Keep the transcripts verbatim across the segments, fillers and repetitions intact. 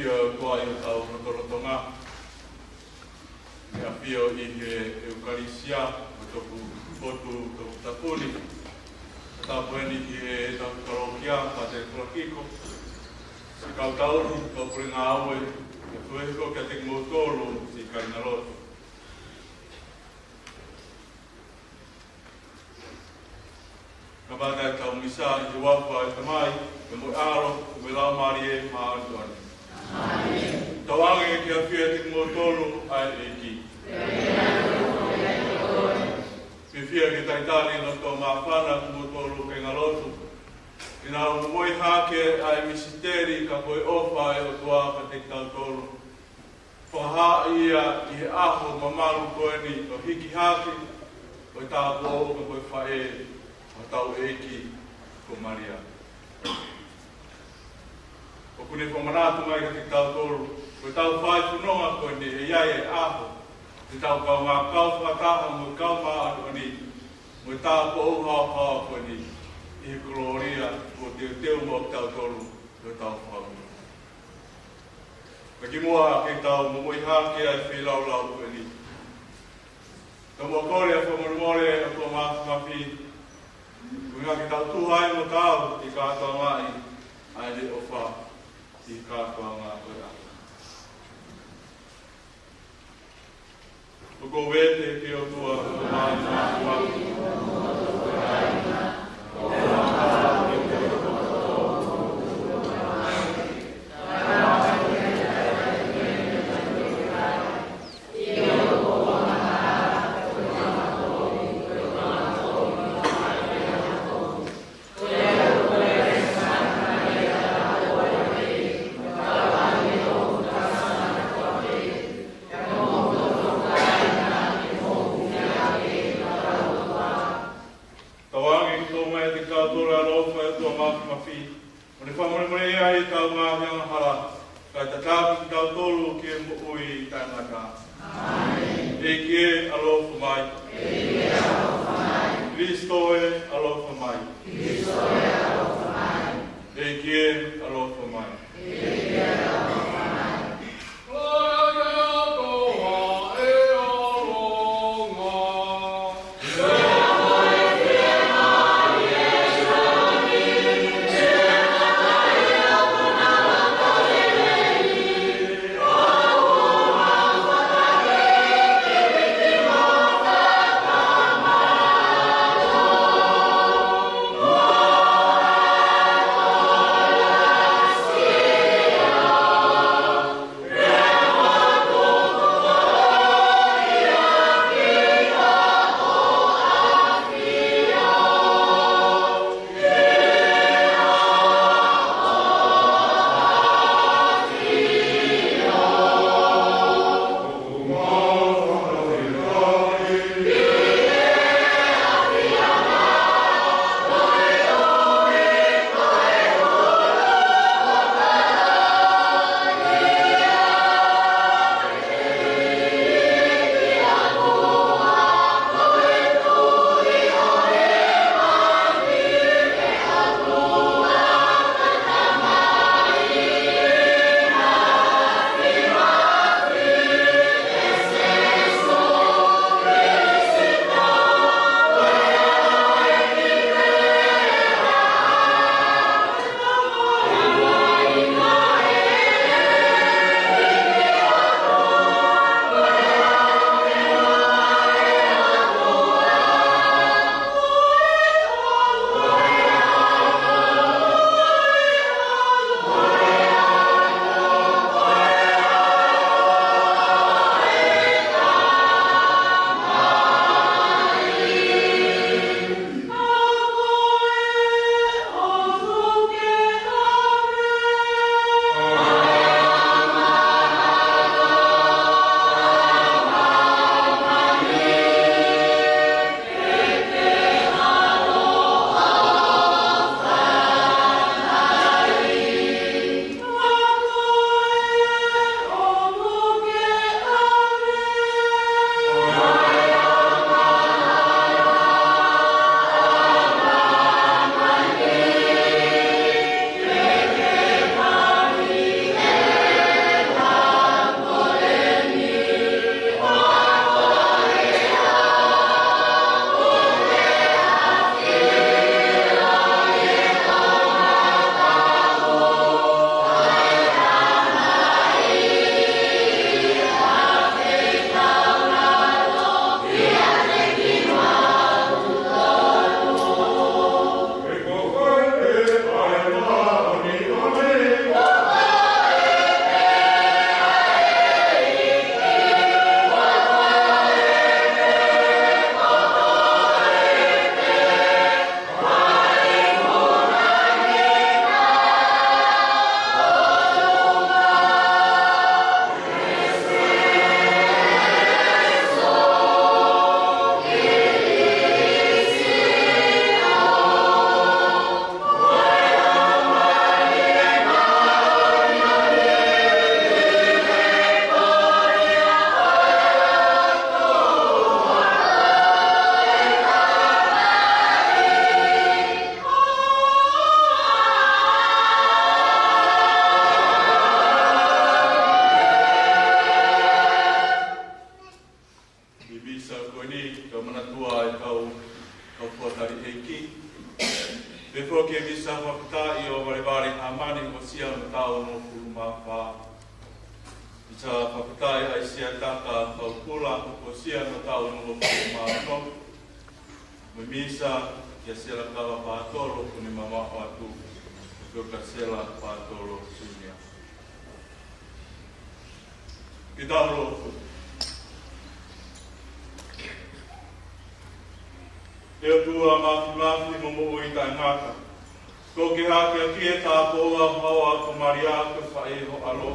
ʻOtua ʻi hotau lotolotonga, ʻi he ʻafio ʻi he ʻEukalisia, ʻi he toku potu toputapu ni, tapu eni ki heʻetau kalokia, Pātele Kolakiko, siʻi kau taunu, kau pule ngāue, ʻi he fue hiko kiate kimoutolu, siʻi kāingalotu. Kamata ʻetau misa ʻi he huafa ʻo e Tamai, pea mo e ʻAlo, pea mo e Laumālie Māʻoniʻoni. ʻĀmeni. Tauange ke ʻafio ʻiate kimoutolu ʻa e ʻEiki. Fiefia ke talitali ʻa e loto māfana ʻa kimoutolu kāingalotu. Ke nau momoi hake ʻa e misiteli ka ko e ʻofa ʻa e ʻOtua kiate kitautolu. Fakahā ia ʻi he ʻaho mamalu ko eni ʻo e hiki hake ʻo e tāupoʻou ko e faʻē ʻo hotau ʻEiki ko Malia. ʻOku ne fakamanatu mai kiate kitautolu, ko ʻetau fai fononga ko eni ʻe ʻi ai e ʻaho te tau kaungā kau fakataha mo e Kau Māʻoniʻoni, mo e tāupoʻou haohaoa ko eni, ʻi he kolōlia kuo teuteu maʻa kitautolu, ko ʻetau fakamoʻui. Ka kimuʻa ke tau momoi hake ʻa e feilaulau ko eni, tau mo kole ʻa e fakamolemole ʻa e ʻOtua Māfimafi, koeʻuhi ke tau tuha ai mo tau ʻi he kātoangaʻi ʻa ʻene ʻofa ʻi he kātoanga ʻo e ʻaho. ʻOku ou vete ki he ʻOtua, ko e Tamai Māfimafi, tauange ke tō mai ʻiate kitautolu ʻa e ʻaloʻofa ʻa e ʻOtua Māfimafi, ʻo ne fakamolemoleʻi ai ʻetau ngaahi angahala, kae tataki kitautolu ki he moʻui taʻengata. ʻĒmeni. ʻEiki ē, ʻaloʻofa mai. ʻEiki ē, ʻaloʻofa mai. Kilisitō ē, ʻaloʻofa mai. Kilisitō ē, ʻaloʻofa mai. ʻEiki ē, ʻaloʻofa mai. ʻEiki ē, ʻaloʻofa mai. Ko eni, ke manatua e kau, kau fuatali ʻeiki. Pea foki e misa fakafetaʻi ʻo Valevale Hamani, ko e siʻi ʻo e taʻu hongofulu mā fā. Misa fakafetaʻi ʻa e siʻi ʻa Taka Faukula, ko e siʻi ʻo e taʻu hongofulu mā ono. Mo e misa kia Sela Kava Patolo, kuo ne mamaʻo atu, ko Kasela Patolo Senior. Ke tau lotu. ʻE ʻOtua Māfimafi mo Moʻui Taʻengata, ʻoku ke hakeakiʻi e tāpuaki ʻa Malia ko e faʻē ho ʻAlo,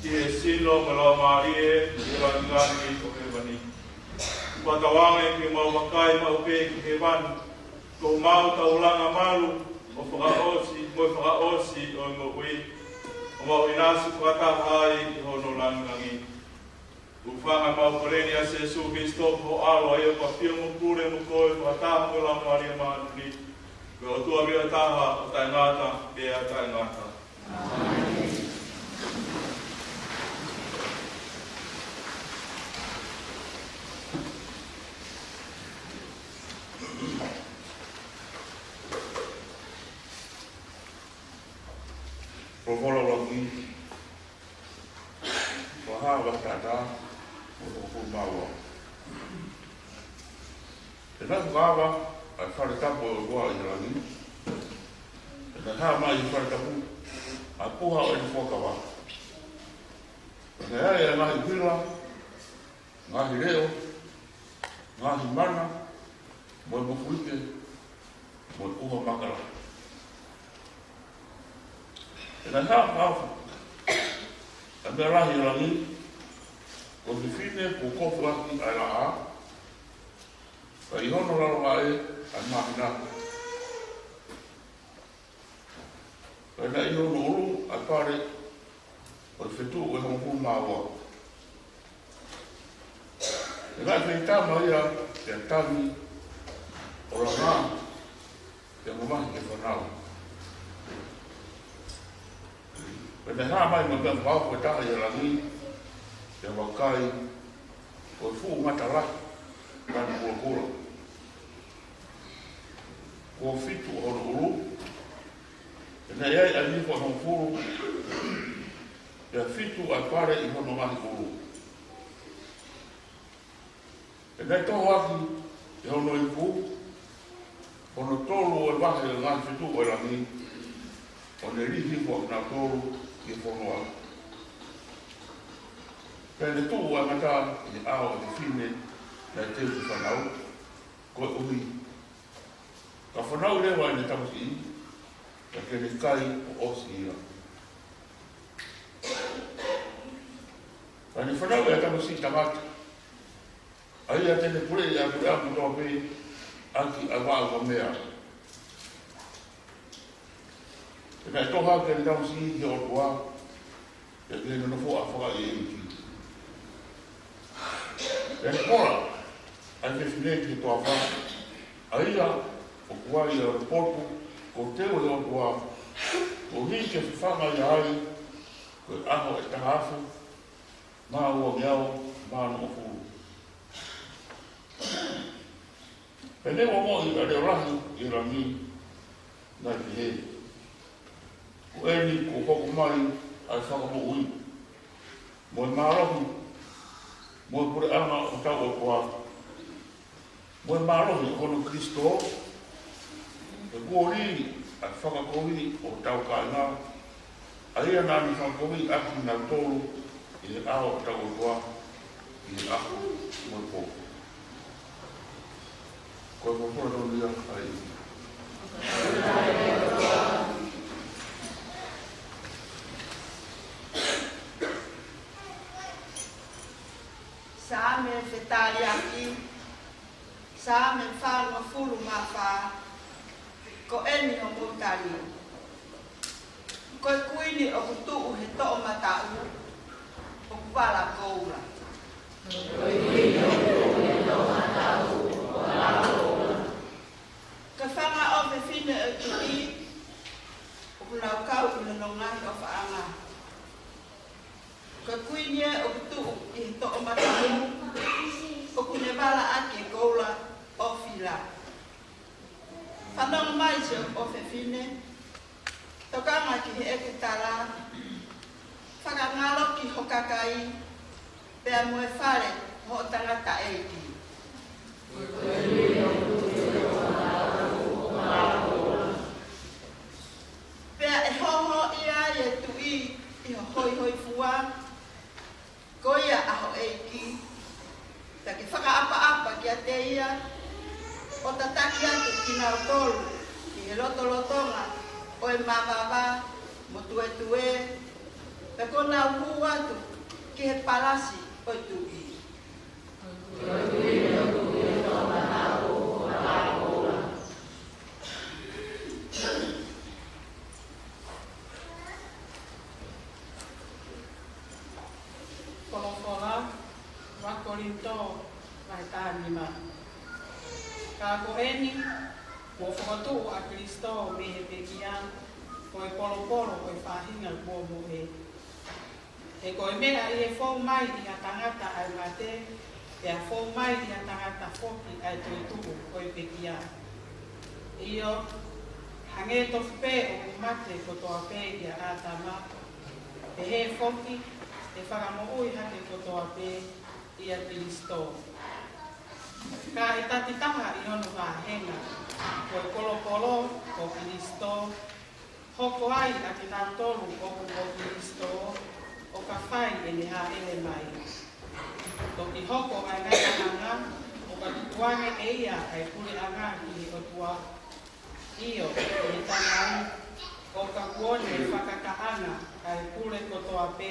ʻi he sino mo e laumālie, ʻi he langilangi ʻo hēvani. Fakatauange ke mau vakai maʻu pē ki hēvani, ko homau taulanga malu ʻo fakaʻosi, mo e fakaʻosi ʻo e moʻui, ʻo mau ʻinasi fakataha ai ʻi hono langilangi. Hūfanga ʻemau kole ni ʻia Sīsū Kalaisi ko ho ʻAlo, ʻa ia ʻoku ʻafio mo pule mo koe fakataha mo e Laumālie Māʻoniʻoni, ko e ʻOtua ʻe taha ʻo taʻengata pea taʻengata. Folofola ʻuluaki, Fakahā vahe taha taha, mo e hongofulu mā ua. Pea naʻe fakaava ʻa e fale tapu ʻo e ʻOtua ʻi he langi. Pea naʻe hā mai ʻi he fale tapu ʻa e puha ʻo ʻene fuakava. Pea naʻe ʻi ai ʻa e ngaahi ʻuhila, ngaahi leʻo, ngaahi mana, mo e mofuike, mo e ʻuha makala. Pea naʻe hā fakaofo ʻa e meʻa lahi ʻi langi, ko e fefine kuo kofu ʻaki ʻa e laʻā, pea ʻi hono lalo vaʻe ʻa e māhina. Pea naʻe ʻi hono ʻulu ʻa e pale ʻo e fetuʻu ʻe hongofulu mā ua. Pea naʻe feitama ia pea tangi ʻo langa, pea mamahi ke fanau. Pea naʻe hā mai mo e meʻa fakaofo ʻe taha ʻi langi, pea vakai, ko e fuʻu ngata lahi lanu kulokula. Kuo fitu ʻa hono ʻulu, pea naʻe ʻi ai ʻa e nifo ʻe hongofulu, pea fitu ʻa e pale ʻi hono ngaahi ʻulu. Pea naʻe toho ʻaki ʻe hono iku hono tolu ʻo e vahe ʻo e ngaahi fetuʻu ʻo e langi, ʻo ne lī hifo ʻa kinautolu ki he fonua. Pea ne tuʻu ʻa e ngata ʻi he ʻao ʻo e fefine naʻe teu ke fanau, koeʻuhi ka fanauʻi leva ʻene tamasiʻi, ka ke ne kai ʻo ʻosi ia. Ka ne fanauʻi ʻa e tamasiʻi tangata, ʻa ia te ne puleʻi ʻa e puleʻanga kotoa pē ʻaki ʻa e vaʻa ukamea. Pea naʻe toho ʻa e tamasiʻi ki he ʻOtua, pea ki heʻene nofoʻa fakaʻeiʻeiki. Pea ne kola ʻa e fefine ki he toafa, ʻa ia ʻoku ʻi ai ʻa e potu kuo teu ʻe he ʻOtua, koeʻuhi ke fafanga ia ai, ko e ʻaho ʻe taha afe mā uangeau mā nofulu. Pea naʻe ongoʻi ʻa e leʻo lahi ʻi langi, naʻe pehē, Ko eni kuo hoko mai ʻa e fakamoʻui, mo e mālohi, mo e puleʻanga ʻo hotau ʻOtua, mo e mālohi ʻo hono Kalaisi, he kuo lī ʻa e fakakovi ʻo hotau kāinga, ʻa ia naʻa ne fakakovi ʻaki kinautolu ʻi he ʻao ʻo hotau ʻOtua, ʻi he ʻaho mo e pō. Ko e folofola tonu ia ʻa e ʻEiki. Saame fetaliaki, Saame fāngofulu mā fā. Ko eni hoʻomou tali. Ko e kuini ʻoku tuʻu he toʻomataʻu ʻoku vala koula. Ko e kuini ʻoku tuʻu he toʻomataʻu ʻoku vala koula. Ko e fanga ʻofefine ʻo e Tuʻi ʻoku nau kau ʻi hono ngaahi ʻofaʻanga. Ko e kuini ʻoku tuʻu ʻi he toʻomataʻu ʻoku ne vala ʻaki Mai siʻoku ʻofefine, tokanga ki heʻeku tala, fakangaloʻi ho kakai, pea mo e fale ʻo hoʻo tangataʻeiki. Pea ʻe hohoʻi ai e tuʻi ʻi ho hoihoifua, ko ia ʻa ho ʻeiki, pea ke fakaʻapaʻapa kiate ia, ʻo tataki atu kinautolu ki he lotolotonga ʻo e mavava mo tuētuē, pea kuo nau hū atu ki he palasi ʻo e tuʻi. Folofola, ua Kolinitō, vahe taha nima. Ka ko eni, kuo fokotuʻu ʻa Kilisitō mei he pekia, ko e polopolo ʻo e faʻahinga kuo mohe. He ko e meʻa ʻi he fou mai ʻi ha tangata ʻa e mate, pea fou mai ʻi ha tangata foki ʻa e toetuʻu ʻo e pekia. ʻIo, hangē tofu pē ʻoku mate kotoa pē ʻia ʻĀtama, pehē foki ʻe fakamoʻui hake kotoa pē ʻia Kilisitō. Ka ʻe tatitaha ʻi hono vāhenga, ko e polopolo ko Kilisitō, hoko ai ʻa kinautolu ʻoku ʻo Kilisitō, ʻo ka fai ʻene hāʻele mai. Toki hoko ʻa e ngataʻanga, ʻo ka tukuange ʻe ia ʻa e puleʻanga ki he ʻOtua. ʻIo, ʻi he taimi, ʻo ka kuo ne fakakakaʻanga ʻa e pule kotoa pē,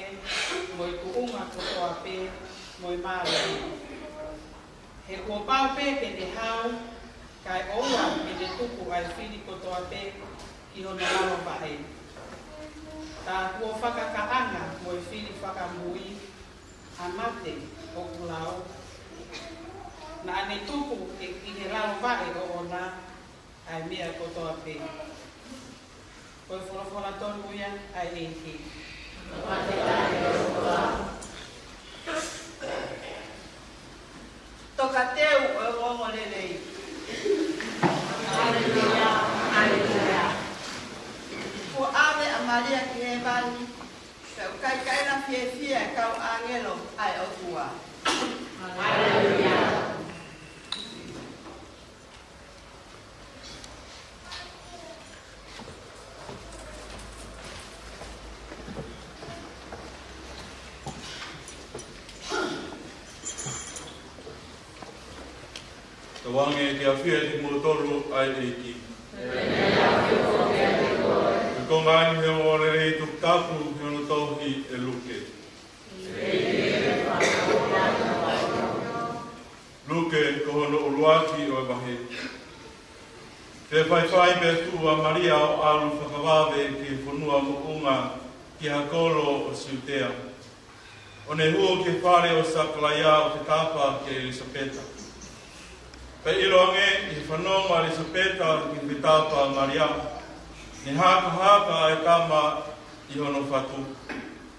mo e tuʻunga kotoa pē, mo e mālohi. He kuo pau pē ke ne hau, kae ʻoua ke ne tuku ʻa e fili kotoa pē ki hono lalo vaʻe. Tā kuo fakakakaʻanga mo e fili fakamui, ʻa mate ʻoku lau. Naʻa ne tuku ʻi, ʻi he lalo vaʻe ʻoʻona, ʻa e meʻa kotoa pē. Ko e folofola tonu ia ʻa e ʻEiki. Tokateu ʻo e ongoongolelei. Haleluia, haleluia. Kuo ʻave ʻa Malia ki hēvani, pea ʻoku kaikaila fiefia e kau ʻāngelo ʻa e ʻOtua. Haleluia. Tauange ke ʻafio ʻiate kimoutolu ʻa e ʻEiki. Ko e konga ʻeni ʻo e ongoongolelei toputapu ʻi hono tohi ʻe Luke. Luke, ko hono ʻuluaki ʻo e vahe. Pea faifai pea tuʻu ʻa Malia ʻo ʻalu fakavave ki he fonua moʻunga ki ha kolo ʻo Siutea, ʻo ne hū ki he fale ʻo Sakalaia ʻo fetapa kia ʻIlisapeta. Pea ʻiloange ʻi he fanongo ʻa ʻIlisapeta ki he fetapa ʻa Malia, ne hakahaka ʻa e tama ʻi hono fatu.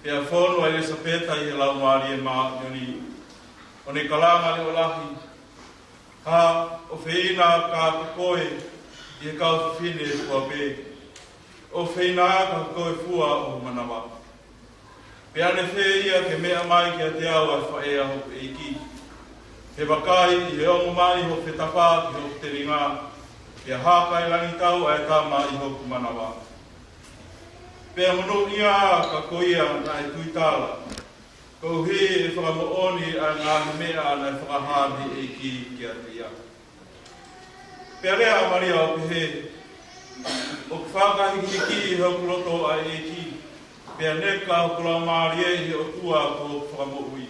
Pea fonu ʻa ʻIlisapeta ʻi he Laumālie Māʻoniʻoni, ʻo ne kalanga leʻo lahi: Hā, ʻofeina ka ko koe ʻi he kau fefine fua pē, ʻofeina ka ko e fua ʻo ho manava. Pea ʻe fēfē ia ke meʻa mai kiate au ʻa e faʻē ʻa hoku ʻEiki? He vakai, ʻi he ongo mai hoʻo fetapa ki hoku telinga, pea haka ʻi langi tau ʻa e tama ʻi hoku manava. Pea monūʻia ka ko ia naʻe tuitala, koeʻuhi ʻe fakamoʻoni ʻa e ngaahi meʻa naʻe fakahā ʻe he ʻEiki kiate ia. Pea lea ʻa Malia ʻo pehē: ʻOku fakahīkihiki ʻi hoku loto ʻa e ʻEiki, pea neka hoku laumālie ʻi he ʻOtua ko hoku Fakamoʻui.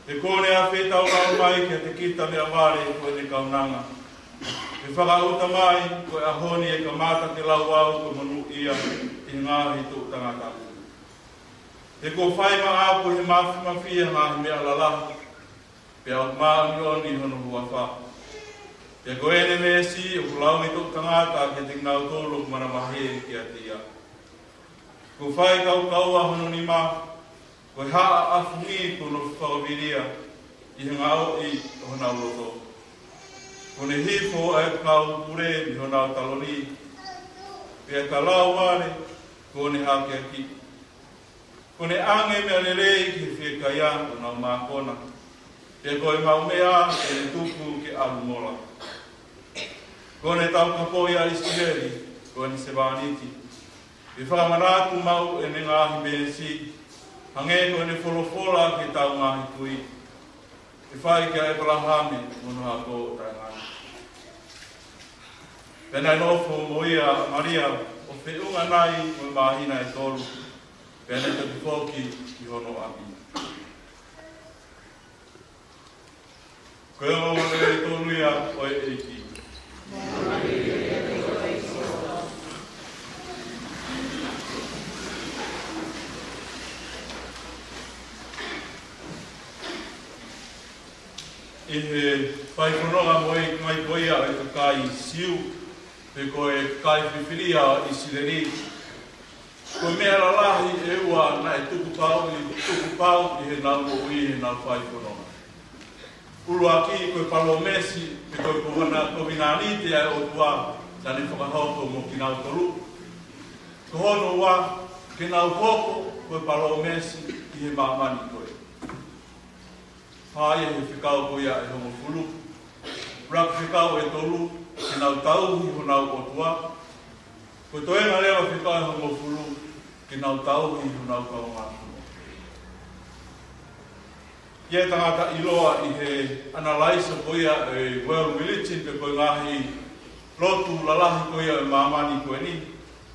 He kuo ne ʻafeitaulalo mai kiate kita meʻavale ko ʻene kaunanga. He fakaʻuta mai, ko e ʻaho ni ʻe kamata ke lau au ko e monūʻia ʻi he ngaahi toʻu tangata. He kuo fai maʻaku ʻe he Māfimafi ʻa e ngaahi meʻa lalahi, pea ʻoku māʻoniʻoni hono huafa. Pea ko ʻene veesi ʻoku lau ʻi he toʻu tangata kiate kinautolu ʻoku manavahē kiate ia. Kuo faikaukaua hono nima, ko e haʻa ʻafungi kuo nofo fakavilia ʻi he ngaohi ʻo honau loto. Kuo ne hifo ʻa e kau pule mei honau taloni, pea ʻi he laumālie kuo ne hakeakiʻi. Kuo ne ʻange meʻa lelei ki he fiekaia ʻo honau mākona, pea ko ʻemau meʻa kuo ne tuku ke ʻalu mola. Kuo ne taukapoʻi ʻa ʻIsileli, ko ʻene sevāniti, ke fakamanatu maʻu ʻene ngaahi meesi, hangē ko ʻene folofola ki heʻetau ngaahi kui, ke fai kia ʻĒpalahame mo hono hako taʻengata. Pea naʻe nofo mo ia ʻa Malia ʻo feʻunga nai mo e māhina ʻe tolu, pea naʻe toki foki ki hono ʻapi. Ko e ongoongolelei tonu ia ʻo e ʻEiki. ʻI he fai fononga mo e mai ko ia ʻo e kakai Siu, pe ko e kakai filifilia ʻo ʻIsileli, ko e meʻa lalahi ʻe ua naʻe tukupau ʻi, tukupau ʻi heʻenau moʻui ʻi heʻenau fai fononga. ʻUluaki ko e palōmesi, pe ko e kovina-, kovinānite ʻa e ʻOtua naʻa ne fakahoko mo kinautolu. Ko hono ua, ke nau hoko ko e palōmesi ʻi he māmani ko ē. Hā ia he fekau ko ia ʻe hongofulu. ʻUluaki fekau ʻe tolu, ke nau tauhi honau ʻOtua. Ko e toenga leva fekau ʻe hongofulu, ke nau tauhi honau kaungāfonua. ʻI he tangata ʻiloa ʻi he analaiso ko ia ʻo e world religion pe ko e ngaahi lotu lalahi ko ia ʻo e māmani ko eni,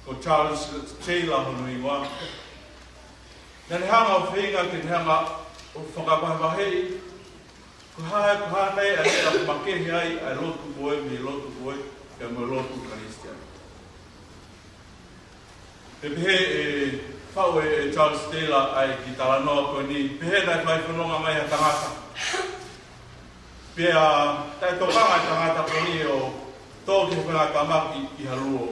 ko Charles Taylor hono hingoa. Naʻa ne hanga ʻo feinga ke ne hanga ʻo fakavahevaheʻi ko e hā, ko e hā nai ʻa e meʻa ʻoku makehe ai ʻa e lotu ko ē mei he lotu ko ē, pea mo e lotu Kalisitiane. Pea pehē ʻe faʻu ʻe, ʻe Charles Taylor ʻa e kiʻi talanoa ko eni, pehē naʻe fai fononga mai ha tangata. Pea taʻetokanga e tangata ko eni ʻo tō ki he faʻahinga tamaki ʻi ha luo.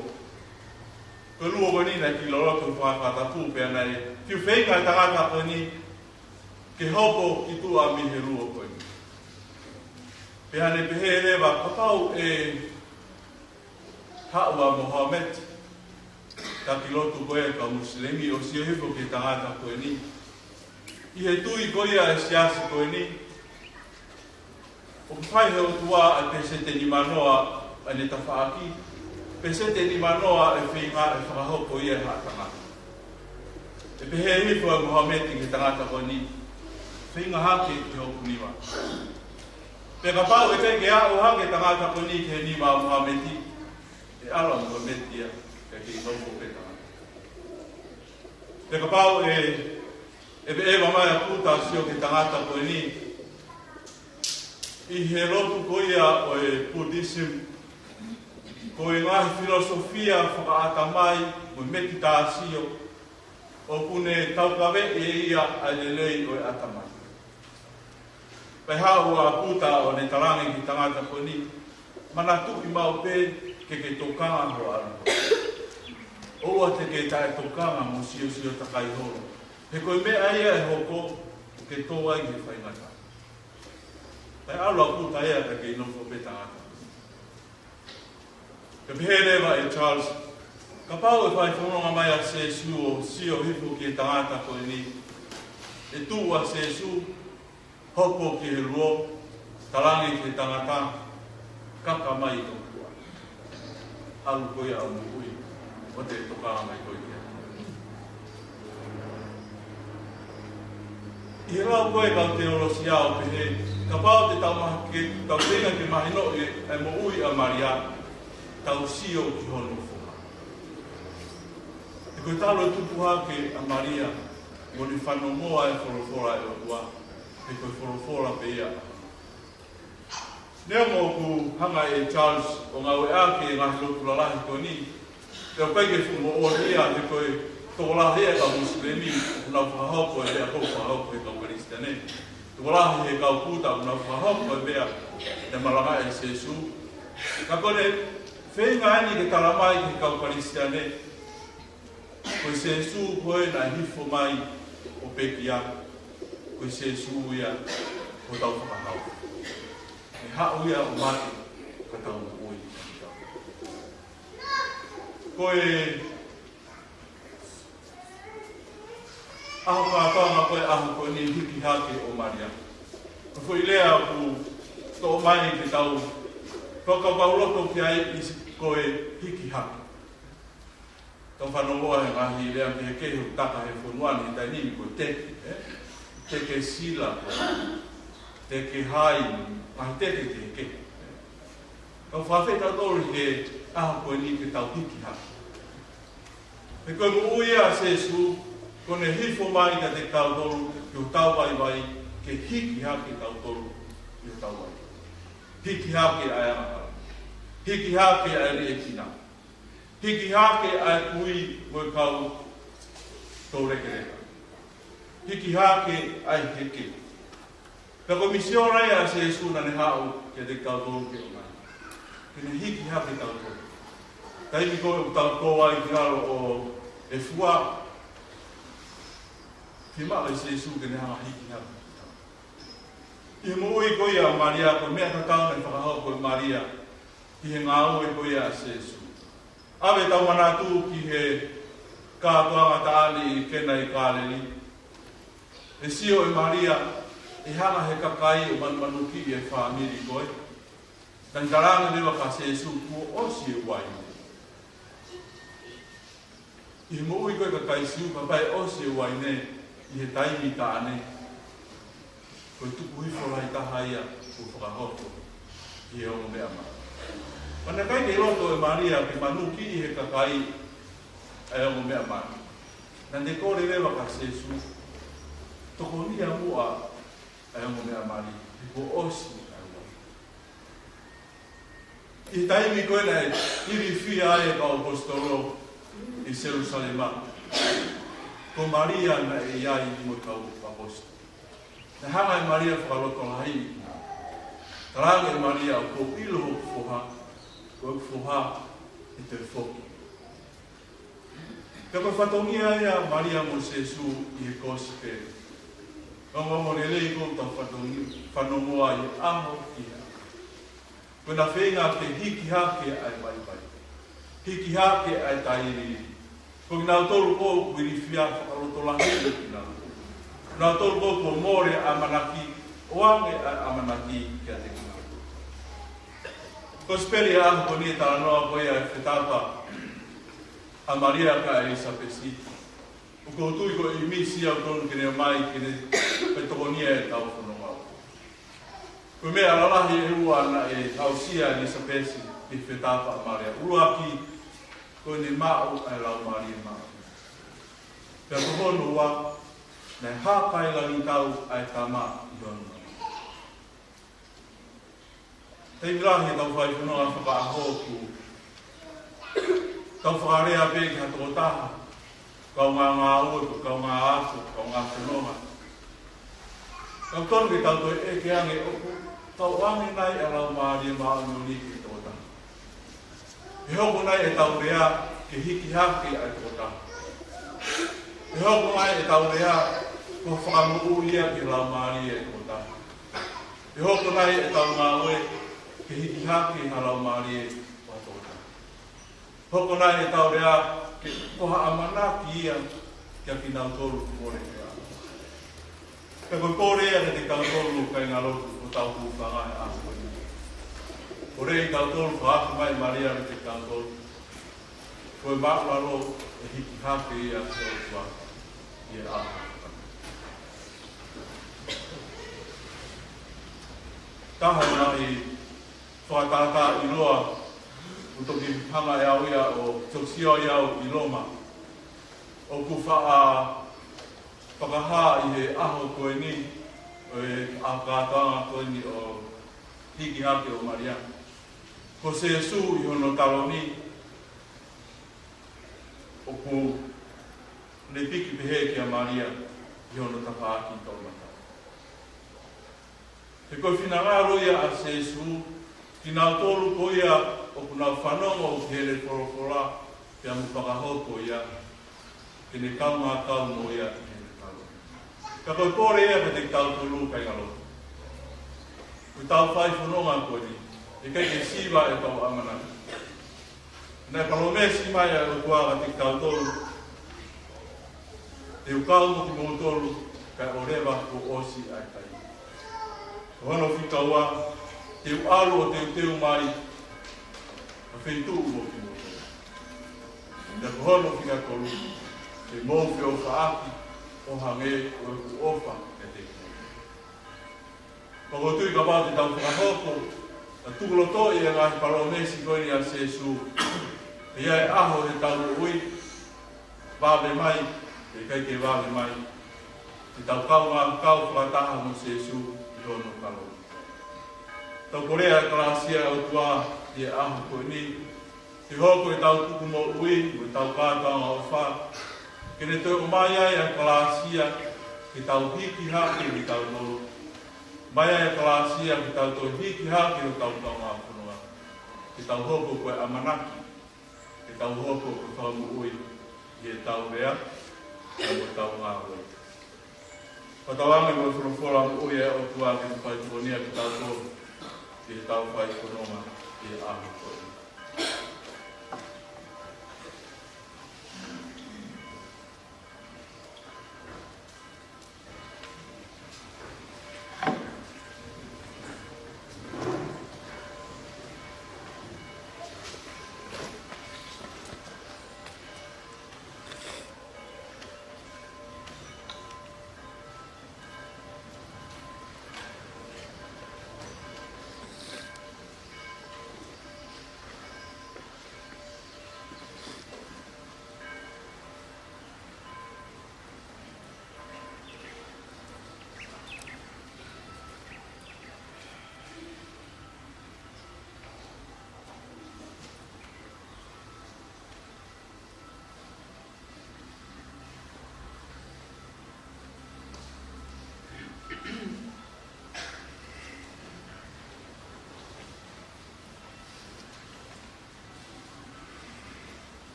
Ko e luo ko eni naʻe kiʻi loloto he fanga fakatapu, pea naʻe fiu feinga e tangata ko eni ke hoko ki tuʻa mei he luo ko eni. Pea ne pehē leva, kapau ʻe haʻu ʻa Mohammed, taki lotu ko ē ʻa e kau Musilemi, ʻo sio hifo ki he tangata ko eni, ʻi he tui ko ia ʻa e siasi ko eni, ʻoku fai ʻe he ʻOtua ʻa e pēseti nimanoa ʻa ʻene tafaʻaki, pēseti nimanoa ʻa e feinga ʻe fakahoko ia ʻe ha tangata. ʻE pehē hifo ʻa Mohammed ki he tangata ko eni, feinga hake ki hoku nima. Pea kapau ʻe ʻikai ke aʻu hake tangata ko eni ki he nima ʻo Mohammed, ʻe ʻalu ʻa Mohammed ia, kae kei nofo pē tangata. Pea kapau ʻe, ʻe, ʻe ʻeveʻeva mai ʻa Puta ʻo sio ki he tangata ko eni, ʻi he lotu ko ia ʻo e Buddhism, ko e ngaahi filosofia fakaʻatamai mo e meditation, ʻoku ne taukaveʻi ʻe ia ʻa e lelei ʻo e ʻatamai. Pea haʻu ʻa Puta ʻo ne talaange ki he tangata ko eni, manatuʻi maʻu pē ke ke tokanga ho ʻalu. ʻOua te ke taʻetokanga mo siosio takai holo. He ko e meʻa ia ʻe hoko, ke tō ai ki he faingataʻa. Pea ʻalu ʻa Puta ia kae kei nofo pē tangata. Pea pehē leva ʻe Charles, kapau ʻe fai fononga mai ʻa Sēsū ʻo sio hifo ki he tangata ko eni, ʻe tuʻu ʻa Sēsū, hoko ki he luo, talaange ki he tangata, kaka mai ʻi ho kuā. ʻAlu koe ʻo moʻui, ʻoua te ke tokanga mai koe ki ai. ʻI he lau ko ē ʻa e kau teolosia ʻo pehē, kapau te tau maha-, ke tau feinga ke mahinoʻi ʻa e moʻui ʻa Malia, tau sio ki hono foha. He ko e talu e tupu hake ʻa Malia, mo ne fanongoa e folofola ʻa e ʻOtua, he ko e folofola pē ia. Neongo ʻoku hanga ʻe Charles ʻo ngāueʻaki e ngaahi lotu lalahi ko eni, pea ʻoku ʻikai ke fuʻu moʻoni ia, he ko e tokolahi ia e kau Musilemi ʻoku nau fakahoko e meʻa ʻoku fakahoko ʻe he kau Kalisitiane. Tokolahi e kau Puta ʻoku nau fakahoko e meʻa naʻe malangaʻi ʻe Sēsū. Ka ko ʻene feinga eni ke tala mai ki he kau Kalisitiane, ko e Sēsū ko ē naʻe hifo mai ʻo pekia, ko e Sēsū ia hotau Fakahaofi. Naʻe haʻu ia ʻo mate, Ko e ʻaho kātoanga ko e ʻaho ko eni hiki hake ʻo Malia. Ko e foʻi lea ʻoku toʻo mai ke tau fakakaukauloto ki ai ʻi he ko e hiki hake. Tau fanongo he ngaahi lea kehekehe ʻoku taka he fonua ni he taimi ni ko e teke, ē? Teke sila, ko e teke hai, ngaahi teke kehekehe. Tau fakafetaʻi tautolu he ʻaho ko eni ke tau hiki hake. He ko e moʻui ʻa Sēsū, ko ʻene hifo mai kiate kitautolu, ki hotau vaivai, ke hiki hake kitautolu, ki hotau vaivai. Hiki hake ʻa e angahala. Hiki hake ʻa e liʻekina. Hiki hake ʻa e kui mo e kau toulekeleka. Hiki hake ʻa e heke. Pea ko e misiona ia ʻa Sēsū naʻa ne haʻu kiate kitautolu ke ʻomai. Ke ne hiki hake kitautolu. Taimi ko ē ʻoku tau tō ai ki lalo ʻo e fua. Fiemaʻu ʻe Sēsū ke ne hanga hiki hake. ʻI he moʻui ko ia ʻa Malia, ko e meʻa tatau naʻe fakahoko ʻe Malia ʻi he ngāue ko ia ʻa Sēsū. ʻAve ʻetau manatu ki he kātoanga taʻane ʻi Kena ʻi Kāleli. ʻE sio ʻe Malia, ʻe hanga he kakai ʻo manumanukiʻi e fāmili ko ē. Naʻa ne talaange leva kia Sēsū kuo ʻosi e uaine. ʻI he moʻui ko ē ʻa e kakai Siu, kapau ʻe ʻosi e uaine ʻi he taimi taʻane, ko e tuku hifo lahi taha ia kuo fakahoko ʻi he ongo meʻa maʻu. Pea naʻe ʻikai ke loto ʻe Malia ke manukiʻi he kakai ʻa e ongo meʻa maʻu. Naʻa ne kole leva kia Sēsū, tokonia muʻa ʻa e ongo meʻa maʻu, he kuo ʻosi ʻa e uaine. ʻI he taimi ko ē naʻe ilifia ai e kau ʻaposetolo ʻi Selūsalema, ko Malia naʻe ʻi ai mo e kau ʻaposetolo. Naʻe hanga ʻe Malia ʻo fakalotolahiʻi. Talaange ʻe Malia, ʻoku ou ʻilo hoku foha, ko hoku foha ʻe toe foki. Pea ko e fatongia ia ʻa Malia mo Sēsū ʻi he Kosipeli. Ongoongolelei ko ē ʻoku tau fatongi-, fanongo ai ʻaho ki he ʻaho. Ko ʻena feinga ke hiki hake ʻa e vaivai. Hiki hake ʻa e tailiili. Ko kinautolu ko ē ʻoku ilifia, fakalotolahiʻi kinautolu. Kinautolu ko ē kuo mole ʻamanaki, ʻoange ʻa e ʻamanaki kiate kinautolu. Kosipeli ʻa e ʻaho ko eni ʻoku talanoa ko ia ʻa e fetapa ʻa Malia kia ʻIlisapesi. ʻOku ou tui ko e ʻīmisi ia ʻoku totonu ke ne ʻomai ke ne fai tokonia ʻetau fononga. Ko e meʻa lalahi ʻe ua naʻe aʻusia ʻe ʻIlisapesi ʻi he fetapa ʻa Malia. ʻUluaki, ko ʻene maʻu ʻa e Laumālie Māʻoniʻoni. Pea ko hono ua, naʻe hākailangitau ʻa e tama ʻi hono nima. Taimi lahi ʻetau fai fononga fakaʻaho ʻoku tau fakalea pē ki ha tokotaha, kaungā ngāue, kaungā ako, kaungā fononga. Ka ʻoku totonu ke tau toe ʻeke ange, ʻoku tau ʻoange nai ʻa e Laumālie Māʻoniʻoni ki he tokotaha. ʻE hoko nai ʻetau lea ke hiki hake ʻa e tokotaha? ʻE hoko nai ʻetau lea ko e fakamoʻui ia ki he laumālie ʻo e tokotaha? ʻE hoko nai ʻetau ngāue ke hiki hake ha laumālie ʻo ha tokotaha? Hoko nai ʻetau lea ke ko ha ʻamanaki ia kia kinautolu ʻoku mole ʻi he ʻaho? Pea ko e kole ia kiate kitautolu kāingalotu ʻo tau hūfanga he ʻaho ko eni. Kole kitautolu, fakaafeʻi mai Malia kiate kitautolu. Ko e māʻulalo ʻe hiki hake ia ki he ʻOtua ʻi he ʻaho. Taha e ngaahi fakatātā ʻiloa, ʻoku toki hanga ʻe au ia ʻo toki sio ai au ʻi Loma. ʻOku faʻa fakahā ʻi he ʻaho ko eni, ʻo e ʻaho kātoanga ko eni ʻo hiki hake ʻo Malia. Ko Sēsū ʻi hono taloni, ʻoku ne piki pehē kia Malia ʻi hono tafaʻaki toʻomataʻu. He ko e finangalo ia ʻa Sēsū, kinautolu ko ia ʻoku nau fanongo ki heʻene folofola, pea mo fakahoko ia, ke ne kaungā kau mo ia ʻi heʻene taloni. Ka ko e kole ia kiate kitautolu kāingalotu, ʻoku tau fai fononga ko eni, ʻIkai ke siva ʻetau ʻamanaki. Naʻe palōmesi mai ʻa e ʻOtua kiate kitautolu, te u kau mo kimoutolu, kae ʻoleva kuo ʻosi ʻa e taimi. Ko hono fika ua, te u ʻalu ʻo teuteu mai ha feituʻu mo kimoutolu. Pea ko hono fika tolu, te mou feʻofaʻaki ʻo hangē ko ʻeku ʻofa kiate kimoutolu. Pea ʻoku ou tui kapau te tau fakahoko ʻa e tukulotoʻi ʻa e ngaahi palōmesi ko eni ʻa Sīsū, ʻe ʻi ai e ʻaho ʻi heʻetau moʻui, vave mai pe ʻikai ke vave mai, te tau kaungā kau fakataha mo Sīsū ʻi hono kalo. Tau kolea e kalāsia ʻa e ʻOtua ʻi he ʻaho ko eni, ke hoko ʻetau tuku moʻui mo ʻetau kātoanga ʻofa, ke ne toe ʻomai ai ʻa e kalāsia ke tau hiki hake kitautolu. ʻOmai ai ʻa e kalāsia ke tau toe hiki hake hotau kaungā fononga, ke tau hoko ko e ʻamanaki, ke tau hoko ko e fakamoʻui ʻi heʻetau lea, mo ʻetau ngāue. Fakatauange ko e folofola moʻui ʻa e ʻOtua ke ne fai tokoni kiate kitautolu ʻi heʻetau fai fononga ʻi he ʻaho ko eni.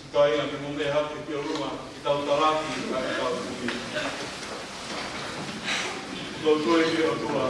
Siʻi kāinga, ke mou meʻa hake ki ʻolunga, ke tau talaki ʻa ʻetau kumi. Ko e ʻOtua,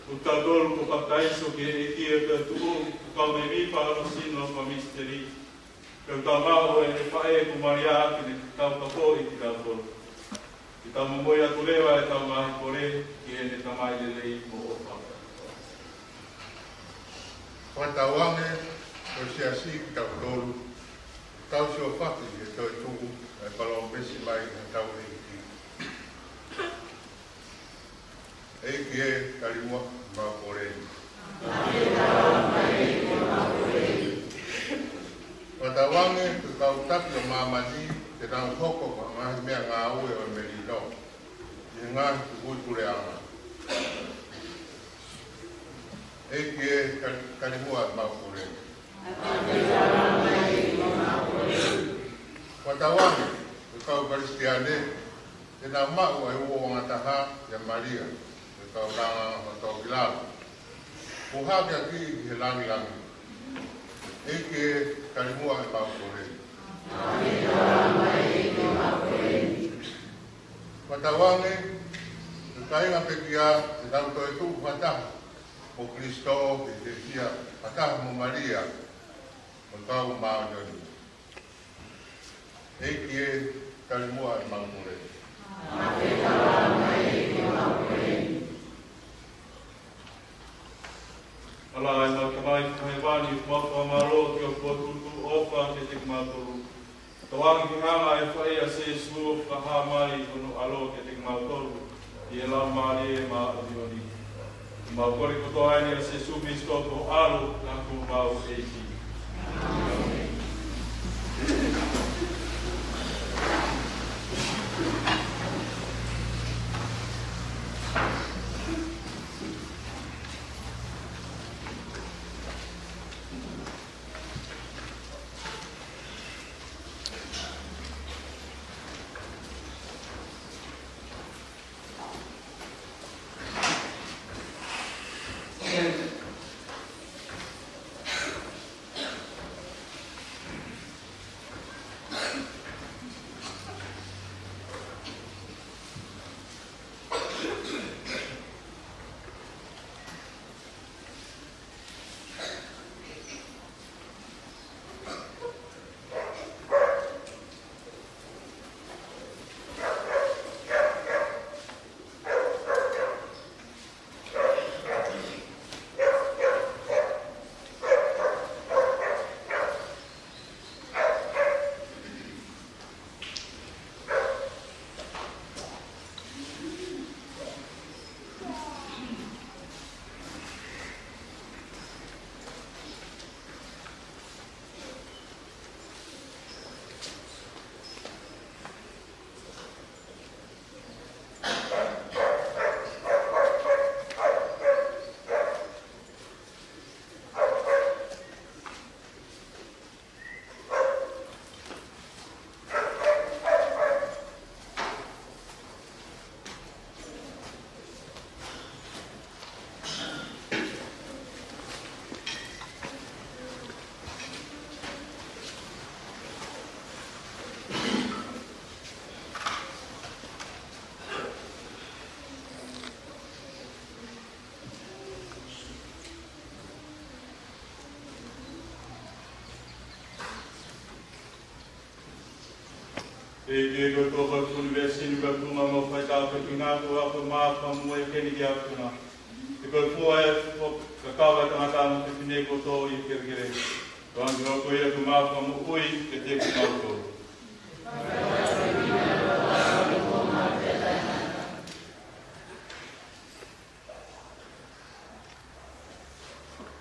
Ko kitautolu kuo papitaiso ki he ʻEiki ʻo e toetuʻu, kuo kau mēmipa ʻo hono sino fakamisiteli. Pea ʻoku tau maʻu ʻa e faʻē ko Malia ke ne taukapoʻi kitautolu. Ke tau momoi atu leva ʻetau ngaahi kole ki heʻene Tamai lelei mo ʻofa. Fakatauange ko e siasi kitautolu, tau siʻi ʻofa ki he toetuʻu, ʻa e palōmesi mai ʻa hotau ʻEiki. ʻEiki ē, tali muʻa ʻemau kole. Fakatauange ko e kau taki ʻo māmani, te nau hoko ko ha ngaahi meʻangāue ʻo e melino ʻi he ngaahi tukui puleʻanga. ʻEiki ē, tali, tali muʻa ʻemau kole. Fakatauange ko e kau Kalisitiane, te nau maʻu ʻa e uouangataha ʻia Malia, ʻa e kau langa ʻo tō ki lalo, ʻo hākeakiʻi ʻi he langilangi. ʻEiki ē, tali muʻa ʻemau kole. Fakatauange ko e kāinga pekia, te nau toetuʻu fakataha mo Kalaisi, ʻi he fiefia fakataha mo Malia, mo e kau māʻoniʻoni. ʻEiki ē, tali muʻa ʻemau kole. ʻAlā, ʻemau Tamai ʻoku ʻi hēvani, ʻoku mau fakamālō ki hoʻo fokotuʻutuʻu ʻofa kiate kimautolu. Tauange ke hanga ʻe he faʻē ʻa Sīsū ʻo fakahā mai hono ʻAlo kiate kimautolu ʻi he Laumālie Māʻoniʻoni. Mau kole kotoa eni ʻia Sīsū Kalaisi ko ho ʻAlo, ko homau ʻEiki. ʻEiki, ko e ʻOtua ʻo e ʻunivēsi ni, ko e ʻuhinga ʻemau fai tāpuekina, ko e ako mai ʻa e fakamoʻui ʻa e ʻAfiona. He ko e fua ʻe fakakakato ʻa e tangata mo e fefine kotoa ʻi he kelekele. Tauange ke hoko ia ko e fakamoʻui kiate kimautolu.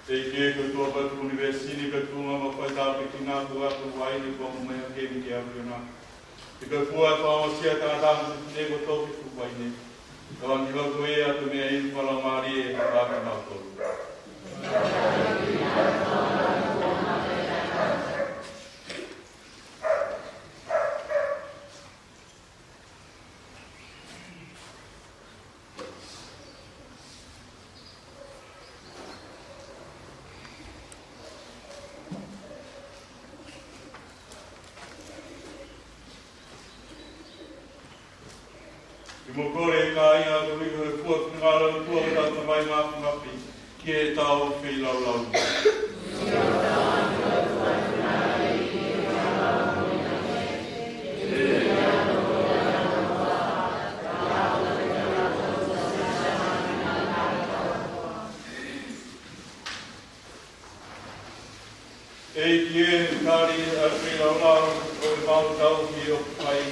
ʻEiki, ko e ʻOtua ʻo e ʻunivēsi ni, ko e ʻuhinga ʻemau fai tāpuekina, ko e ako mai ʻa e fakamoʻui ʻa e ʻAfiona. He ko e fua ʻe fakaongosia ʻa e tangata mo e fefine kotoa ki he fuʻu vaine. Tauange ke hoko ia ko e meʻaʻinu fakalaumālie kiate kimautolu. ʻOku mau kole, kāinga, koeʻuhi ko e fua ʻa e finangalo ʻo e ʻOtua ko hotau Tamai Māfimafi, ke tau feilaulau. ʻEiki, ʻi he tali ʻa e feilaulau ʻo ʻemau tauhi ʻoku fai,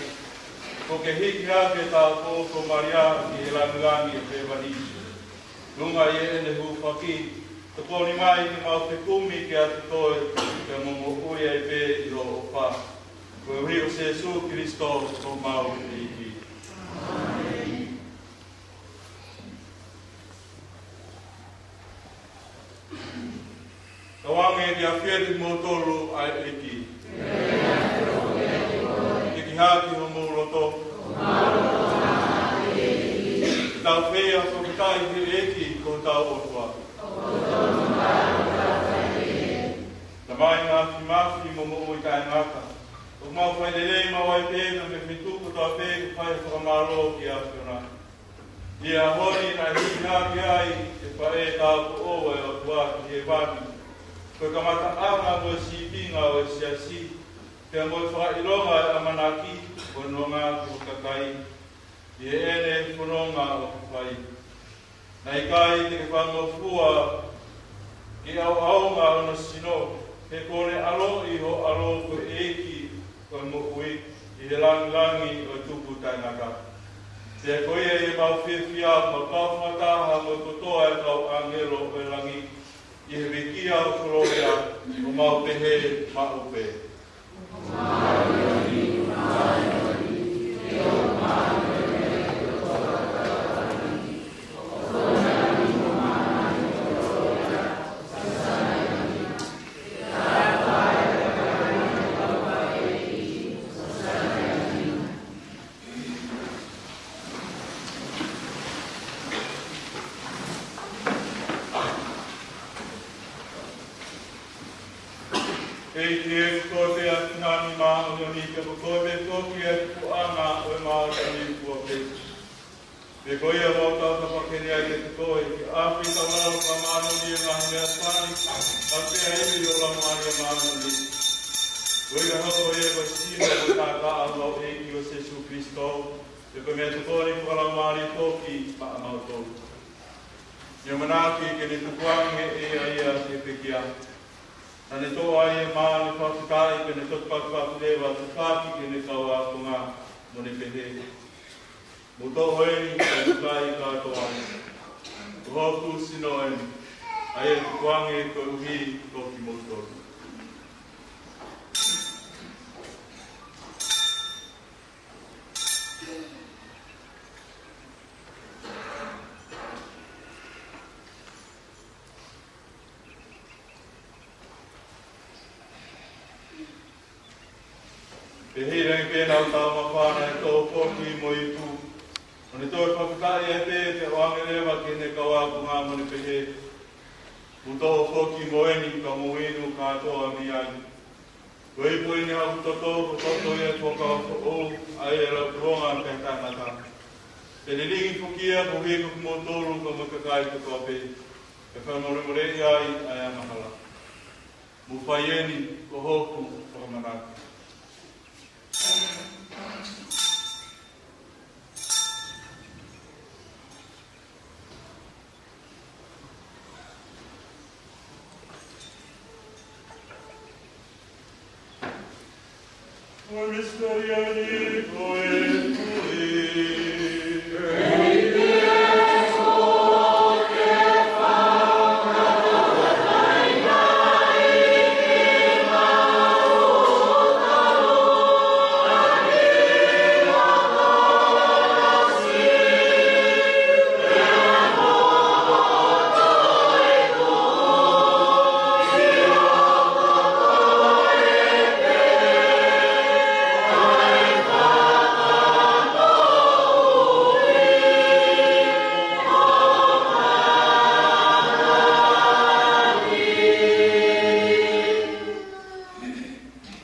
kuo ke hiki hake ʻa e tāupoʻou ko Malia ki he langilangi ʻo hēvani. Tuʻunga ʻi heʻene hūfaki, tokoni mai ke mau fekumi kiate koe, pea mo moʻui ai pē ʻi ho ʻofa. Koeʻuhi ko Sīsū Kalaisi ko homau ʻEiki. Tauange ke ʻafio ʻiate kimoutolu ʻa e ʻEiki. Ke hiki hake homou loto. Ke tau fai ʻa e fakafetaʻi ki he ʻEiki ko hotau ʻOtua. Tamai Māfimafi mo moʻui taʻengata, ʻoku mau fai lelei maʻu ai pē, ka mei he feituʻu kotoa pē ke fai ha fakamālō ki he ʻAfiona. ʻI he ʻaho ni naʻe hiki hake ai ʻa e faʻē tāupoʻou ʻa e ʻOtua ki hēvani, ko e kamataʻanga mo e sīpinga ʻo e siasi, pea mo e fakaʻilonga ʻo e ʻamanaki mo e nonga ki ho kakai, ʻi heʻene fononga ʻoku fai. Naʻe ʻikai te ke fakangofua ke ʻaoʻaonga hono sino, He kuo ne ʻaloʻi ho ʻAlo ko e ʻEiki ko e moʻui ʻi he langilangi ʻo e tupu taʻengata. Pea ko ia ʻi heʻemau fiefia, mau kau fakataha mo e kotoa e kau ʻāngelo ʻo e langi ʻi he pekia ʻo e kolōlia, ʻo mau pehē maʻu pē: ʻEiki, ko koe pē ʻa e Puleʻanga Māʻoniʻoni, pea ko koe pē foki ʻa e tupuʻanga ʻo e māʻoniʻoni kuo pē. Pea ko ia mau tautapa pehē ai kiate koe, ke ʻafio ʻi ho ʻAlo, ka māʻoniʻoni ʻi he ngaahi meʻa sani, ka pea ʻi ho Laumālie Māʻoniʻoni. Ko ia hoko ia ko e sino mo e taʻataʻa ʻo hotau ʻEiki ko Sīsū Kalaisi, pea ko e meʻatokoni fakalaumālie foki maʻamautolu. ʻOku mau ʻamanaki ke ne tukuange ʻe ia ia ki he pekia. Naʻa ne toʻo ʻa e mā, ne fakafetaʻi, pea ne toki patupatu leva, tafoki ki heʻene kau ākonga, mo ne pehē: Mou toʻo eni, ʻa e kakai kātoa, ko hoku sino eni, ʻa ia ʻe tukuange koeʻuhi ko kimoutolu. Pea hili ange pē ʻenau taumafa, naʻa ne toʻo foki mo iku, ʻo ne toe fakafetaʻi ai pē, pea ʻoange leva ki heʻene kau ākonga, mo ne pehē: Mou toʻo foki mo eni, ka mou inu kātoa mei ai. Ko e ipu eni ʻo hoku toto, ko e toto ia ʻo e fuakava foʻou, ʻa ia ʻe laukuonga ki he taʻengata. Pea ʻe lilingi foki ia koeʻuhi ko kimoutolu, pea mo e kakai kotoa pē, ke fakamolemoleʻi ai ʻa e angahala. Mou fai eni ko hoku fakamanatu.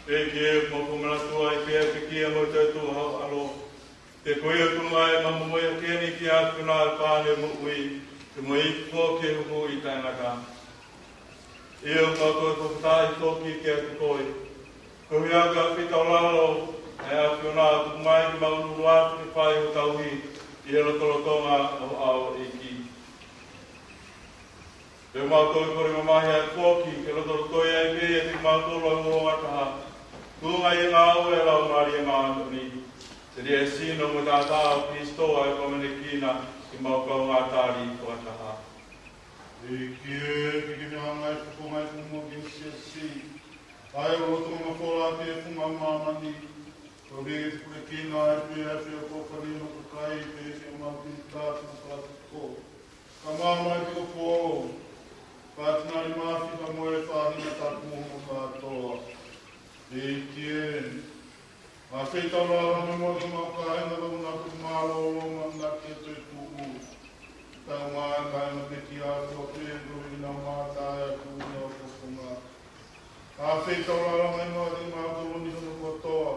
ʻEiki, ʻoku mau fakamanatu ai pē ʻa e pekia mo e toetuʻu ʻa ho ʻAlo. Pea ko ia ʻoku ne ʻai ʻemau momoʻi ʻaki eni ki he ʻAfiona ʻa e paane ʻo e moʻui, pea mo e iku ki he huhuʻi taʻengata. ʻIo, ʻoku mau toe fakafetaʻi foki kiate koe, koeʻuhi ko e ʻafio taulalo ʻa e ʻAfiona, ʻoku tuku mai ke mau ʻunuʻunu atu ke fai ho tauhi ʻi he lotolotonga ʻo ho ʻEiki. Pea ʻoku mau toe kole mamahi atu foki ke lotolotoi ai pē ʻiate kimautolu ʻa e uouangataha, tuʻunga ʻi he ngāue ʻa e Laumālie Māʻoniʻoni, telia ʻi he sino mo e taʻataʻa ʻo Kalaisi, ʻa ia ʻoku mau ʻamanekina ke mau kaungā tali fakataha. ʻEiki, ke ke meʻa ʻa e ngaahi fofonga ʻi he funga ʻo e siasi, ʻa ia ʻoku lolotonga mafola ʻi he funga ʻo māmani, koeʻuhi ke ke pulekina ai pē ʻa e feʻofoʻofani ʻo ho kakai, pea ke mau pita atu fakatupu. Ka maama ʻi he ʻaho foʻou, pea tinali mafi ka mo e faʻahinga tapu mo kātoa. ʻEiki ē, ʻafio taulalo mai muʻa ki heʻemau kāinga, ka ʻoku nau mālōlō mo ʻamanaki ke toetuʻu. Tau mai kāinga pekia kotoa pē, koeʻuhi ke nau mātā ʻa e ʻOtua ʻi he funga. ʻAfio taulalo mai muʻa kimautolu ni hono kotoa.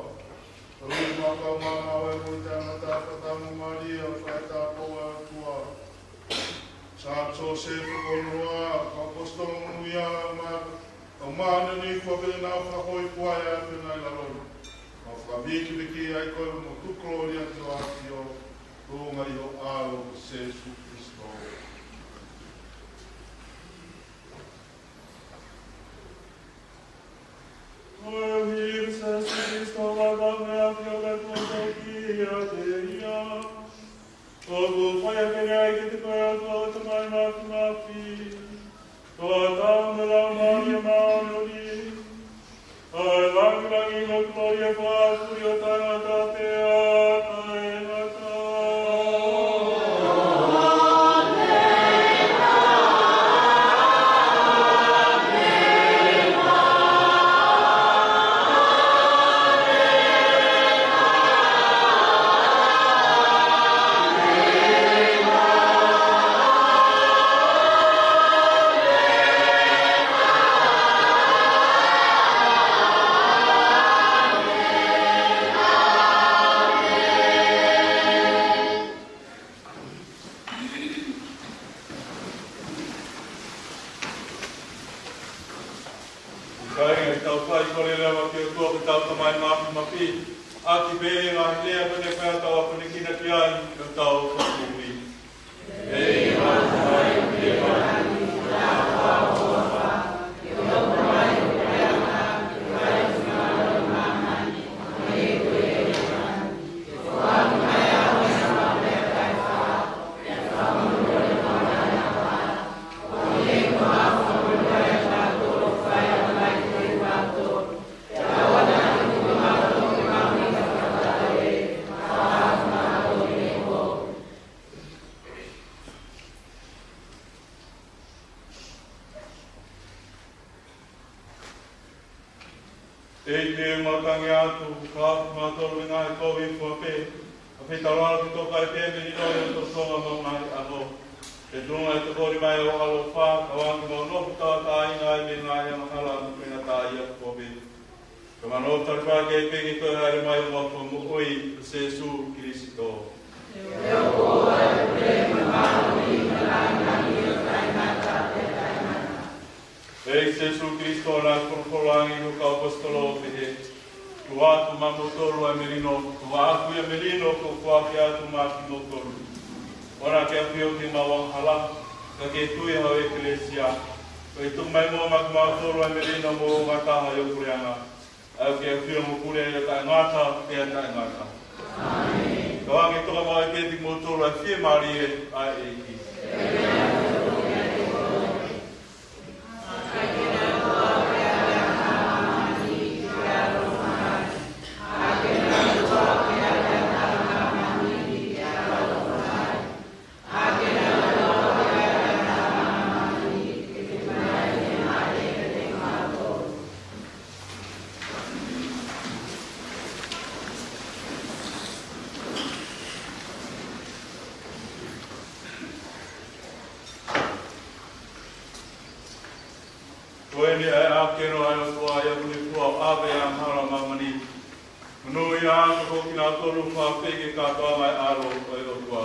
Koeʻuhi ko ʻemau kau maama ʻo e moʻui taʻengata, fakataumuʻa Malia, fai tāpuaki ʻa e ʻOtua. Santu Siosefa ko hono ua, kau ʻaposetolo monūʻia, mo e kau māʻoniʻoni kuo pehē, nau fakahōifua ʻi he ʻAfiona ʻi lalo ni. Mau fakavīkiviki ai koe mo tuku kolōlia ki ho ʻAfio, tuʻunga ʻi ho ʻAlo ko Sīsū Kalaisi. Ko e ʻuhi ko Sēsū Kalaisi, ʻoku ʻafio ʻi he ʻOtua kiate ia. ʻOku fai ʻa e kelekele ʻa e ʻEiki ko e ʻOtua, ko e Tamai Māfimafi. Ko e Tamai mo e Laumālie Māʻoniʻoni. ʻA e langilangi mo e kolōlia, fakafoki ʻo taʻengata pea taʻengata. Kāinga, ke tau fai kole leva ki he ʻOtua ko hotau Tamai Māfimafi, ʻaki pē ʻa e ngaahi lea ko eni pea tau akonekina ki ai, ʻo tau fakamoʻui. ʻEiki, ʻoku mau tangi atu, ka ʻoku mau tō ʻi he ngaahi kovi fua pē, ʻa e fetaulaki tō kai pē mei he ʻilo ʻo e totongi ʻo e ngaahi ʻaho. Ke tuʻunga ʻa e tokoni mai ʻo e ʻaloʻofa, kae ʻoua ke mau nofo tauʻatāina ai mei he ngaahi angahala mo e faingataʻaʻia fua pē. Ka mau talitali pē ke piki ko e haere mai ʻo e Fakamoʻui ko Sēsū Kalaisi. ʻEiki Sēsū Kalaisi, naʻa ke folofola ange ki ho kau ʻaposetolo ʻo pehē, Tuku atu maʻamoutolu ʻa e melino, ko hoʻo ʻaʻaku ia melino kuo u foaki atu maʻa kimoutolu. ʻOua naʻa ke ʻafio ki heʻemau angahala, ka ke tui ʻi ho ʻEkelesia. Ko e tuku mai muʻa maʻa kimautolu ʻa e melino moʻungataha ʻi hoku puleʻanga. ʻA ia ʻoku ke ʻafio mo pule ʻo taʻengata pea taʻengata. ʻĒmeni. Kae ʻoua ke toka maʻu ai pē ʻiate kimoutolu ʻa e fiemālie ʻa e ʻEiki. Ko eni ʻa e ʻAkeno ʻa e ʻOtua, ʻa ia ʻoku ne fua ʻo ʻave ʻa e angahala ʻo māmani. Monūʻia ʻa kinautolu ʻoku fakaafeʻi ki he kātoanga ʻo e ʻAlo ʻo e ʻOtua.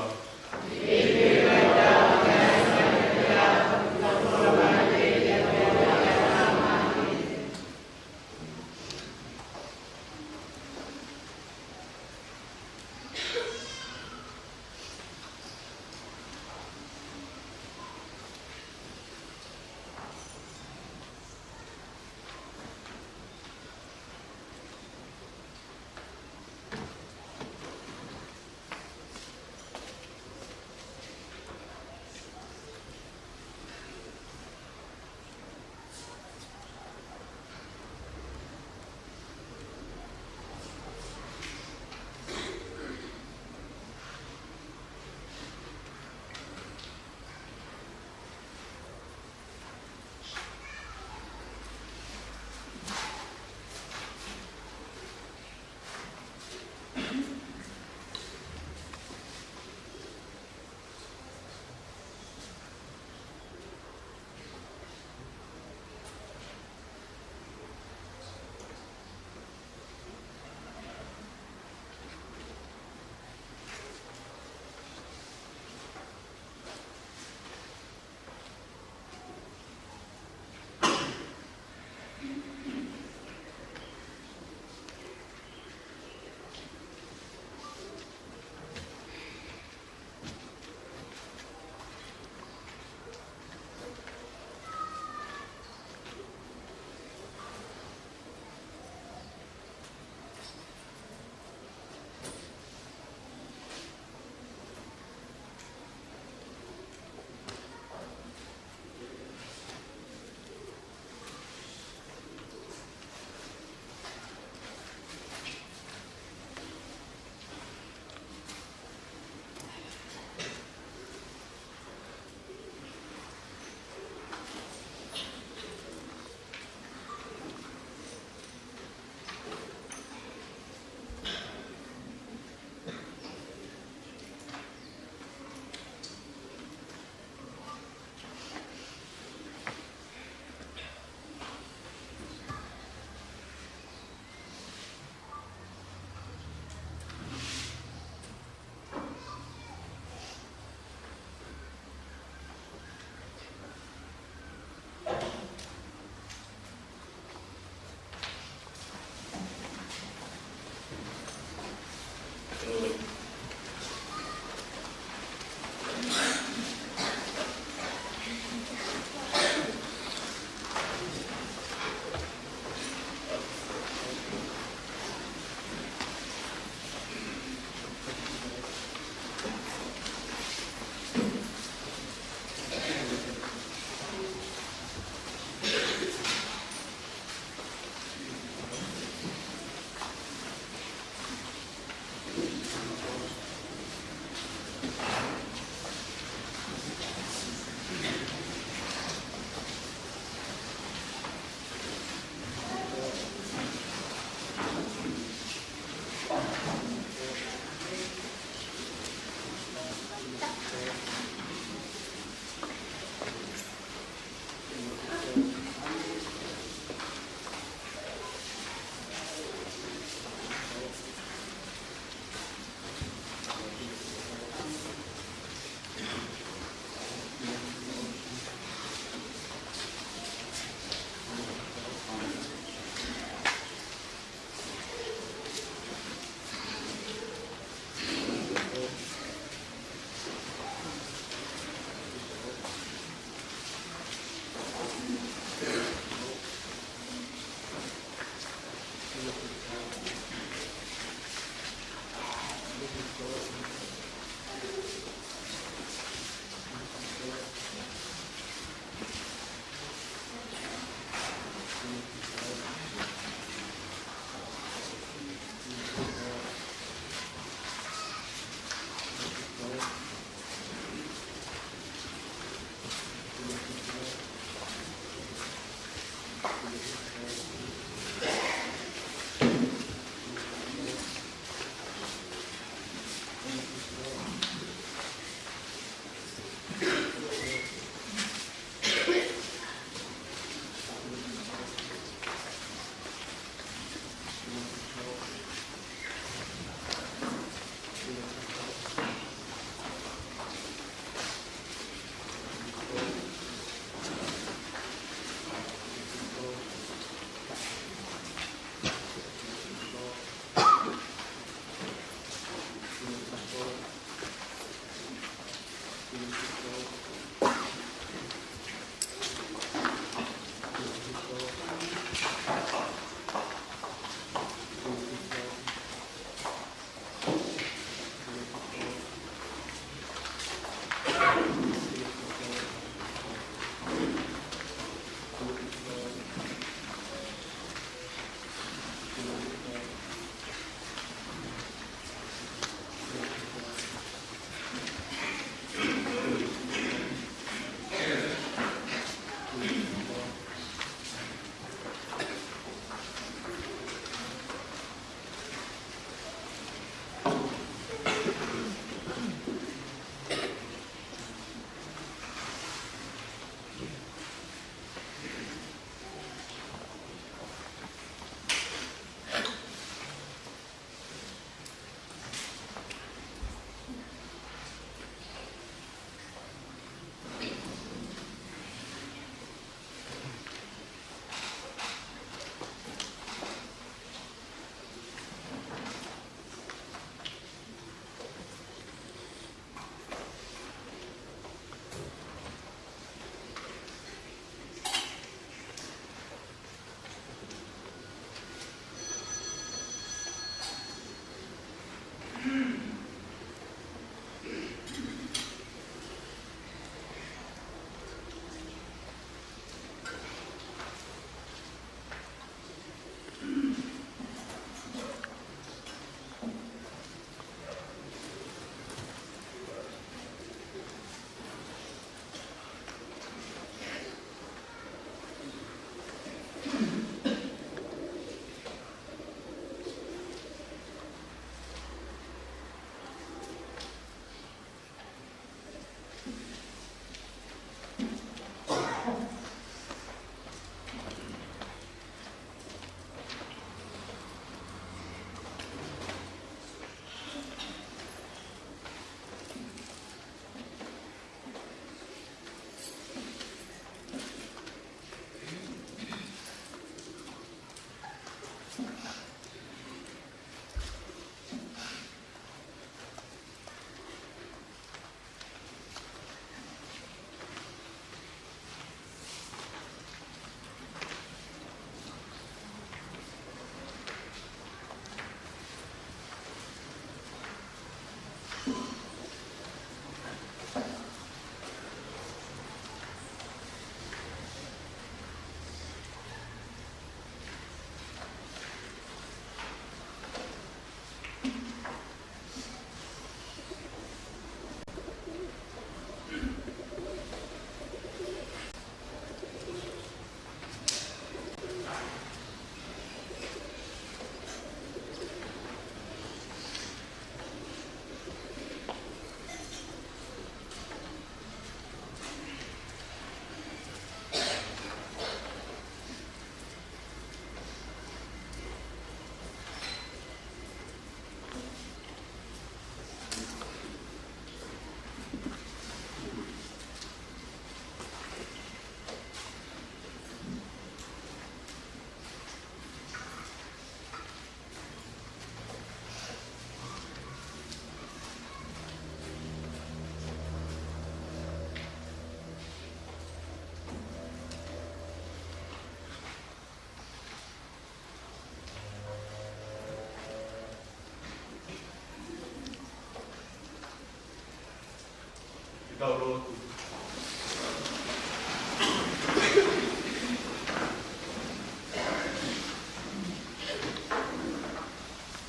Ke tau lotu.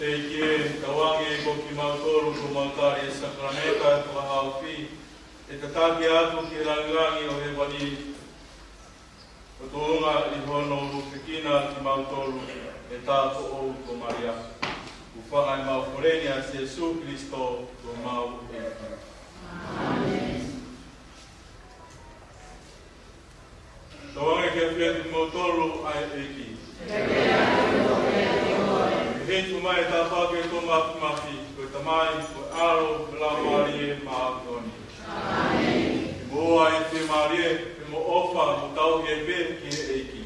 ʻEiki ē, tauange ko kimautolu kuo mau tali e sākalamēniti ʻo e fakahaofi, ʻe tataki atu ki he langilangi ʻo hēvani, ʻo tuʻunga ʻi hono ʻufiʻufi kimautolu. ʻe tā ko ʻou ko Malia. Hūfanga ʻemau kole ni ʻia Sīsū Kalaisi ko homau ʻEiki. Tauange ke ʻafio ʻiate kimoutolu ʻa e ʻEiki. Ke hifo mai ʻa e tāpuaki ʻa e Tamai Māfimafi, ko e Tamai, ko e ʻAlo, ko e Laumālie Māʻoniʻoni. Ke mou ō ʻi he fiemālie, pea mo e ʻofa, mo tauhi pē ki he ʻEiki.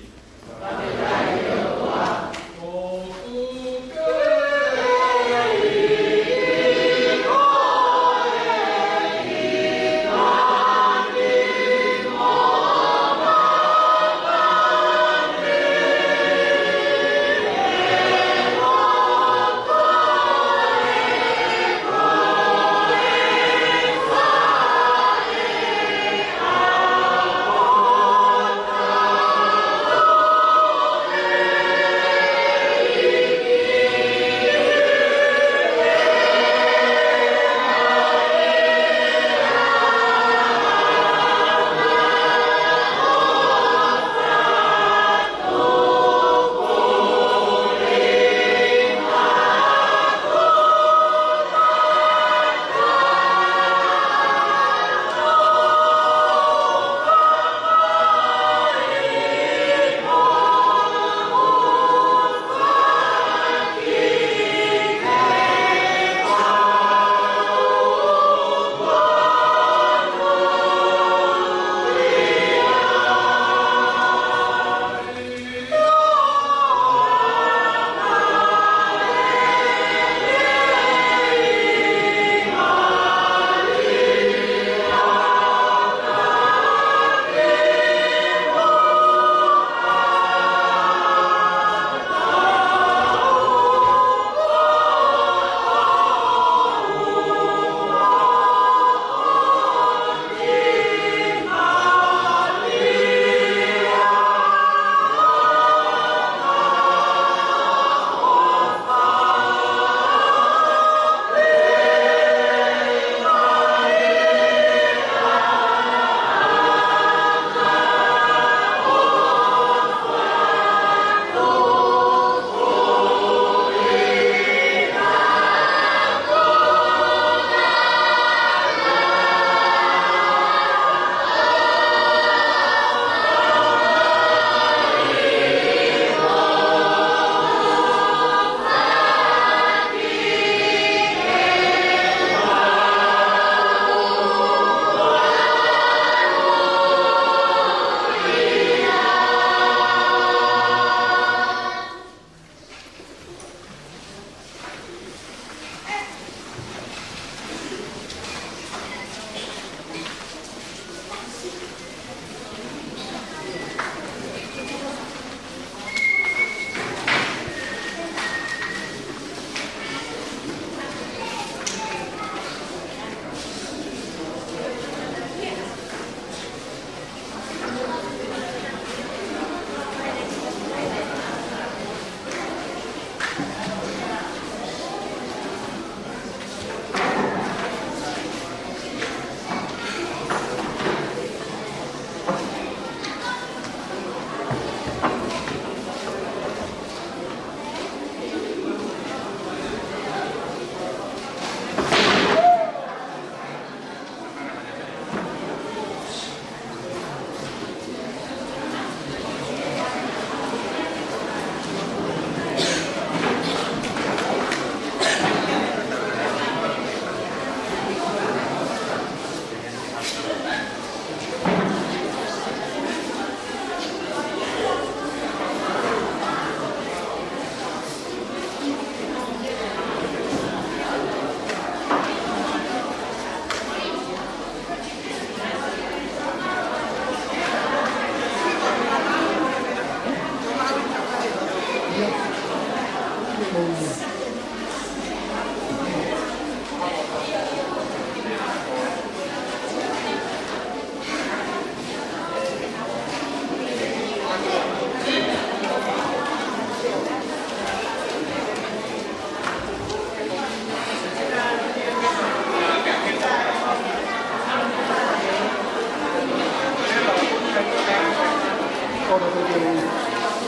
Ora te te,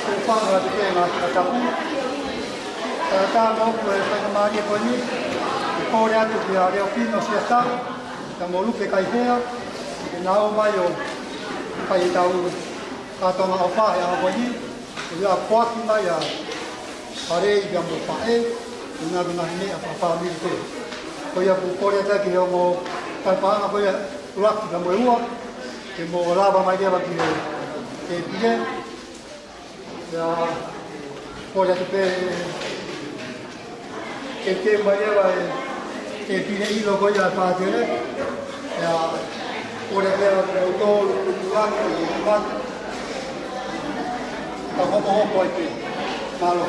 te fanga te te na ka tapu. Tau ʻoatu e faingamālie ko eni ke kole atu kia Leofino Siata, kia Molupe Kaihea, ke na ō mai ʻo fai ʻetau kātoanga ʻofa he ʻaho ko eni, ko ia ʻoku foaki mai ʻa Palei pea mo Faʻē, ʻi he ngaahi meʻa fakafāmili pē. Ko ia ʻoku kole atu ki he ongo kau paʻanga ko ia ʻuluaki pea mo e ua, ke mo lava mai leva ki he, ki he pile. Ia, kole atu pē, ke ke mai leva e, ke pile ʻilo ko ia ʻa e pātele. Ia, kole atu leva ki he ʻoku tau ʻuluaki, ʻuluaki. Ka hopohopo ai pē. Mālō.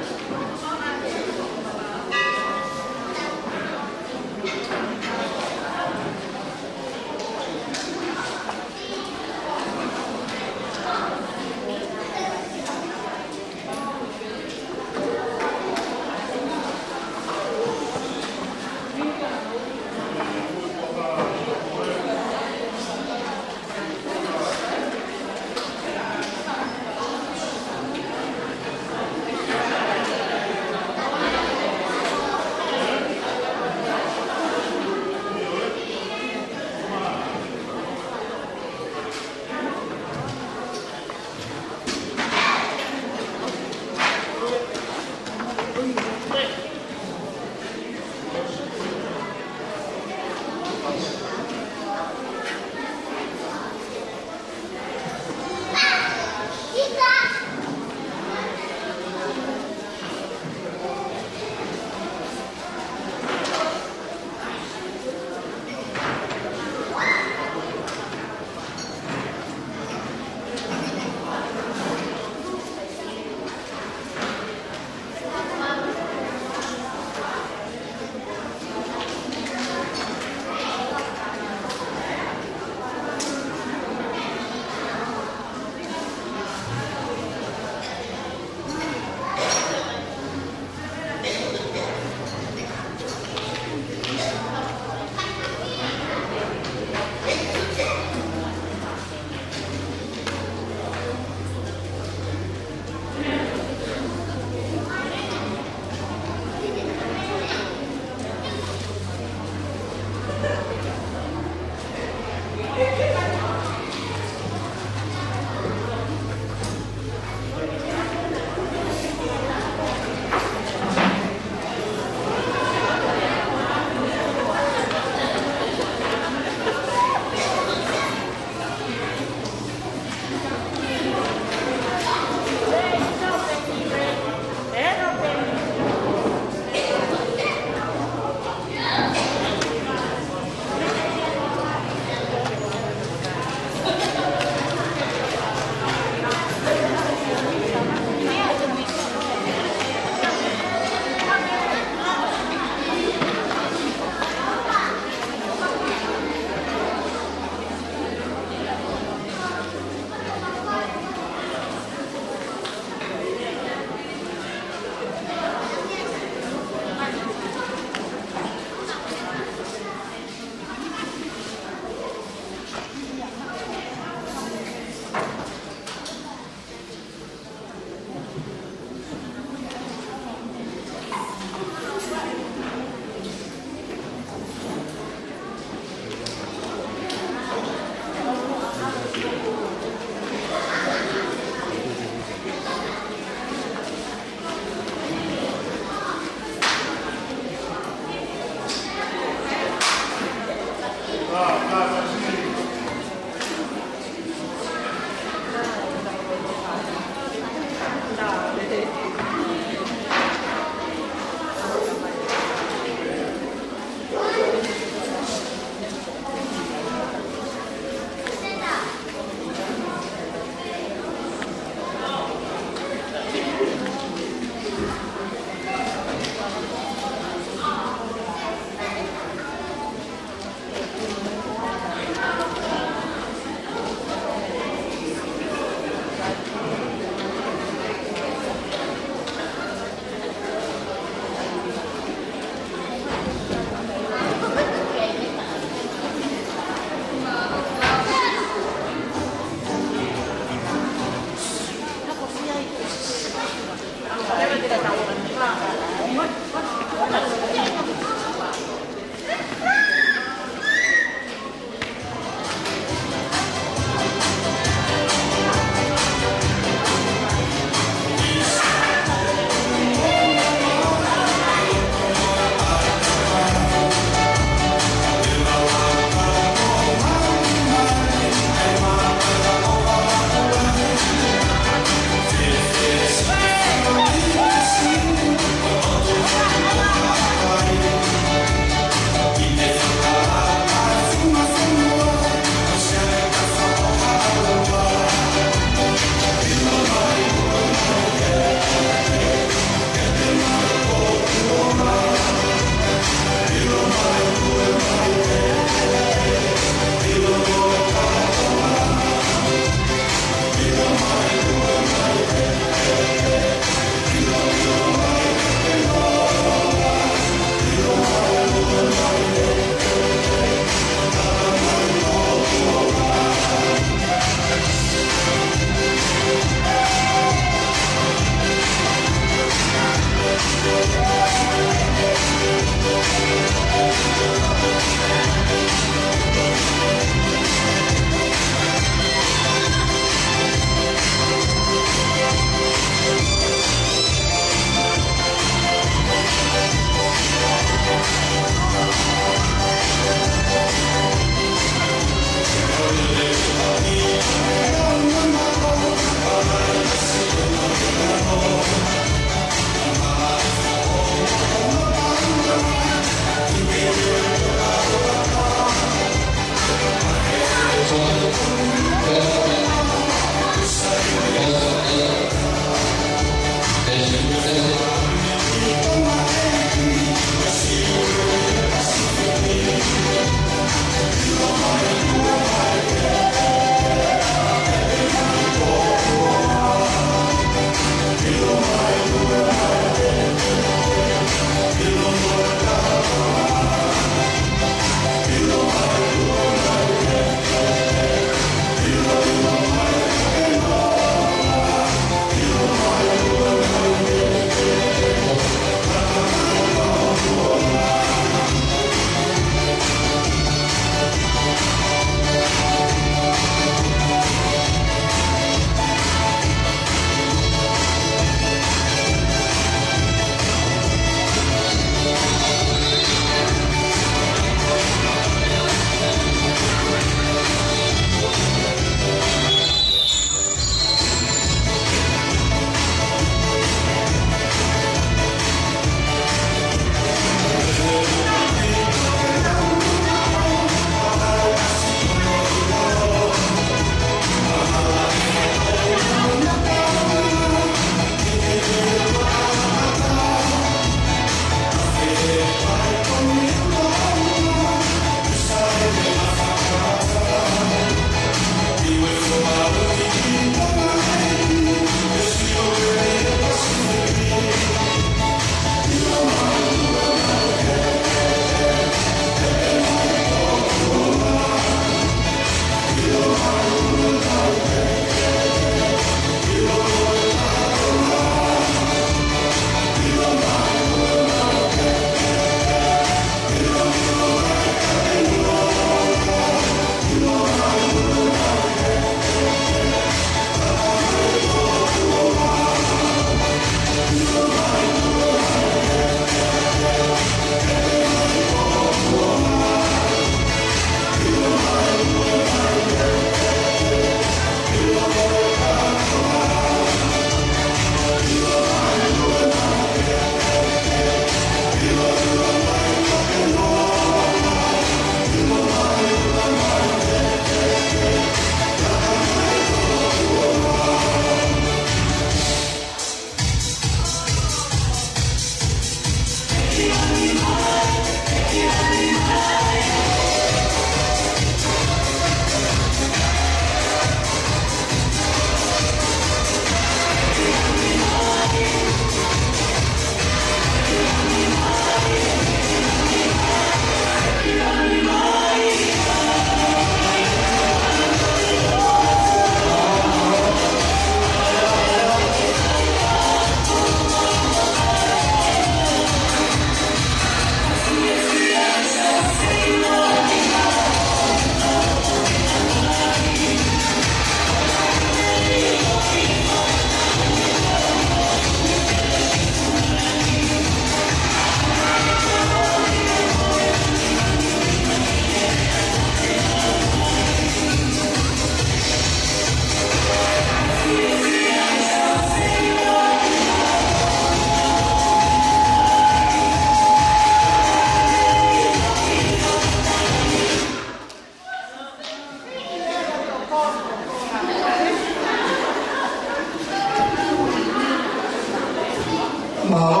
Mālō.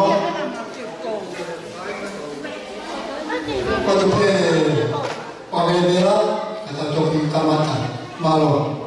Ko te pē ʻo e vela, ka tau toki kamata. Mālō.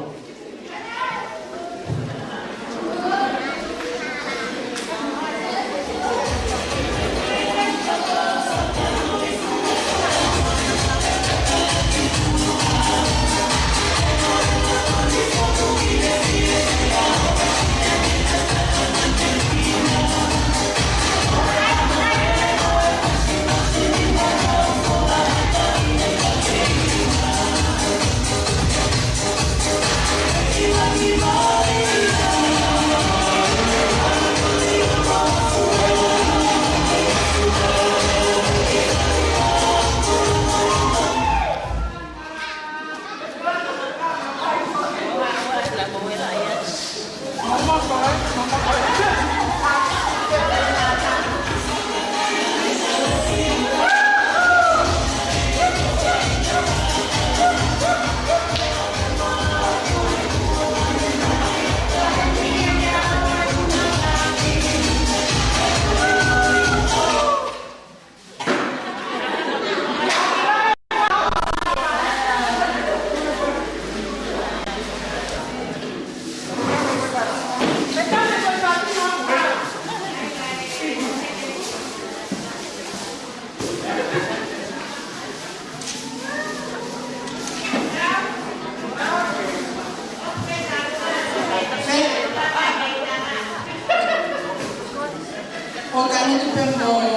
ʻOku ou tui pē mo e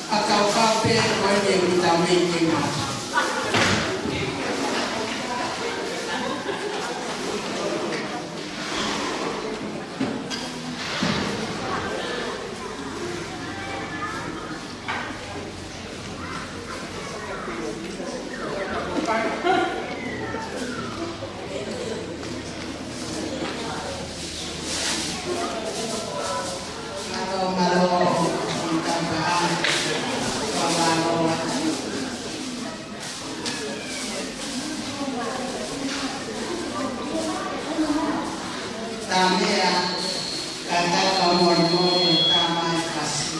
fakakaukau pē ko eni ʻoku tau meimei ʻi ai. Tamea, ka tau ka moe moe, tamai kasi.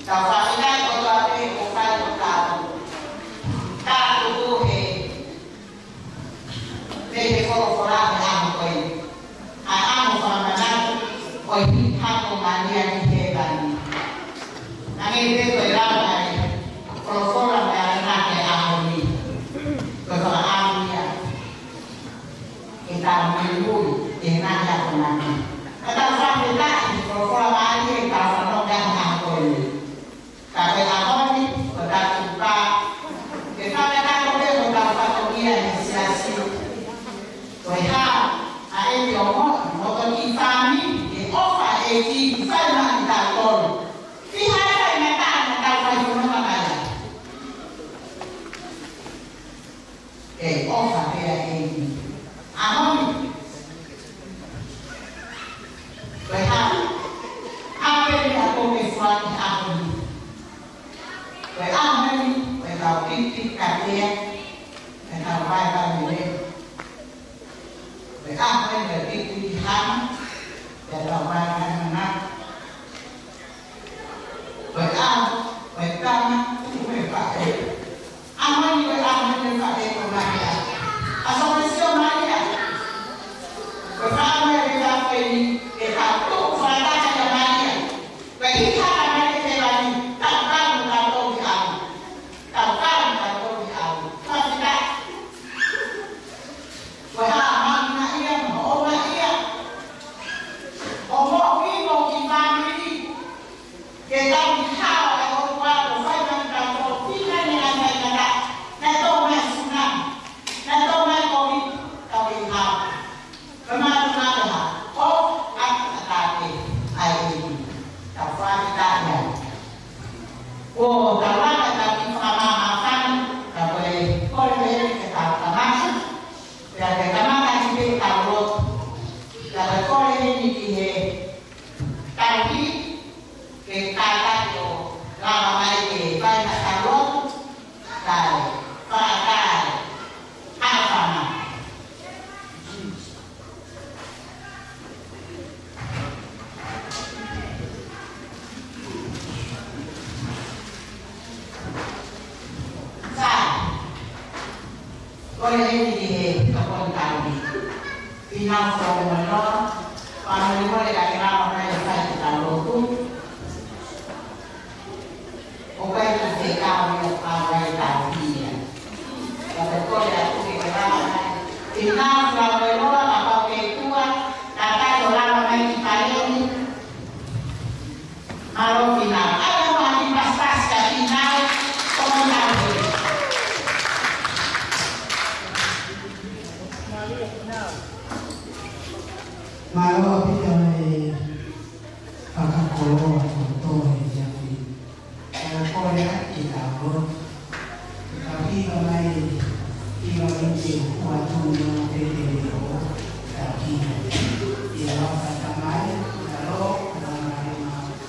Tau fakafetaʻi kotoa pē ʻo fai ʻo tau. Tau tuku he, mei he folofola ʻo e ʻaho ko eni. ʻA e ʻaho fakamanatu ʻo e hiki hake ʻo Malia ki hēvani. Naʻe pehē ko e lau ʻa e folofola ʻa e ʻaho ni. Ko e fakaʻamu ia ke tau muimui ki he ngaahi akonaki. Ka tau fakafetaʻi he folofola Malia ʻi he tau fanongo ki ai he ʻaho ko eni. Ka ko e ʻaho ni, ko e tau tuku pē ke fakataha ko ē ko e tau fatongia he siasi. Ko e hā ʻa e ʻi ʻo mo, mo ko ki fāmili, ke ʻofa ʻEiki, fai mai ki tautolu. Fiha e faingataʻa naʻa tau fai fononga mai ai. Ke ʻofa pē ʻa e ʻEiki. ʻAho ni. Ko e hā, hā pē meʻa ʻoku ke foaki he ʻaho ni. Ko e ʻaho ni, ko e tau piki katea, ko e tau vaivai lelei. Ko e ʻaho ni, ko e piki hana, ko e tau vaivai lelei. Ko e ʻaho, ko e tama, ko e faʻē. ʻAho ni ko e ʻaho ni ko e faʻē ko Malia. ʻA so me sio Malia. Ko e faʻē ko e faʻē ni, ke tau tuku fakataha kia Malia. Ko e hiki hake ʻa Malia ki hēvani, tau kau mo tau toki au. Tau kau mo tau toki au. Fakafetaʻi. Ko e hā ʻa e mahuʻinga ia, mo e ʻuhinga ia. ʻO moʻui mo ki fāmili. Ke tau ki hao ʻa e ʻOtua ʻo fai mai ki tautolu, fika ne ngai mai kata, naʻe tō mai tsunami, naʻe tō mai Covid, tau kei hao. Ko e mātuʻa ke hao, ʻo ʻataʻatā pē ʻa e ʻEiki, tau fakafetaʻi ai. ʻO tau lava tau kiʻi fakamāmāfana, ka ko e kole pē ke tau kamata, pea ke kamata ki he tau lotu, ka ko e kole heni ki he tau hiki, ke kātaki ʻo lava mai ke fai ha tau lotu, kae fakataha ʻa e fānau. Sai. Kole heni ki he tokoni tau hiki. Finau Folomoʻiloa, fakamolemole ka ke lava mai ʻo fai ʻetau lotu. ʻOku ʻikai ke tau ia ʻa e tau hiki. Ka te kole atu ke ke lava mai. Finau Folomoʻiloa, kapau ʻoku ke tuʻa, kātaki ʻo lava mai ki paleni. Mālō Finau. ʻAi ʻa e pasipasi kia Finau, ko e tau hiki. Mālō ʻaupito e fakakoloa kotoa he efiafi ni. ʻOku ou kole atu ke tau lotu. Ke tau hiva mai, hiva mai ke hua tonu ʻo pete le o, ke tau hiva. ʻI he huafa ʻo e Tamai, ʻi he ʻAlo, ʻi he Laumālie Māʻoniʻoni.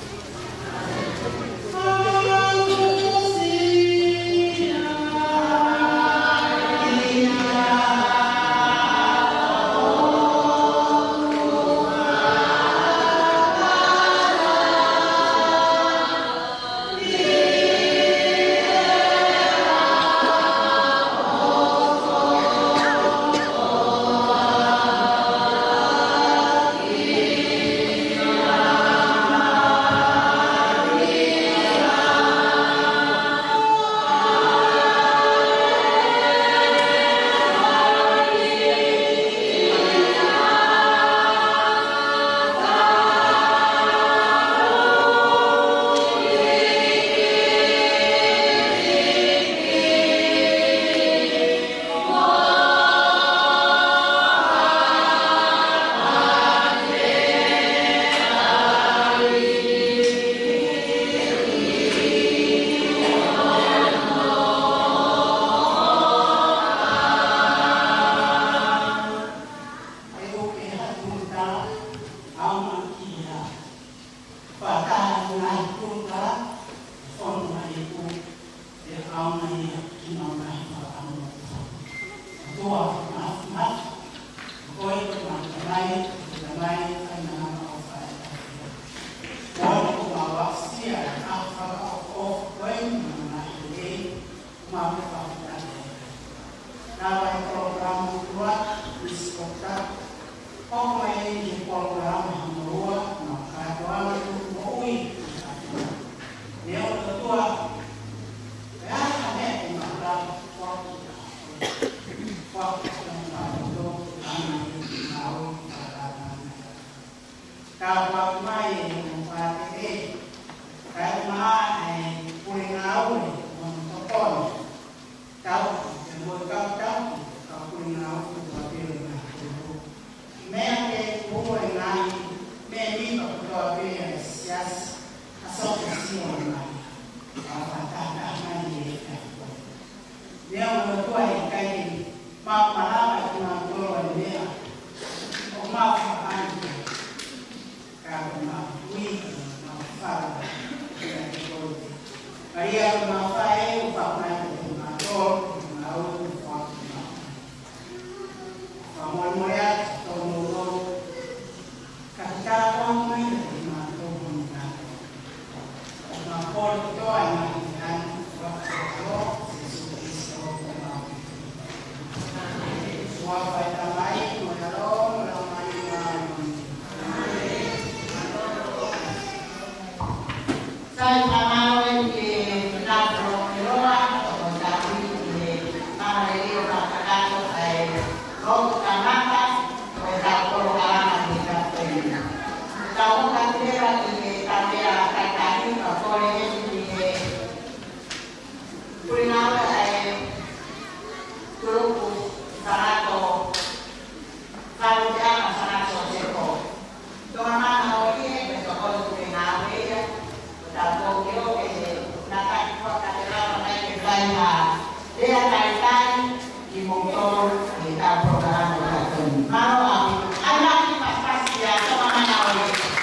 Fakataha e ngaahi tuʻunga, fonu mai e tuʻu, ʻe ʻaonga ia ki he ngaahi fakaʻamu. ʻOtua, mafimafi, ko koe ko e Tamai, ko e Tamai, ʻa e ngaahi ʻofa ʻa e ʻOtua. Ko koe ko e mau aʻusia, ʻa e fakaʻamu. Ka ʻoku ʻomai e ongo pātele, kae ʻumaʻā e pule ngāue mo hono tokoni. Tau, te mo tau tau, ka pule ngāue ko tau pele ngā tō. Meʻa ke kuo e ngaahi mēmipa kotoa pē ʻa e siasi, ʻa Soka Sione mai. ʻA fata mai e ka ko. Meʻa ʻoku ʻOtua ʻikai ke mau malava ʻi kinautolu ʻa e meʻa ʻoku mau fakaʻamu. Ka ko mau ui, mau fala, ʻia te koe. Maria ko mau fae, ʻo fakaʻamu te mau tō, mau ui, mau fakaʻamu. Fakamolemole atu, tō mau tō. Ka kita ko mai, mau tō, mau tō. Mau tō, tō, ai, mau tō, Sīsū Kalaisi, ko mau. Pule ngāue ʻa e kulupu Fakato, Fakato Soseko. Tō māmani ʻoku ʻi he pē tokoni pule ngāue ia, ko tau kōkio ke he naka ki kua ka te lava mai ke fai ha lea talitali, ki moutolu, ʻi he tau polokalama ʻo e taʻu ni. Mālō ʻaupito, ʻai lā ki pasipasi ia, tō māmani ʻoku ʻi he.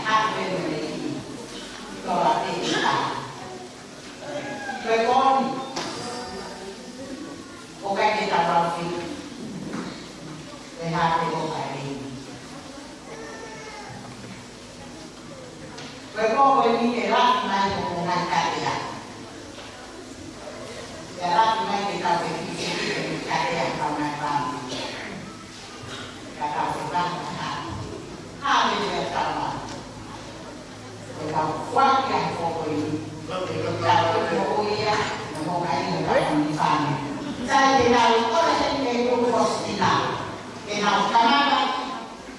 Haʻu pē mei he toa pē ʻi ka. Ko e koni. ʻOku ʻikai ke tau aʻu ki. Ko e hā pē ko ka ʻi. Ko e pō ko eni ke lafi mai ko e ngaahi katea. Ke lafi mai ke tau ke kise ki he katea ka mai pāmu. Ka tau ke pāmu ha. Ha me te tau ma. Ko tau kuaki a pō ko eni. Ko tau ke mo ia, mo ka ina ka mo ni pāmu. Sai ke tau kole he ke tu ko sina. Ke nau kamata,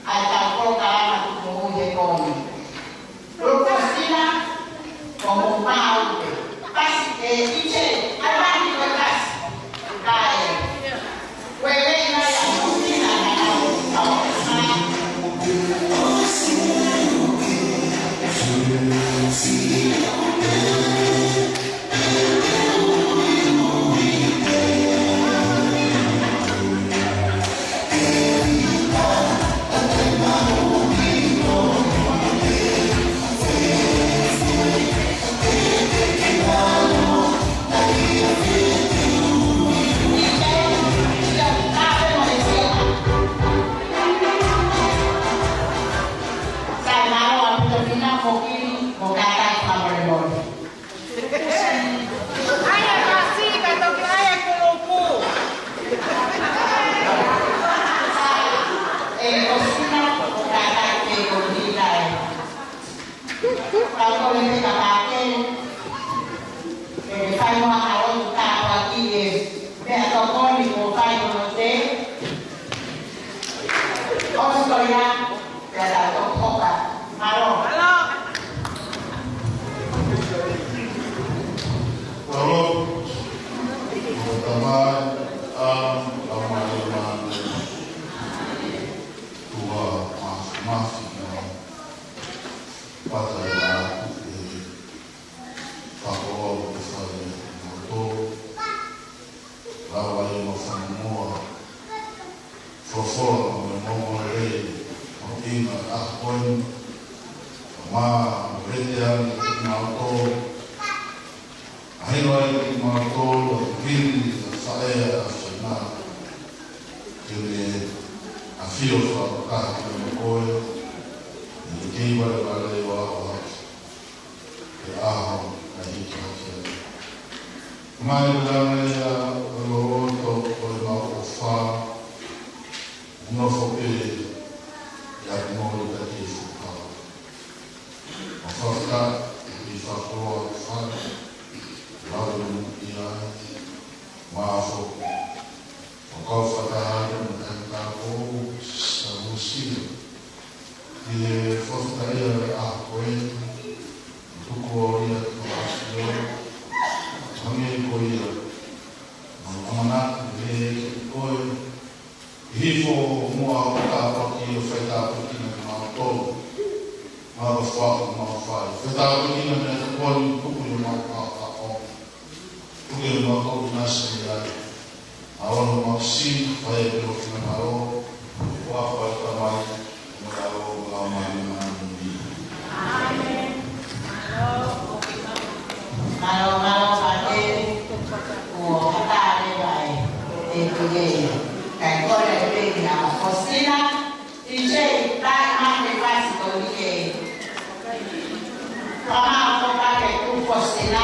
ʻa e tau polokalama tuku moʻui he koni. Rufosina, ko mo mau te. Pasi e ite, ʻa e mahi ko e pasi. Kae. Ko e lei mai a Rufosina, na na. ʻAi e kasi, ka toki ʻai e kulupu. E kosina, ko kātaki ke ko hita e. Ka ko le ka pake. E fai mo a karo ka paki e. Pea tokoni ko fai mo te. Australia. Pea tau toki hoka. Mālō. Mālō. Mālō. Ko Tamai, ʻa, ʻa mai, mai. Tua, ma, ma, ma. Pata ia, e, pako, e, fai, e, moto. Lava ia mo fakamoa. Folofola mo e ongoongolelei, mo e ʻuhinga ʻa e ʻaho ko eni. Mo e vete ange kimautolu. ʻA e ʻilo ai kimautolu, ʻa e kini, ʻa e faʻē, ʻa e faʻē. Ke ne ʻafio fakataha mo koe. Ke ne kei valevale ʻo aʻu hake. He ʻaho naʻe hiki hake ai. Mai langa ia ʻo loloto ʻo e mau ʻofa. Nofo pē ia ʻi he moʻui taʻe fakaʻau. ʻO fakataha ʻi he fakakoloa fale. Lave mo ia ai. Māfo. ʻO kau fakataha ai mo e kakai tāupoʻou, sa musio. ʻI he fakataha ia ʻa e ʻaho ko eni, tuku ʻo ia ki ho ʻAfio, hangē ko ia, mo ʻamanaki ʻe he ʻEiki ko e, ʻi he hifo muʻa ʻo tāpuaki ʻo fai tāpuekina kimautolu, mo e fakaʻamu mo e fai. Fai tāpuekina mei he tokoni tuku ʻi homau ʻaʻaho. Tuku ʻi homau ʻaʻaho ʻi he ʻinasi ni ai. ʻA ʻoua naʻa mau sino, fai e pelo kina mālō, ʻofa ʻa e Tamai, mo e ʻAlo, mo e Laumālie Māʻoniʻoni. Mālō, mālō, Pate, ʻo hata leva e, e pule, kae kole pē ki he ʻaho ko sina, ʻi he taʻe mate pasi ko ike. Kama ko pake kuko sina,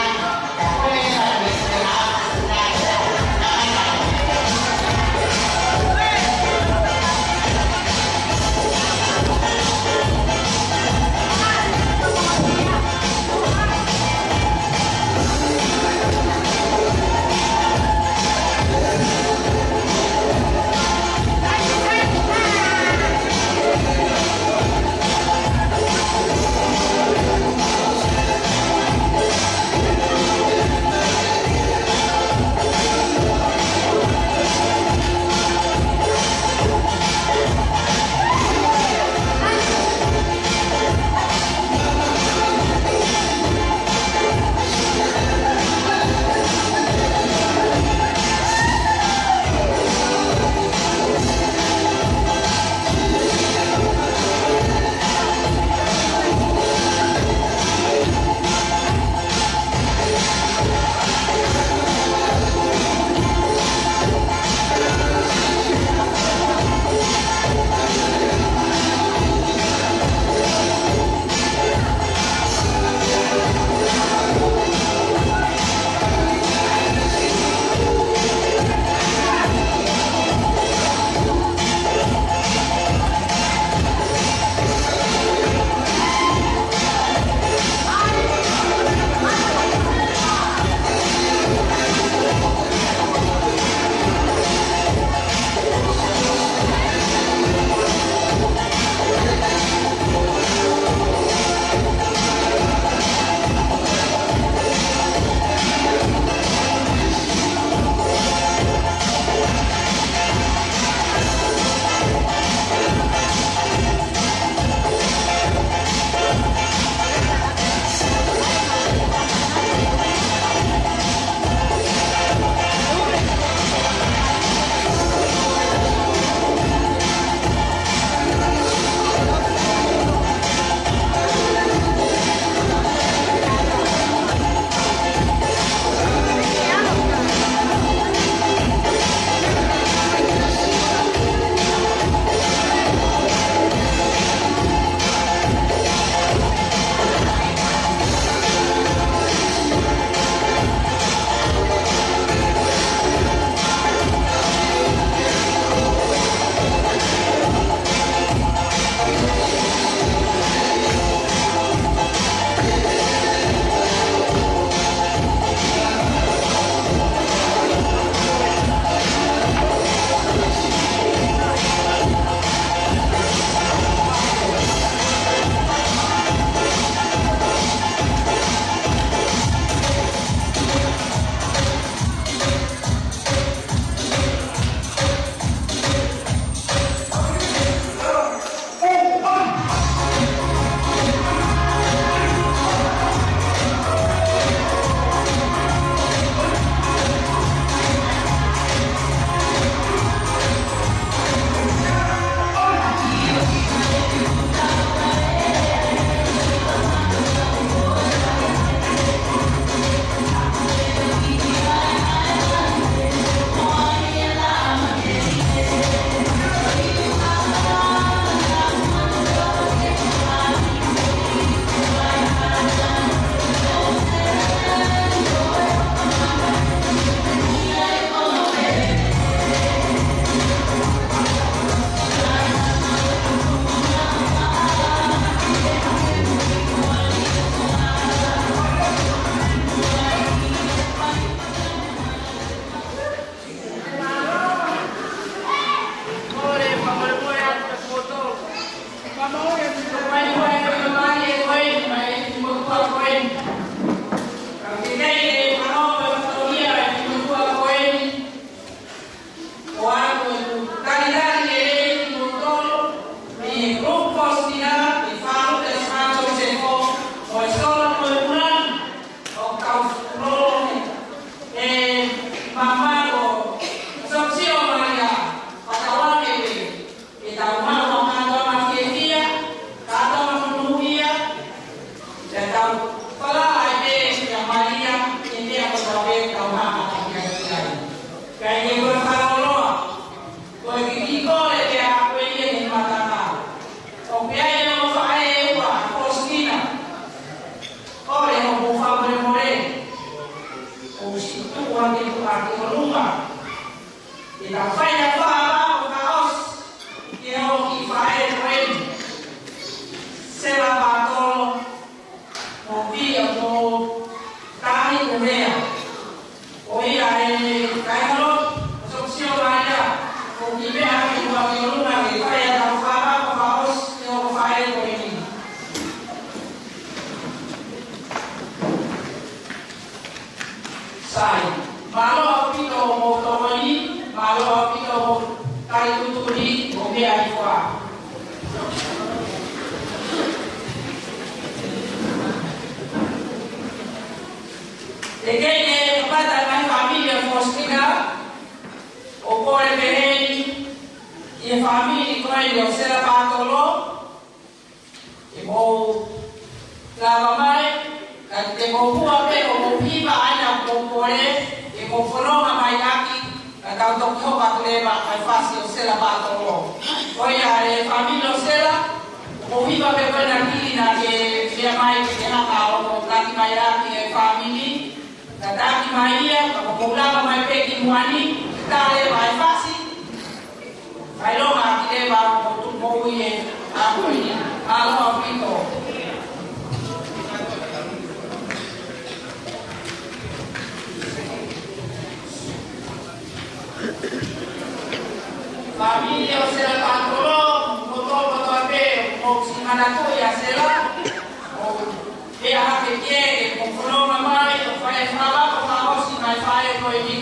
ka ko e sa ni sina, sina, sina. Ka fai ʻa e fakaʻapaʻapa fakaʻosi ki he ʻofa ʻa e faʻē ko eni, Sela Patolo, mo Pia mo Tahi Kovea. Ko ia e kāingalotu, ʻoku ou sio mai ia, ʻoku kiʻi meʻa ki muʻa ki ʻolunga ke fai ʻa e fakaʻapaʻapa fakaʻosi ki he ʻofa ʻa e faʻē ko eni. Sai. Mālō ʻaupito hoʻomou tokoni, mālō ʻaupito hoʻomou tali tuʻutuʻuni, ʻo meʻa hifo ā. Teʻeki ke kamata mai fāmili ʻa Faustina, ʻo kole pehē ni, ʻi he fāmili ko eni ʻo Sela Patolo, ke mou lava mai, ka te mou hū pē ʻo mou hiva ʻa e meʻa ʻoku mou kole, ke mou fononga mai ʻaki, ka tau toki hoko atu leva ʻa e fasi ʻo Sela Patolo. Ko ia e fāmili ʻo Sela, mou hiva pē ko ena kili naʻa ke meʻa mai ke ke hanga ʻo mou taki mai ʻaki e fāmili, ka taki mai ia, ka mou lava mai pē ki muʻa ni, tā leva e fasi, ʻa e longa ki leva ʻo tuʻu mou ʻi he ʻaho ni. Mālō ʻaupito. Fāmili ʻo Sela Patolo, mo tō kotoa pē, mo si mana ko ia Sela, ʻo pea hake ke, mo fononga mai, ʻo fai e fakaʻapaʻapa fakaʻosi mai faʻē ko eni.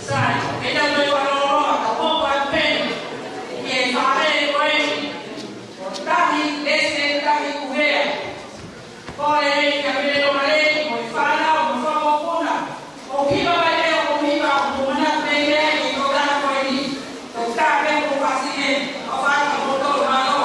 Sai, ʻe tau mai wano loa, ka pō ka peni, ki he fale ko eni, ʻo tahi, lese tahi kuhea. Ko e lelei ka mele lo malei, mo e fānau, mo e fanga mokopuna. ʻO hiva mai pē, ʻo hiva, ʻo mona pē ia, ʻi he kona ko eni. ʻO tā pē, ʻo fasi ē, ʻo fai ka moto, mālō.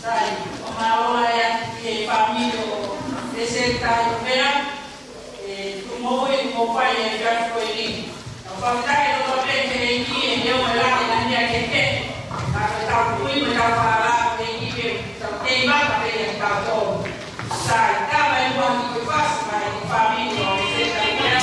Sai, ʻo mālō ʻa e fāmili ʻo Lese tahi kuhea, ʻe tuʻu moʻui mo fai e fiatu ko eni. Ka fakafetaʻi ʻe lava pē ki he ʻEiki ʻi he ʻofa ʻa e Laʻā ʻi he ngaahi ʻaho kehekehe. Ka ko e tau kui mo e tau falala ko e ʻEiki pē, tau kei vaka pē ia tau tō. Sai, tā mai muʻa ki he fasi mai ki he fāmili ʻo Lese tahi kuhea.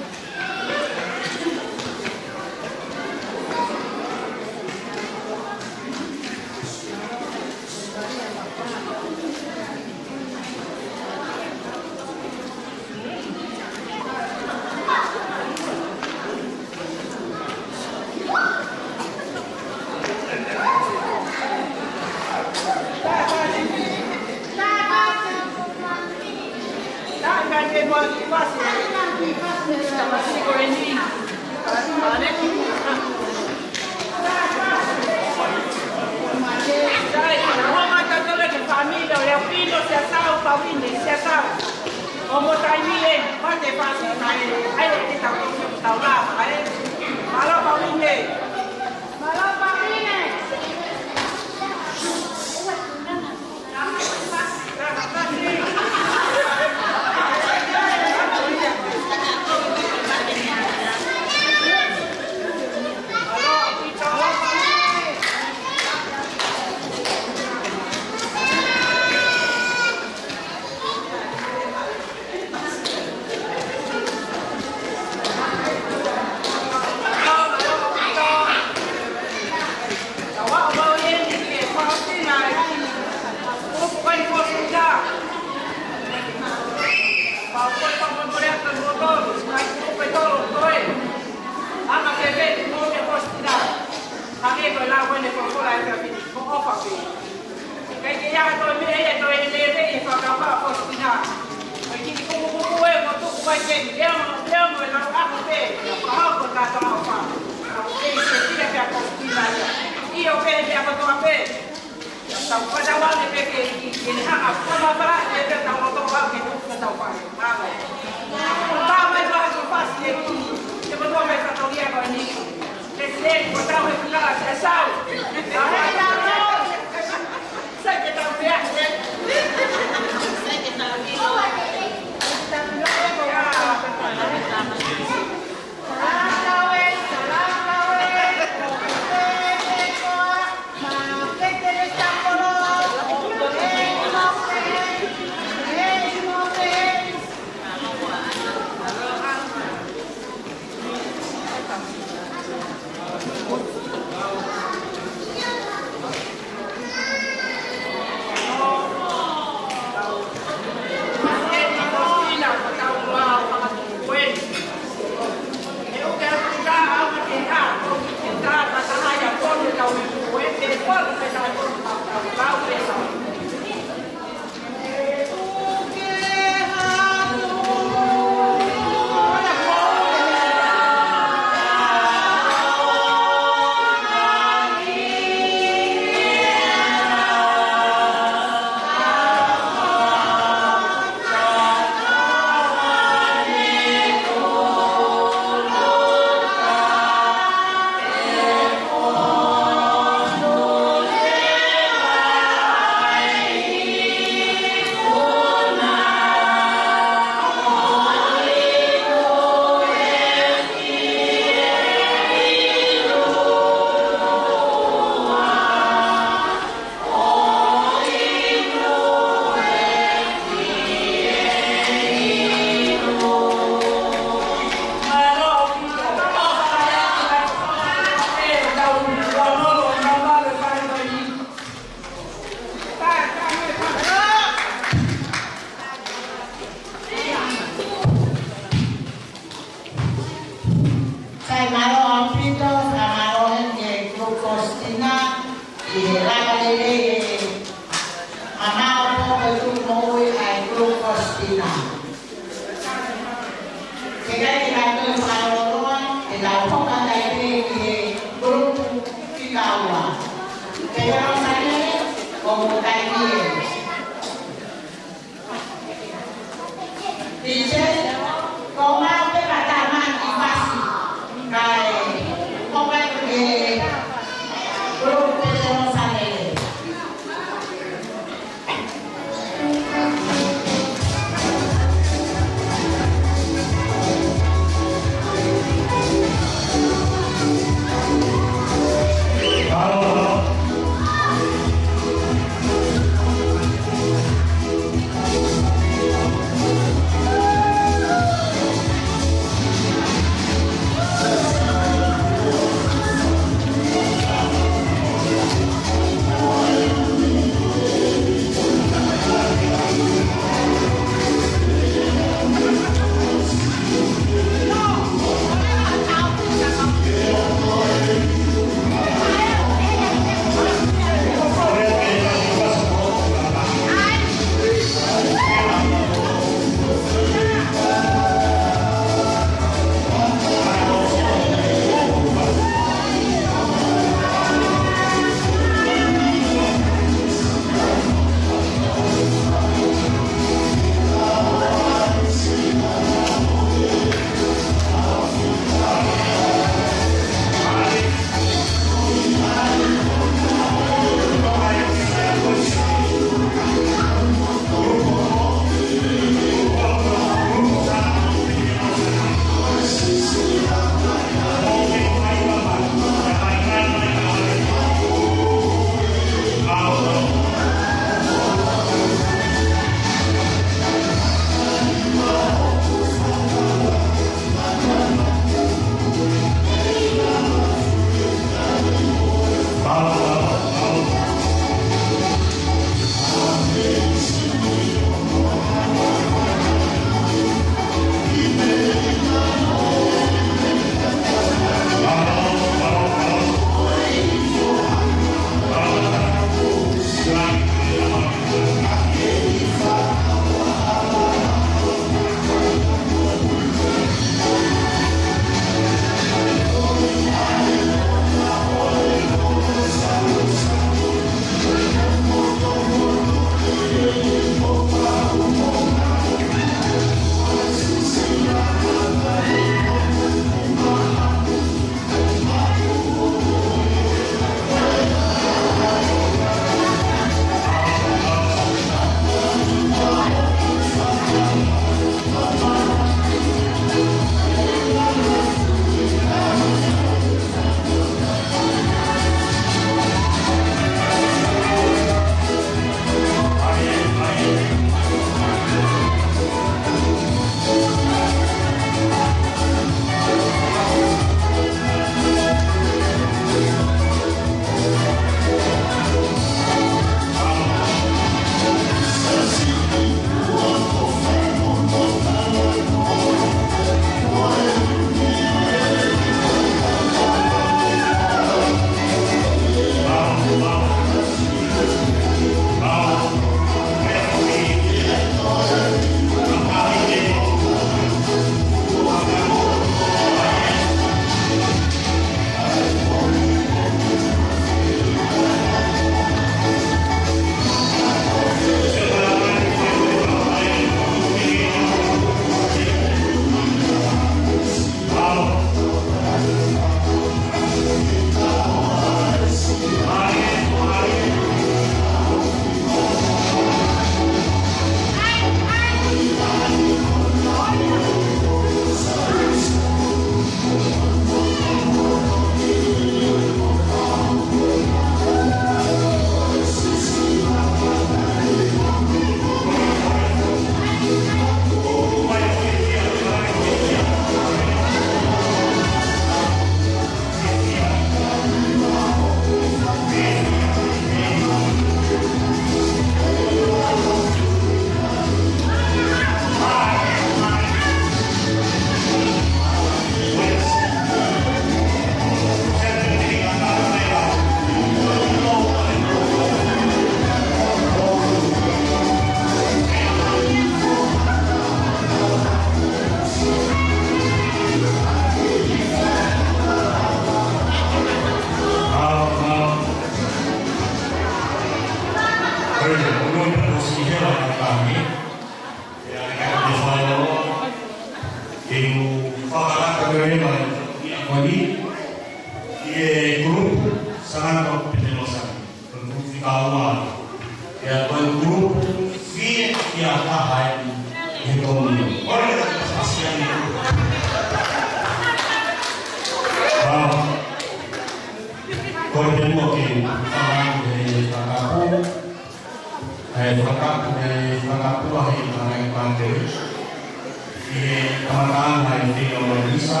Mākana e fino o Lisa,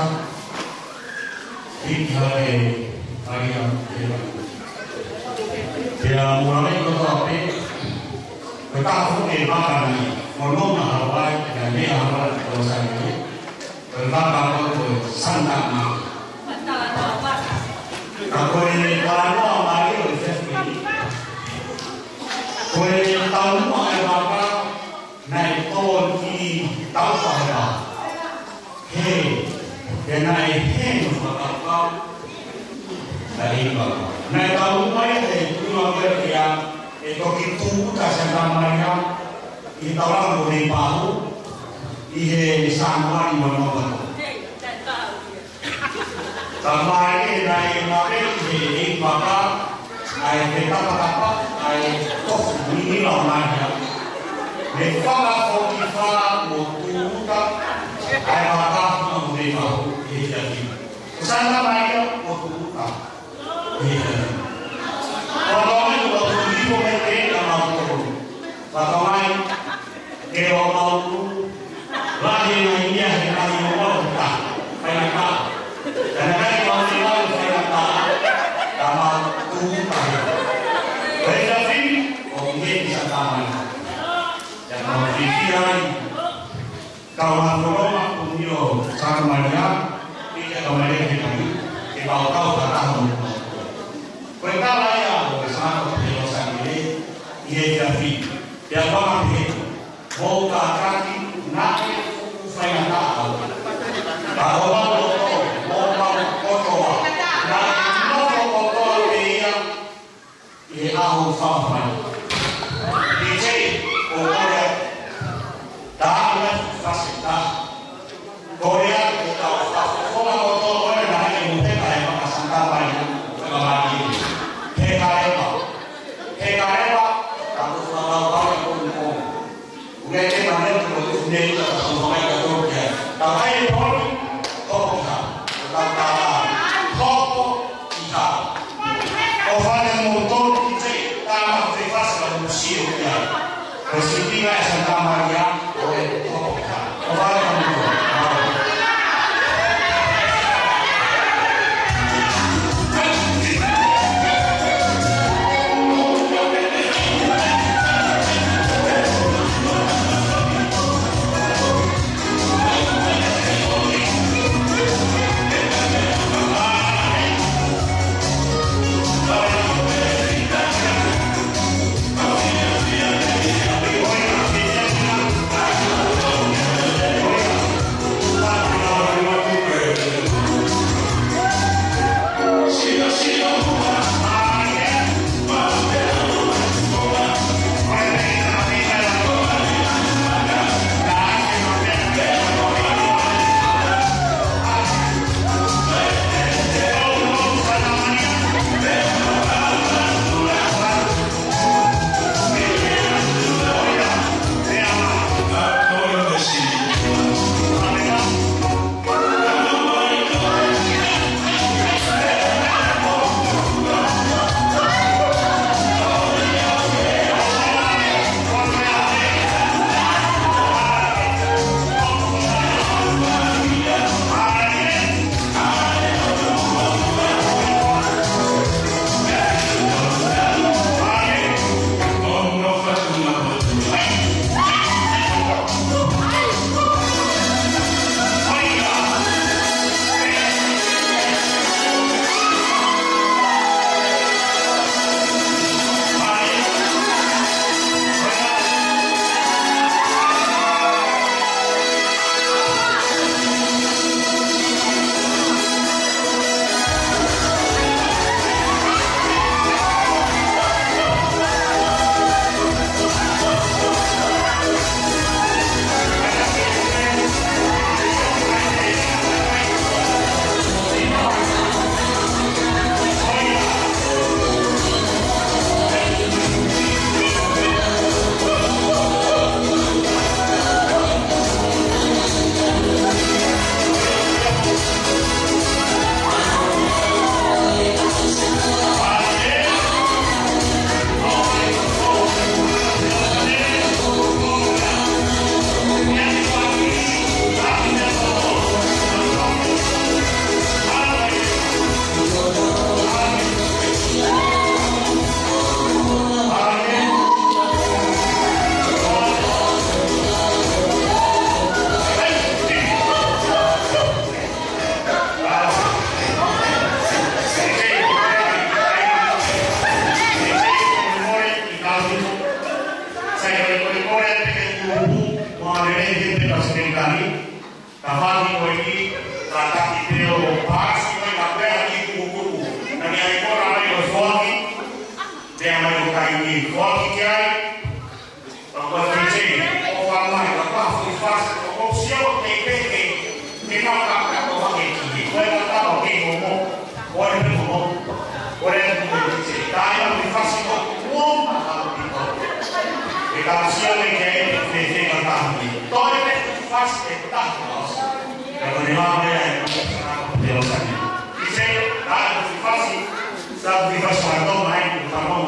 hiki hake ai a te. Pea mou lave kotoa pē, ko e taha foki e vaka ni, ko Nona Hawaii, pea Nea Hawaii, ko Sani. Ko e vaka ko e Santa Maria. Ka ko e talanoa mai ʻo e fefine. Ko e taumuʻa e vaka, naʻe tō ki taufa he vā. He, he naʻe hē no fakakau, naʻe iva. Naʻe taumuʻa e tuʻunga ko ia, ʻe toki tūʻuta Santa Maria, ʻi he taulanga ko Neipahu, ʻi he Sānuali ua noa noa. Ka mai e naʻe maʻu ʻe he ʻeikivaka ʻa e fetapatapa ʻa e tofu minila o Maria. Ne fakafokifā mo tūʻuta ʻa e vaka ʻi Neipahu he efiafi ni. Ko Santa Maria mo tūʻuta he efiafi ni. Ko e lau ʻeni ʻoku tau tui mo e pē ka mau tolu. Fatongia, ke o mau tolu, lahi e ngaahi meʻa he ngaahi ʻo mau ta, faingataʻa. Ka naʻe ʻikai ke mau fie maʻu faingataʻa, ka mau tūʻuta. Ko e efiafi ni, ʻoku ʻi heni Santa Maria. Pea mau fiefia ai, kau Haʻafolonga Kuini ʻo Santa Maria, ʻi he kau mai he kai, ke mau kau fakataha mo. Ko e tala ia ʻo e Santo Pedro Sangere, ʻi he efiafi ni. Pea ʻoku pehē, mou kātaki, naʻe fuʻu faingataʻa au. Ka ʻoku mau loto, mou mau kotoa, naʻe nofo kotoa pē ia ʻi he ʻaho fafai. ʻI he ʻo kore, tā ʻoku fasi tā. Ko ia, ko e kau fakafofonga kotoa ko ē naʻe ʻi he muteka he maka Santa Maria, ko e mamahi. He kaleva. He kaleva, ka ko e fakakaukau ko ē. ʻOku ʻikai ke mane ko e tuʻu nei ka tau fakaʻi ka tau kia. Tau kai e pori, hopo ki ha. Tau tā, hopo ki ha. ʻOfa atu mo tolu ki te, tā ma te fasi ka musio kia. Ko e sīpinga e Santa Maria, ʻo e hopo ki ha. ʻOfa atu mo tolu. Fani ko eni, ka taki pē ʻo paasi ko e ka pea ki kukuku. Ka ni ai ko na mai ʻo foaki, pea mai ʻo kai ni foaki ki ai. Ka ko e fiti, ʻo fāmai, ka ko e fuʻu fasi, ʻo ko sio te peke, ke nau ka ka ko hake ki ni. Ko e ka ka ko ke ko mo. Ko e pē ko mo, ko e pē ko mo, se taina mi fasi ko mo ma ka ko piko. E ka sio me ke e pe pe ka ka mi. Toe pē fasi e ka ko. Ka ko ni ma me e ko sa ko te o sa ni. I se, taina mi fasi, sa mi fasi ma to mai, ka mo.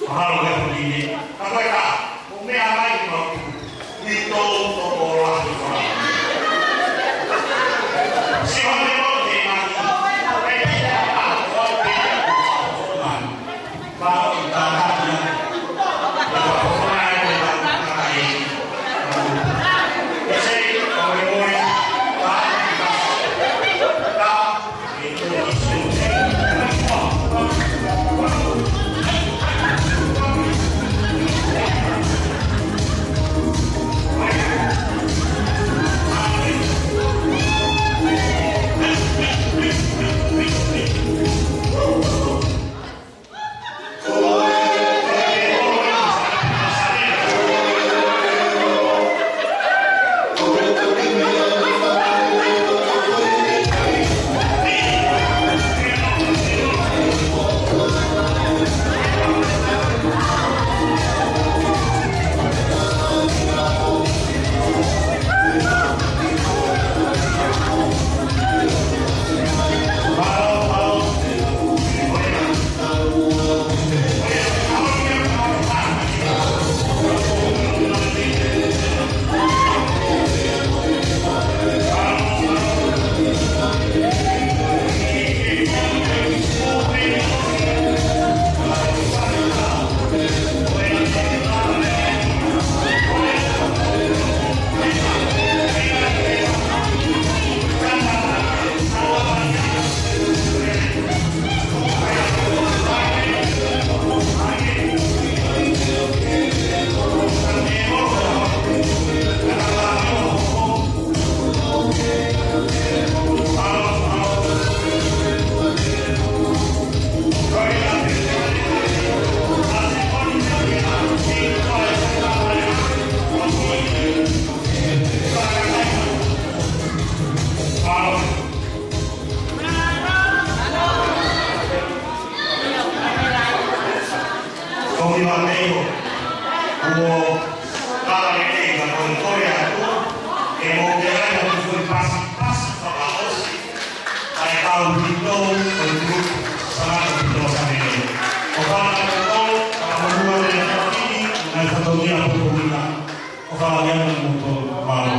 Mahalo ke puni ne. Ka ko e ka, ko e meʻa mai ki mau. Ni tō tō ko la ki fara. Si hone mo te mani. E te te a ko te te a ko mani. Pao i ta ta ni. E ka ko na e ko ta ta e. E se, ko e mo e. Ta, ta, ta. Ko mi ma mei o, kuo kala e nei ka ko e kole atu, e mo ke ai mo kui pasi, pasi fakaosi, ai kau pito, ko e kuru, sana ko pito sa mei. Ko kala ko ko, ka mo mua le ka kini, ai ka to mia ko ko mia. ʻO ka ʻi ai mo to malo.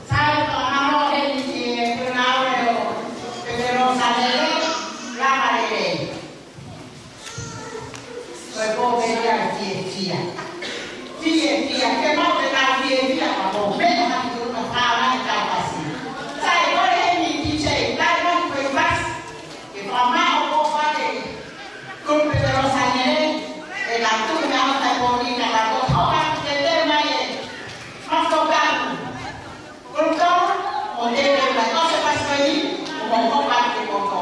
Sai, ko e hamo heni ki he punaʻauē ʻo Petelo Sanele, lama lelei. Ko e pō pē ia fiefia. Fiefia, ke mau ke tau fiefia ka pō, meʻa haki tunu ka fānau ke tau pasi. Sai, ko e heni ki he, tai mai ko e pasi. Ke fakamāʻopoʻopo ake. Ko Petelo Sanele, e ka tunu me au tai pō ni ka ka ko hoka ke te mai e. Mas ko ka. Ko ka, o te te mai ko se pasi ko ni, o mo hoka ke ko ko.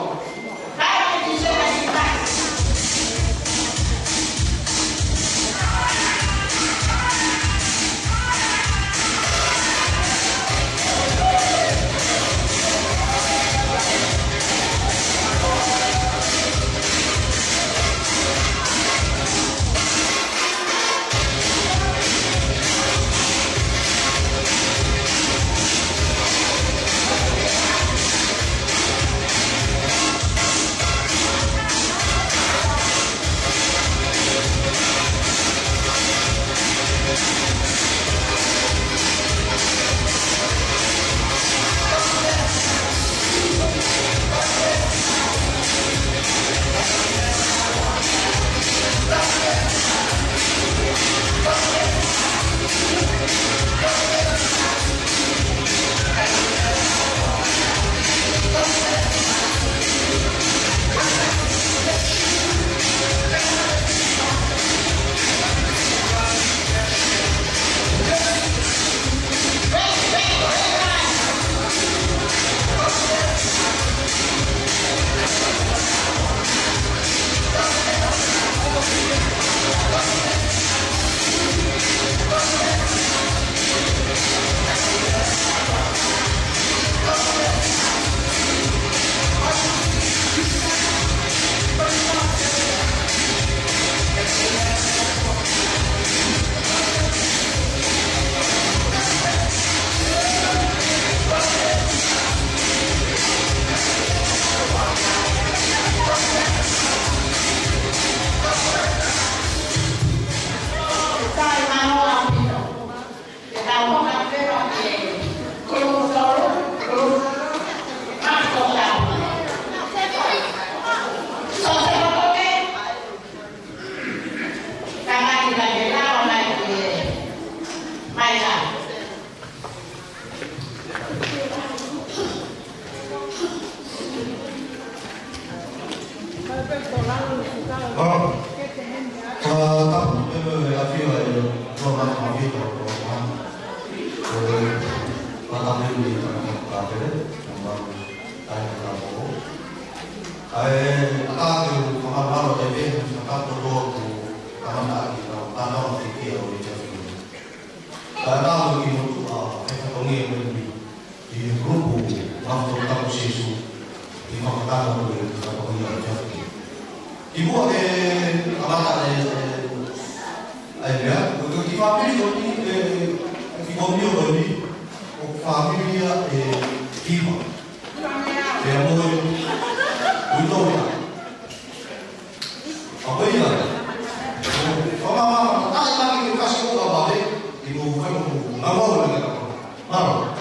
Kai ke ki se pasi pasi. Ā, ā, tapu, ʻe, ʻe, ʻe, ʻafio ʻa e, ʻo, ma, ma, ʻafio ʻa e, ʻo, ma, ʻo, ma, tapu, ʻe, ʻa, ʻa, pele, ma, ma, ʻa e, ʻa, ʻo, ʻa e, ʻa, ke u, ma, ma, ma, ʻo, te, pe, ma, tapu, ʻo, ʻo, ka, ma, ʻa, ki, ka, ka, na, ʻo, te, ki, ʻo, ʻe, te, ʻa, ki, ʻo. Ka, na, ʻo, ki, mo, tu, ʻa, e, ka, ko, nge, mo, ni. ʻI he kulupu Mafotoʻi Tapu Sīsū, ʻi he fakataha mo e kau ia ʻo Jeffrey. Kimuʻa ke kamata e, e, e meʻa, ko e kiʻi fāmili ko eni, e, e kiʻi fāmili ko eni, ko e fāmili ia ʻe fiha. Pea mo e, ui tō ia. ʻA ko ia. Fakamāmā, ʻa e taki ke kasi ʻo ka vale, ʻi mo fai mo ngā mau le ka. Mālō.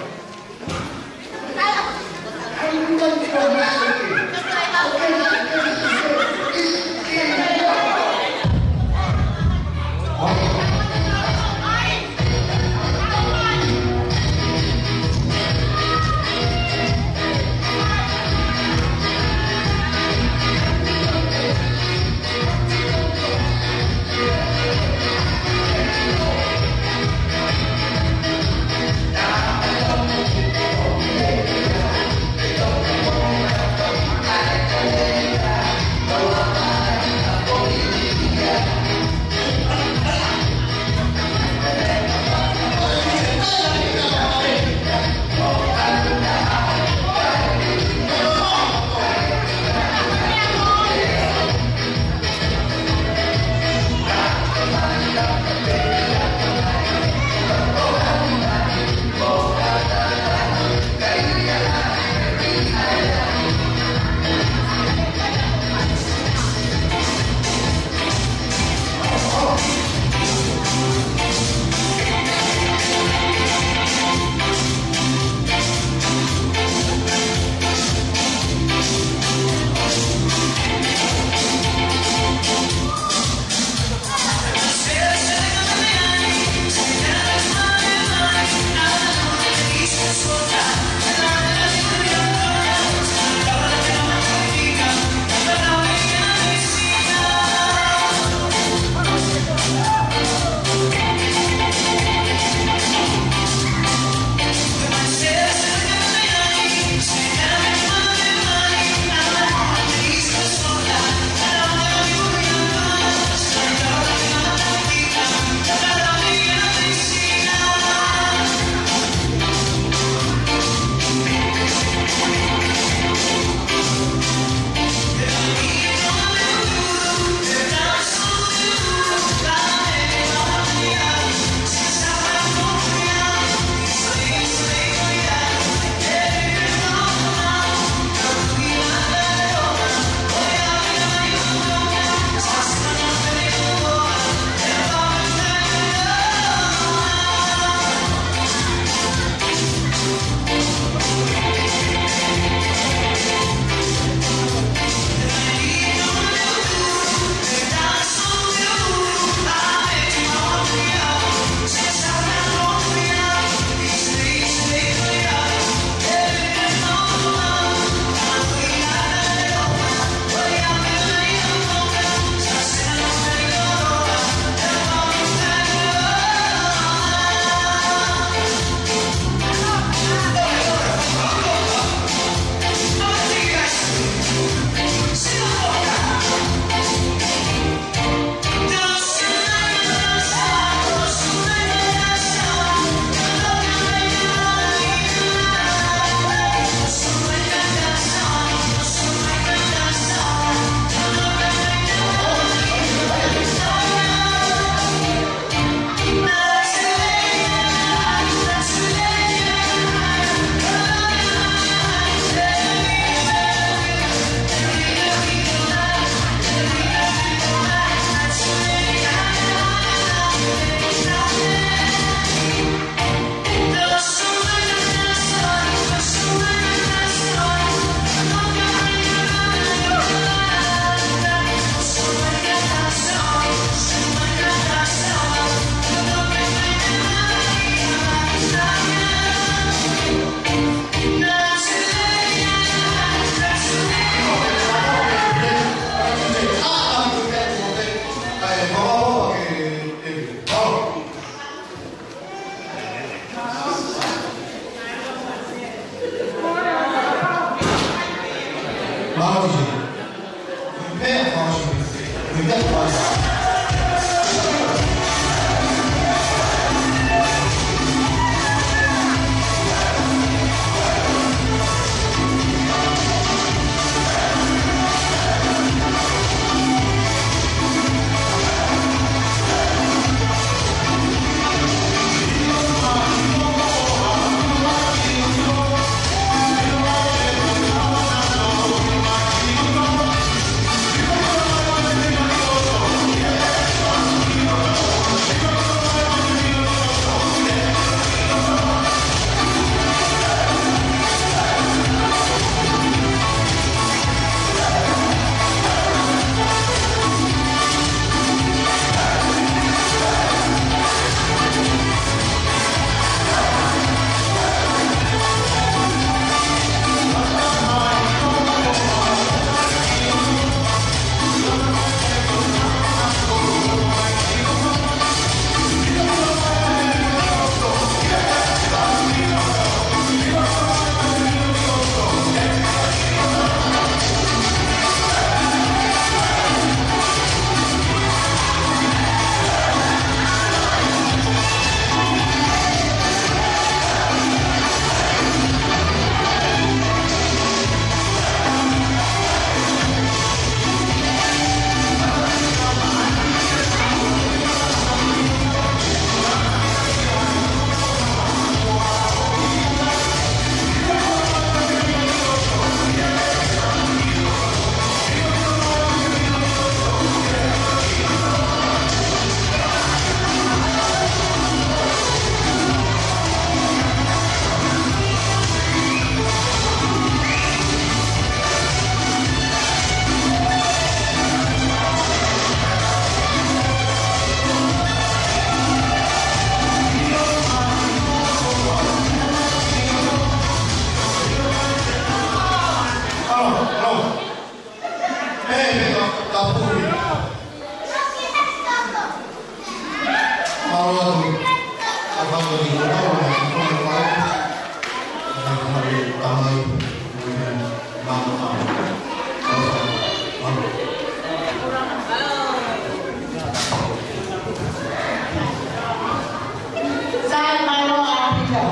Sai, mālō ʻaupito.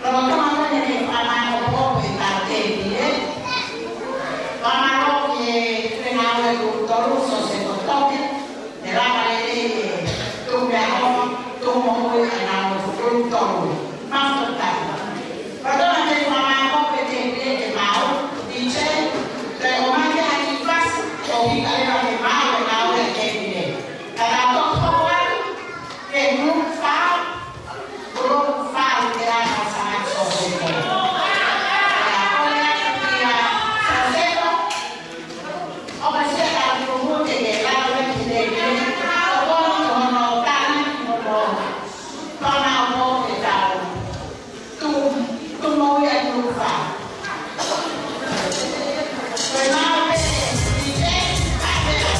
Lolotonga ko eni e fakamāʻopoʻopo ʻa e taʻu tēpile, fakamālō ki he Puleʻanga ʻo e Tuʻi Tolu, Sosefo Toke, ne lava lelei e tuʻu meʻaʻofa, tuʻu moʻui ʻa e ngaahi tuʻi tolu. Mālō taha. Lolotonga e fakamāʻopoʻopo e tēpile ke maʻu, D J, toe ʻomai ke ʻai e fasi, ʻo hika leva ke maʻu e ngaahi tēpile. Ka tau toki hoko atu ki he group fā, group fā ke lava ʻa Sosefo. Ko ia, ko ia, Sosefo, ʻoku ʻikai ke tau tuʻu ke ke lava ki he tēpile, ʻo koni hono tali, hono fakamāʻopoʻopo e taʻu. Tuʻu, tuʻu moʻui ʻa e group fā. Ko e maʻu pē, D J, ʻa e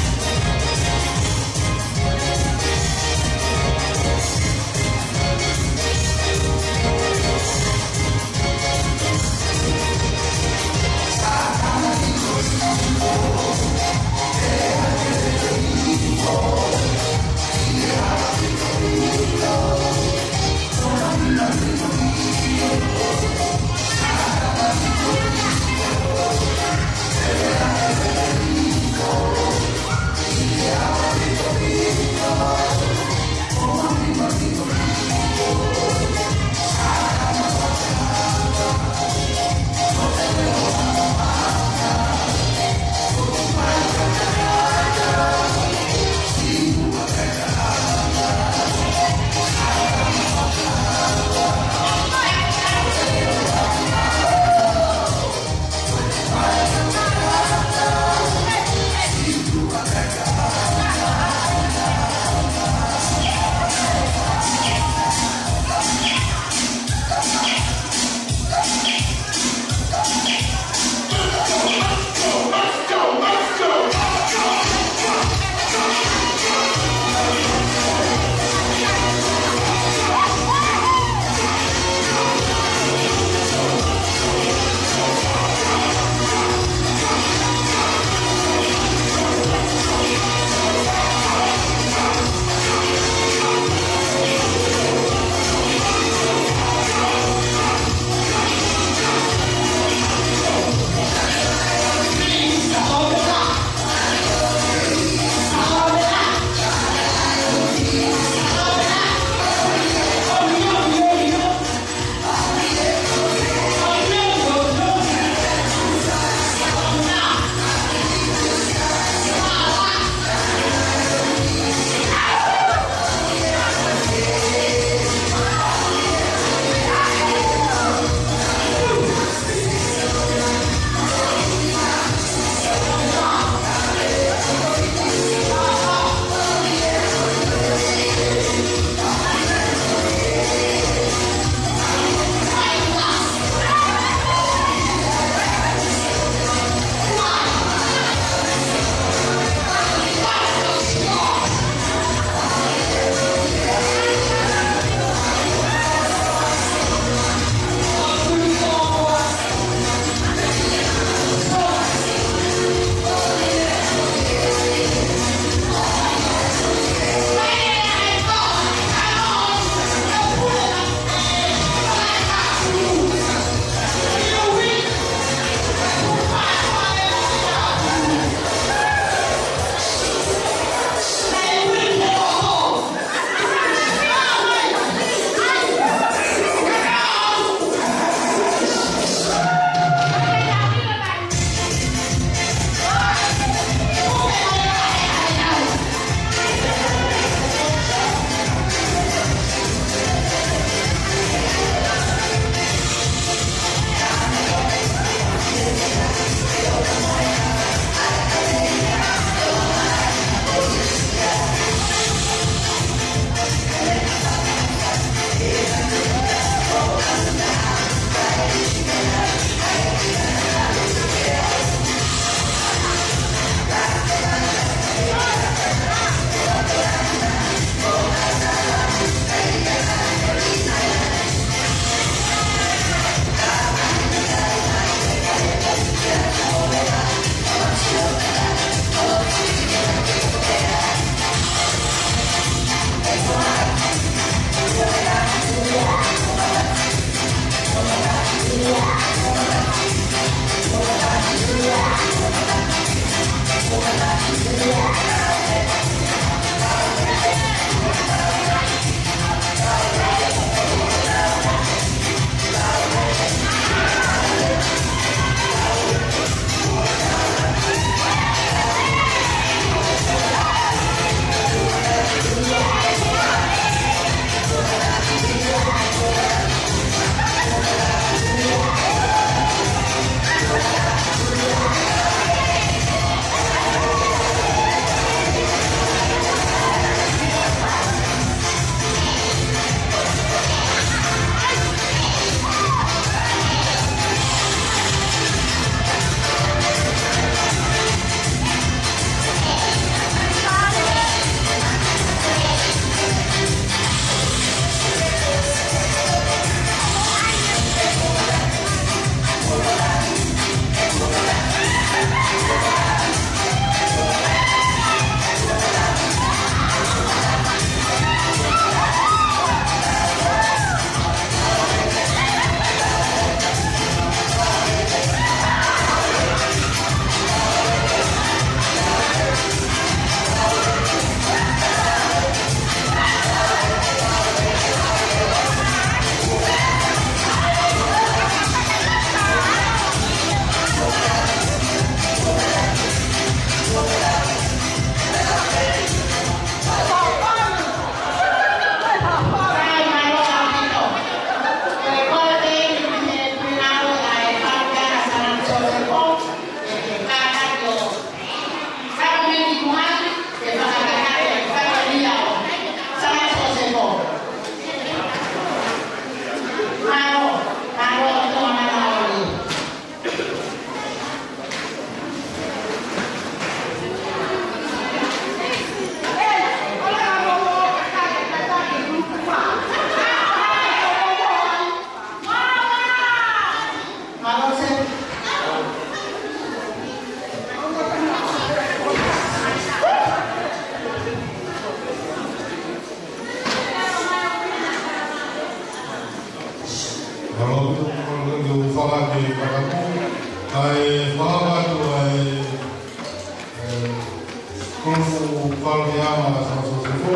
Kulupu Fale ʻAlema Santo José.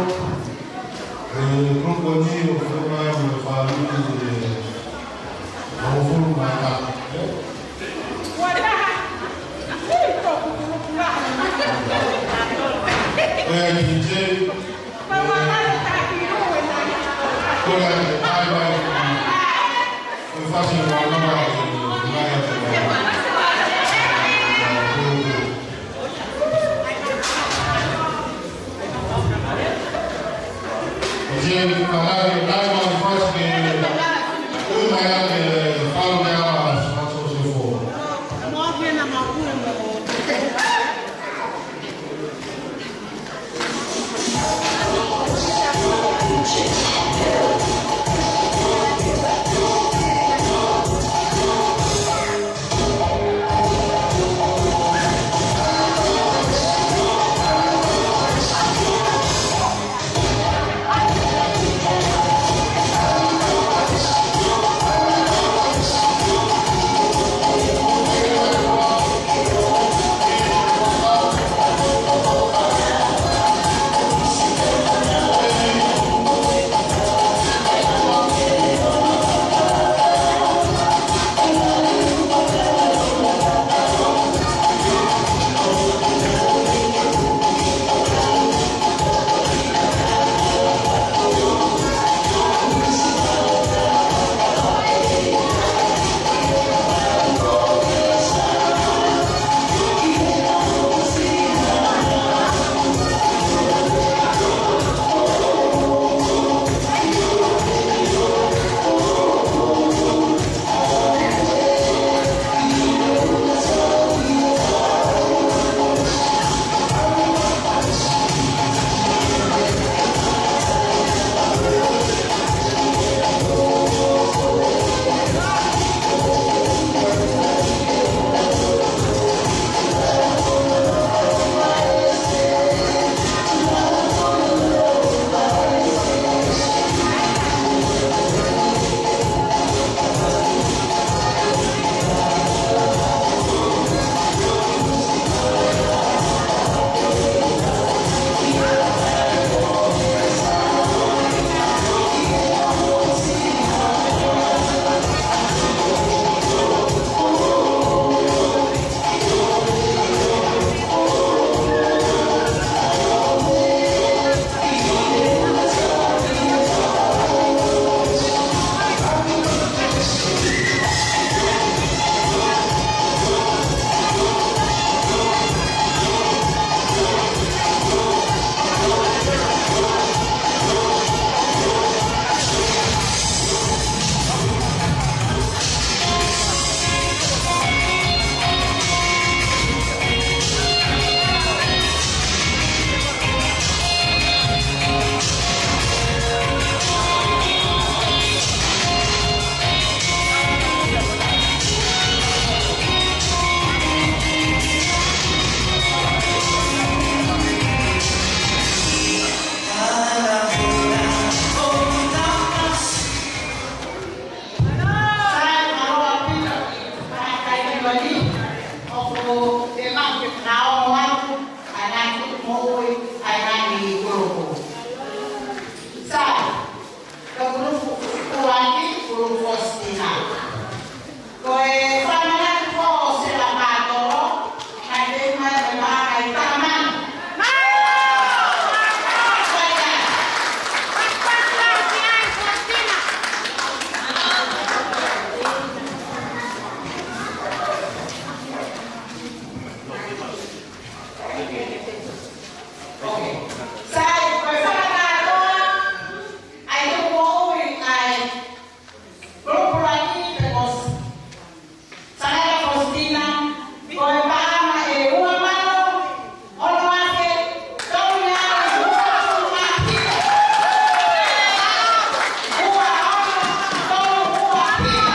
ʻE kulupu ni ʻoku fai mo e fāmili ʻe hongofulu mā taha. ʻE, ʻe D J, ko e, ʻai mai, ko e fasi mo ana mai, mai atu. Sai, ko e kulupu ʻuluaki, kulupu Fositina. Ko e fānau ko Sela Mātolo, naʻe teʻeki ai ke maʻu ha taha mano. Sai, ko e fānau ʻa e kulupu ʻuluaki, kulupu ʻuluaki, pea ko Sela Fositina, ko e paʻanga ʻe ua mano, ono afe, tolu ngeau, ua ua, ua ono, tolu ua, ua.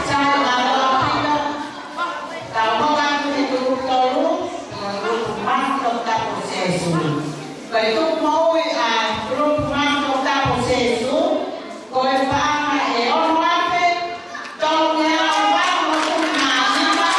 Sai, mālō ʻaupito. Tau hoko atu ki he tupou tolu, ko e kulupu Mamaʻo Toputapu ʻo Sēsū. Ko e tuʻu moʻui ʻa e kulupu Mamaʻo Toputapu ʻo Sēsū, ko e paʻanga ʻe ono afe, tolungeau valungofulu mā nima,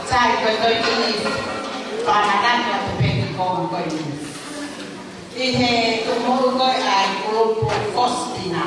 Sai, ko e toki ʻi he fakamanatu atu pē ki he konga ko eni. ʻI he tuʻu moʻui ko ē ʻa e kulupu Faustina.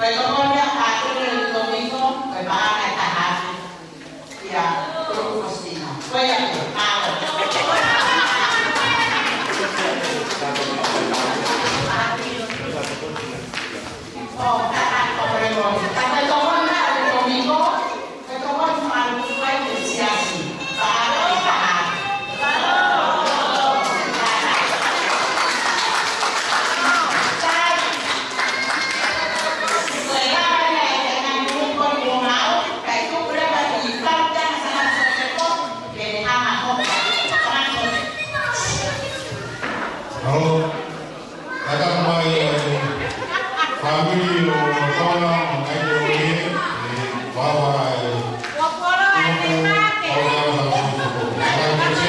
Ko ia ʻa e tokoni ʻa Tōmiko, ko e paʻanga ʻe taha afe. Ia, ko e ʻusi na. Ko ia, mālō. ʻO, taha ko e moʻoni. Ka ko e tokoni ʻa Tōmiko, ko e tokoni fakaluku fai ki he siasi. Paʻanga ʻe taha afe. Halo, kata mai, eh, fāmili ʻo Tona, ʻo Kaito ʻo e, eh, vava, eh, Halo, halo, D J.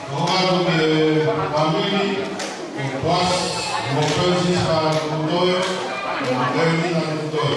Ko atu ki he fāmili ʻo Boasi mo Francis Tutoe, mo Lelina Tutoe.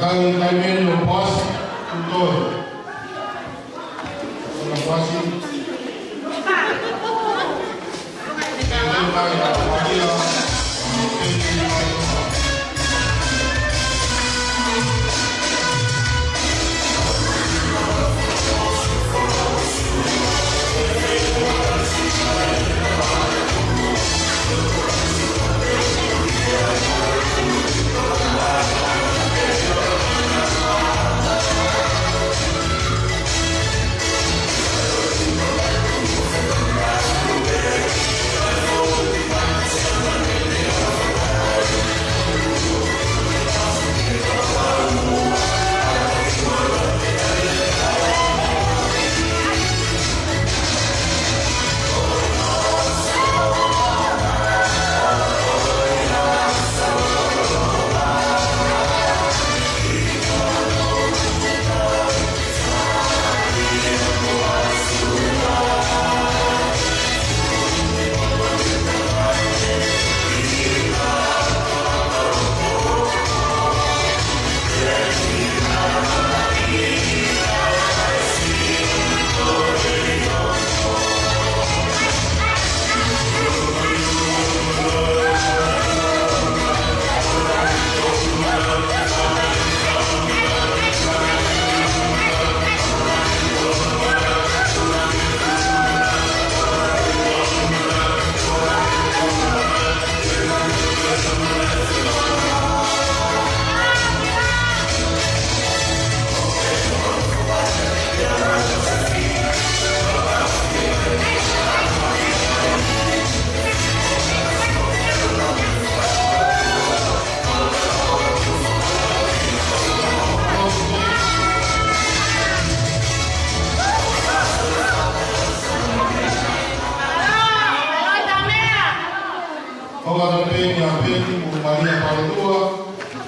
Kai, kai meni ʻo Boasi Tutoe.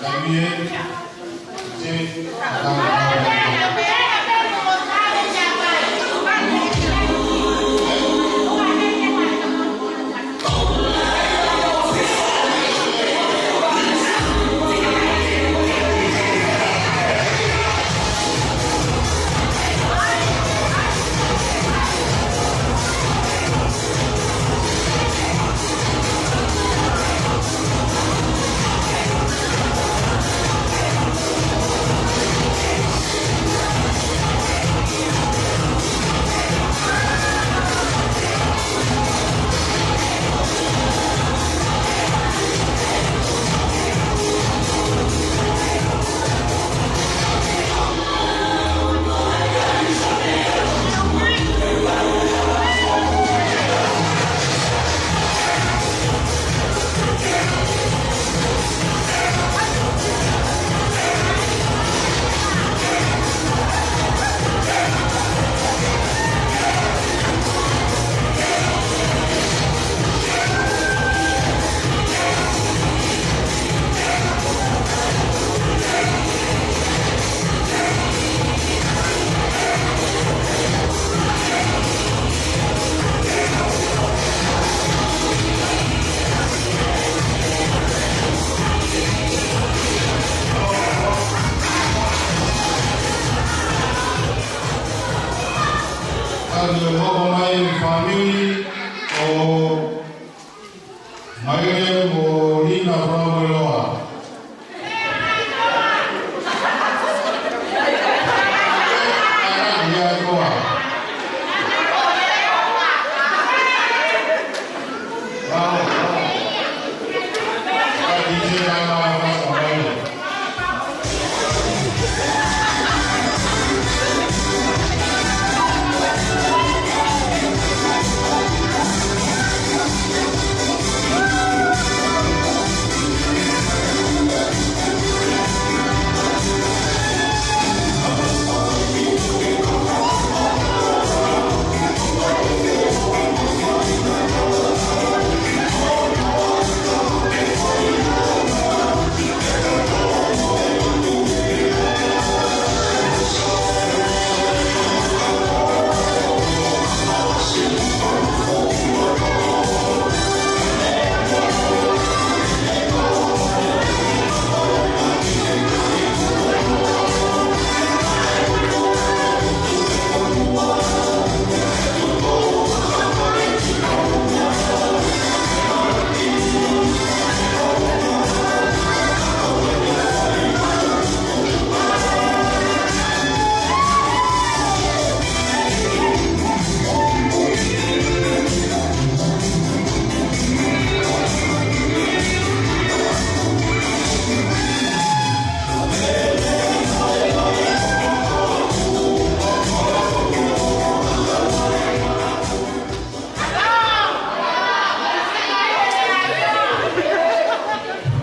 Ka ne hoko mai e fāmili ʻo Maile mo Lina Falamoeloa.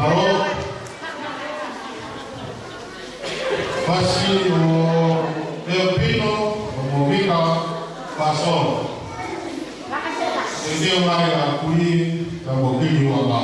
Mālō. Fasi ʻo Teopino ʻo Movika Pasolo. Te teu mai a kui ka mo kili ua mā.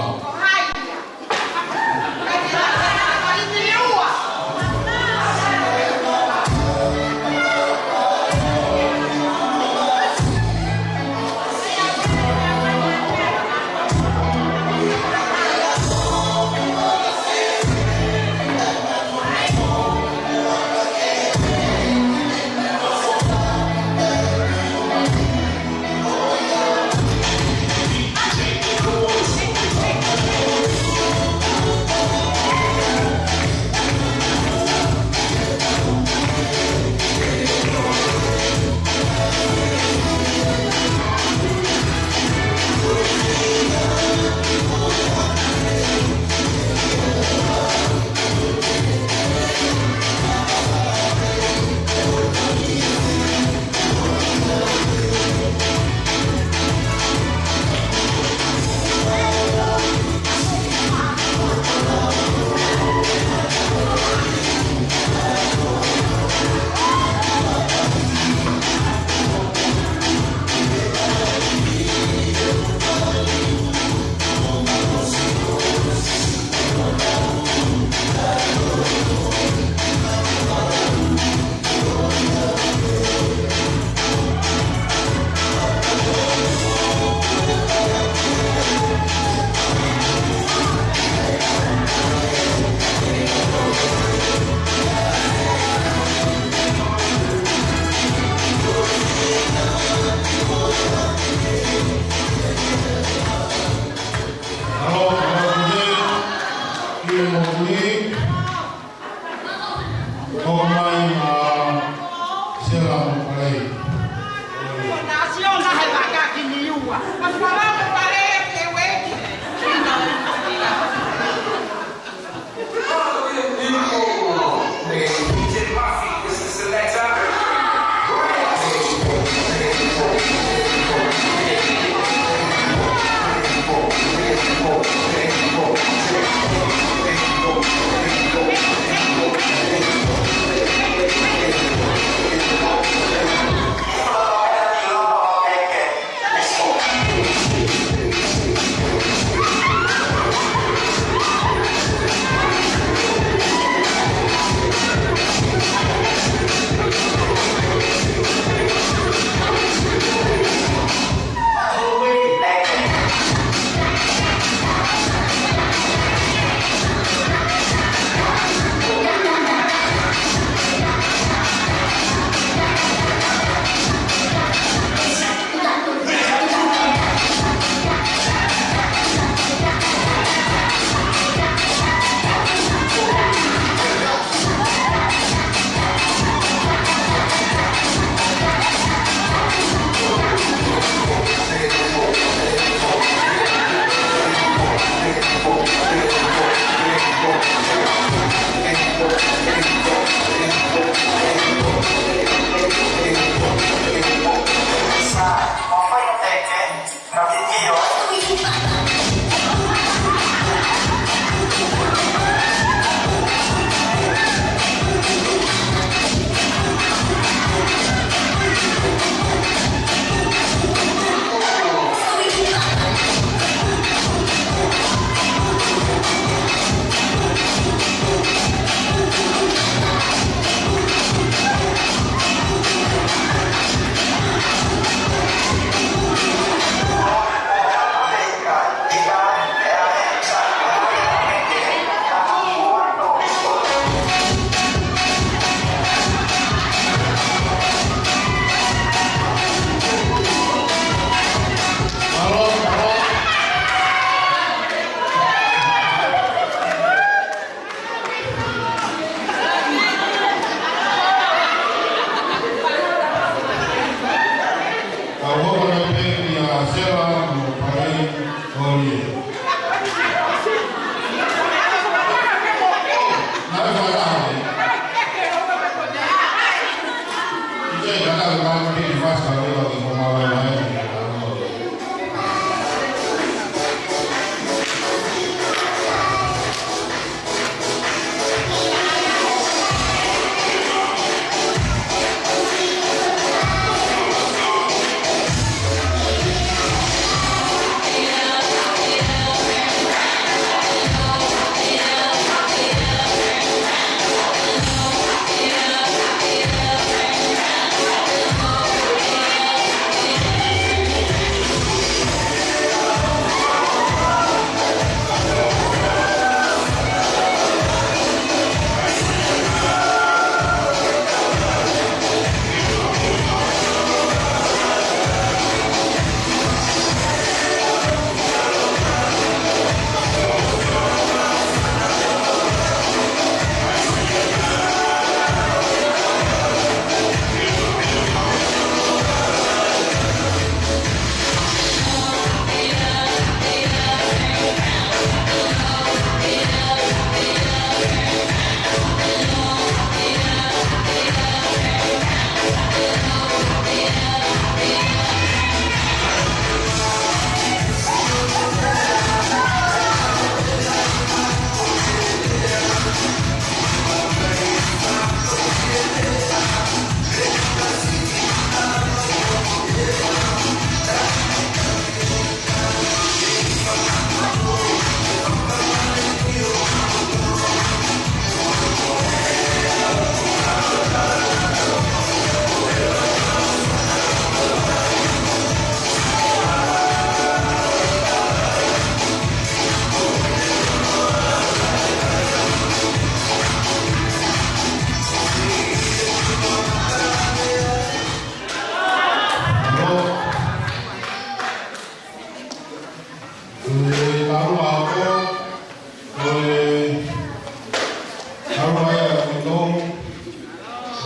Aua ia, ʻoku tau,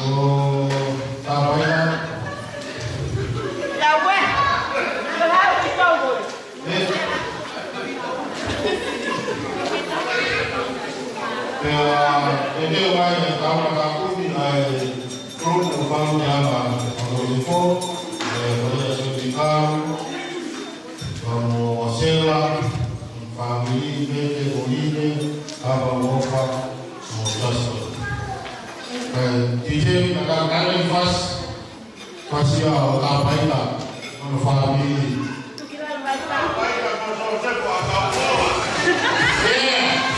ʻo, tāpaina. Tāpaina. Ē. Pea, ʻe te vai e tau matakumi ʻa e kulupu fau te ama, ʻo te fo, ʻe, ko ia se te kau, Pea mo Sela, fāmili, Mete, Koline, Kapa, Mofa, mo Sasua. ʻE, T J, ka ka ka le fas, fasi ʻa o Tapaita, mo hono fāmili. Yeah, yeah.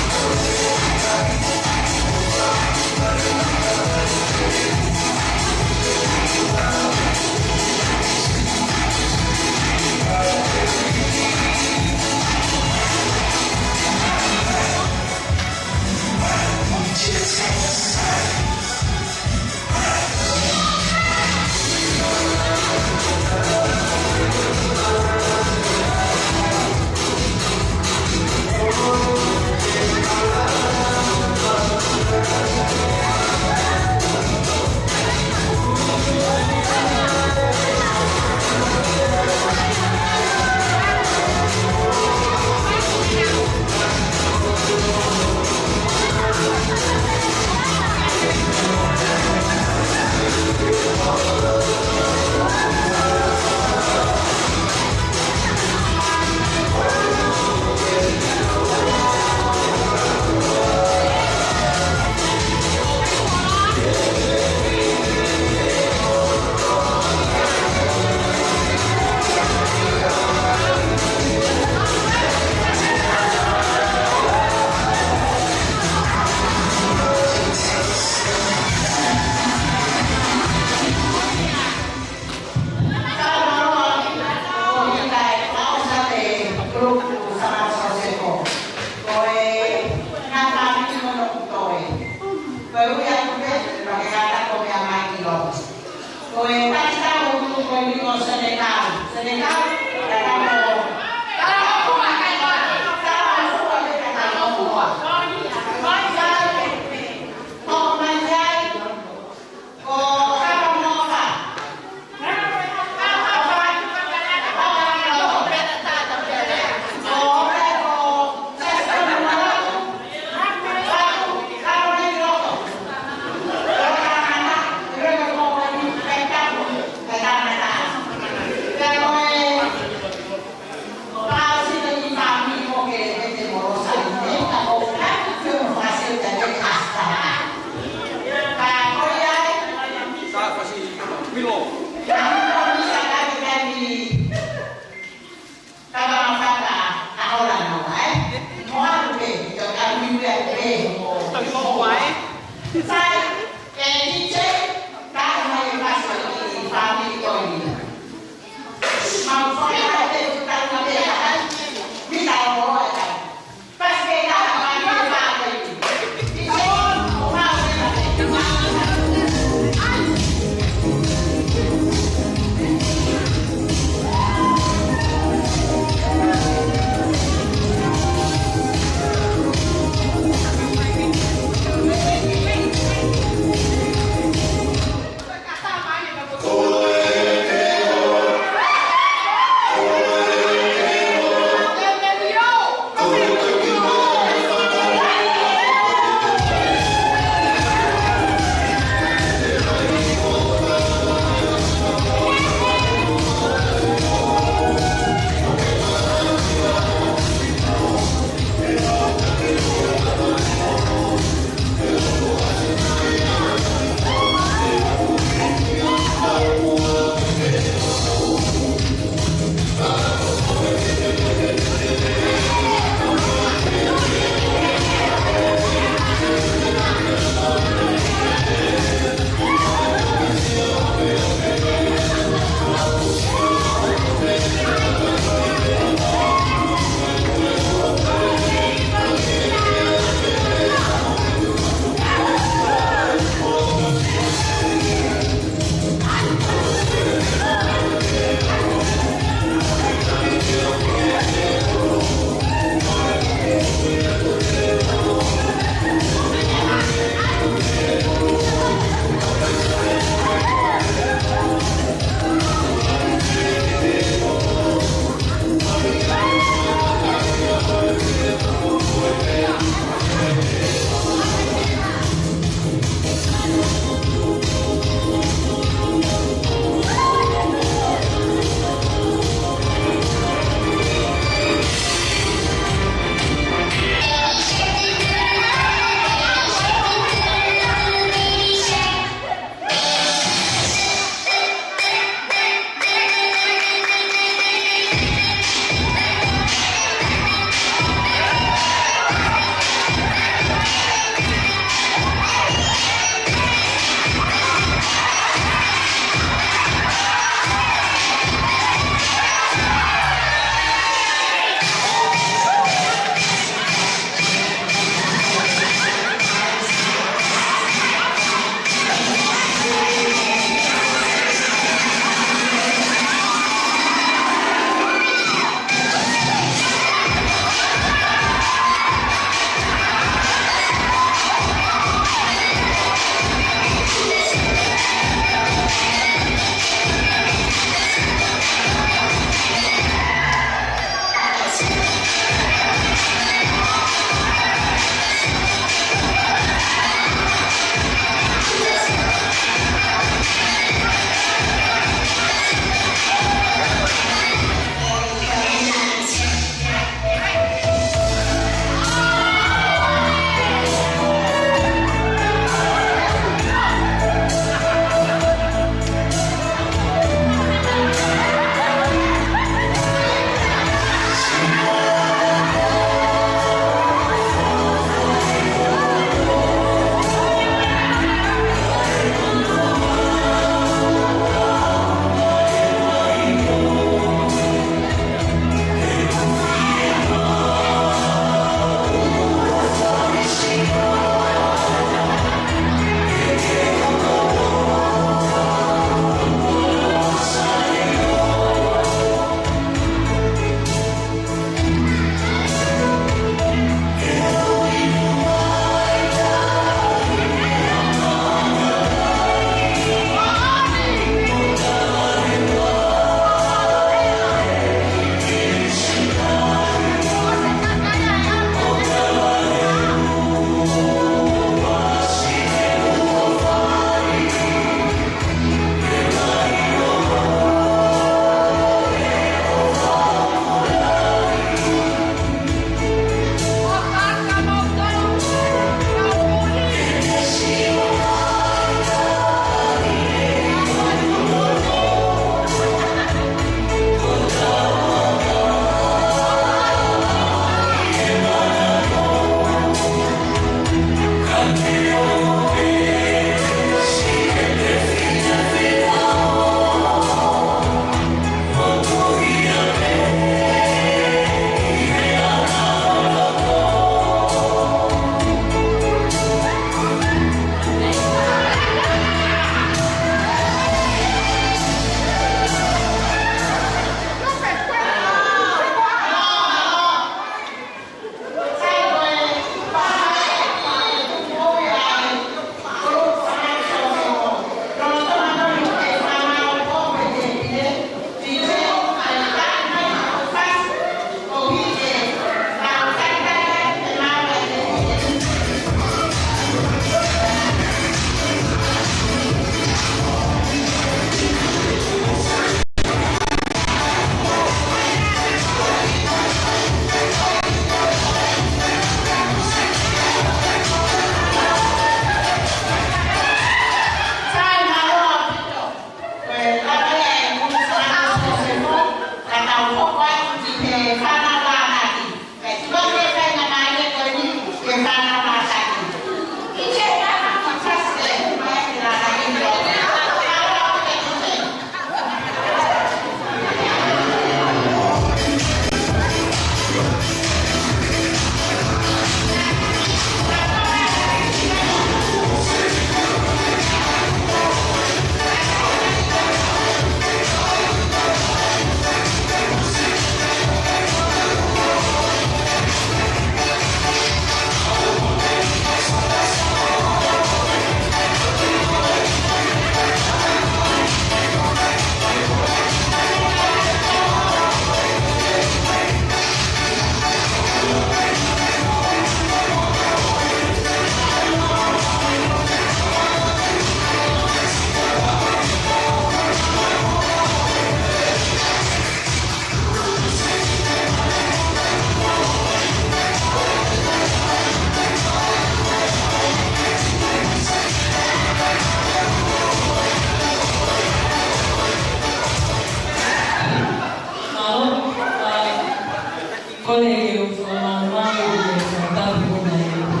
Kole ke u fakamalumalu ʻi he fakatapu ko eni.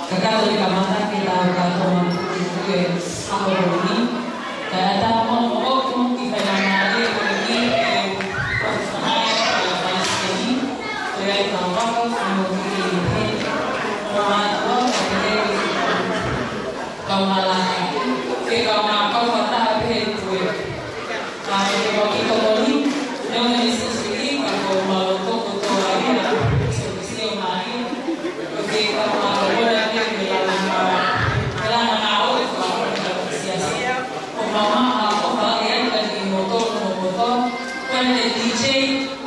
Kakato e kamata ke tau kātoa mai ki he ʻaho ko eni. Kae ʻatā moʻoku ke fai ha faingamālie ko eni ke u fakafetaʻi ʻa e palesiteni, ko ia ʻi he kau ako, fānau ki he mātuʻa, kae pehē ki he kau malanga, ki he kau ngāue fakataha pehē ki he ʻOtua. Kae ʻumaʻā e kiʻi tokoni, neongo e sisili, ka ko e mālō toko toa ia, sio, sio mai, ko e kiʻi kau mālō ʻoku ne ke me lana ngā, me lana ngāue fakaʻofoʻofa ki he siasi. ʻOku mau maʻu ha ʻofa lahi atu kiate kimoutolu hono kotoa, ko e D J,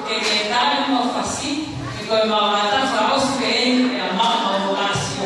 ke ke tali mo fasi, ko e mau ata fakaʻosi pē eni ʻa e mau mau ʻāsio.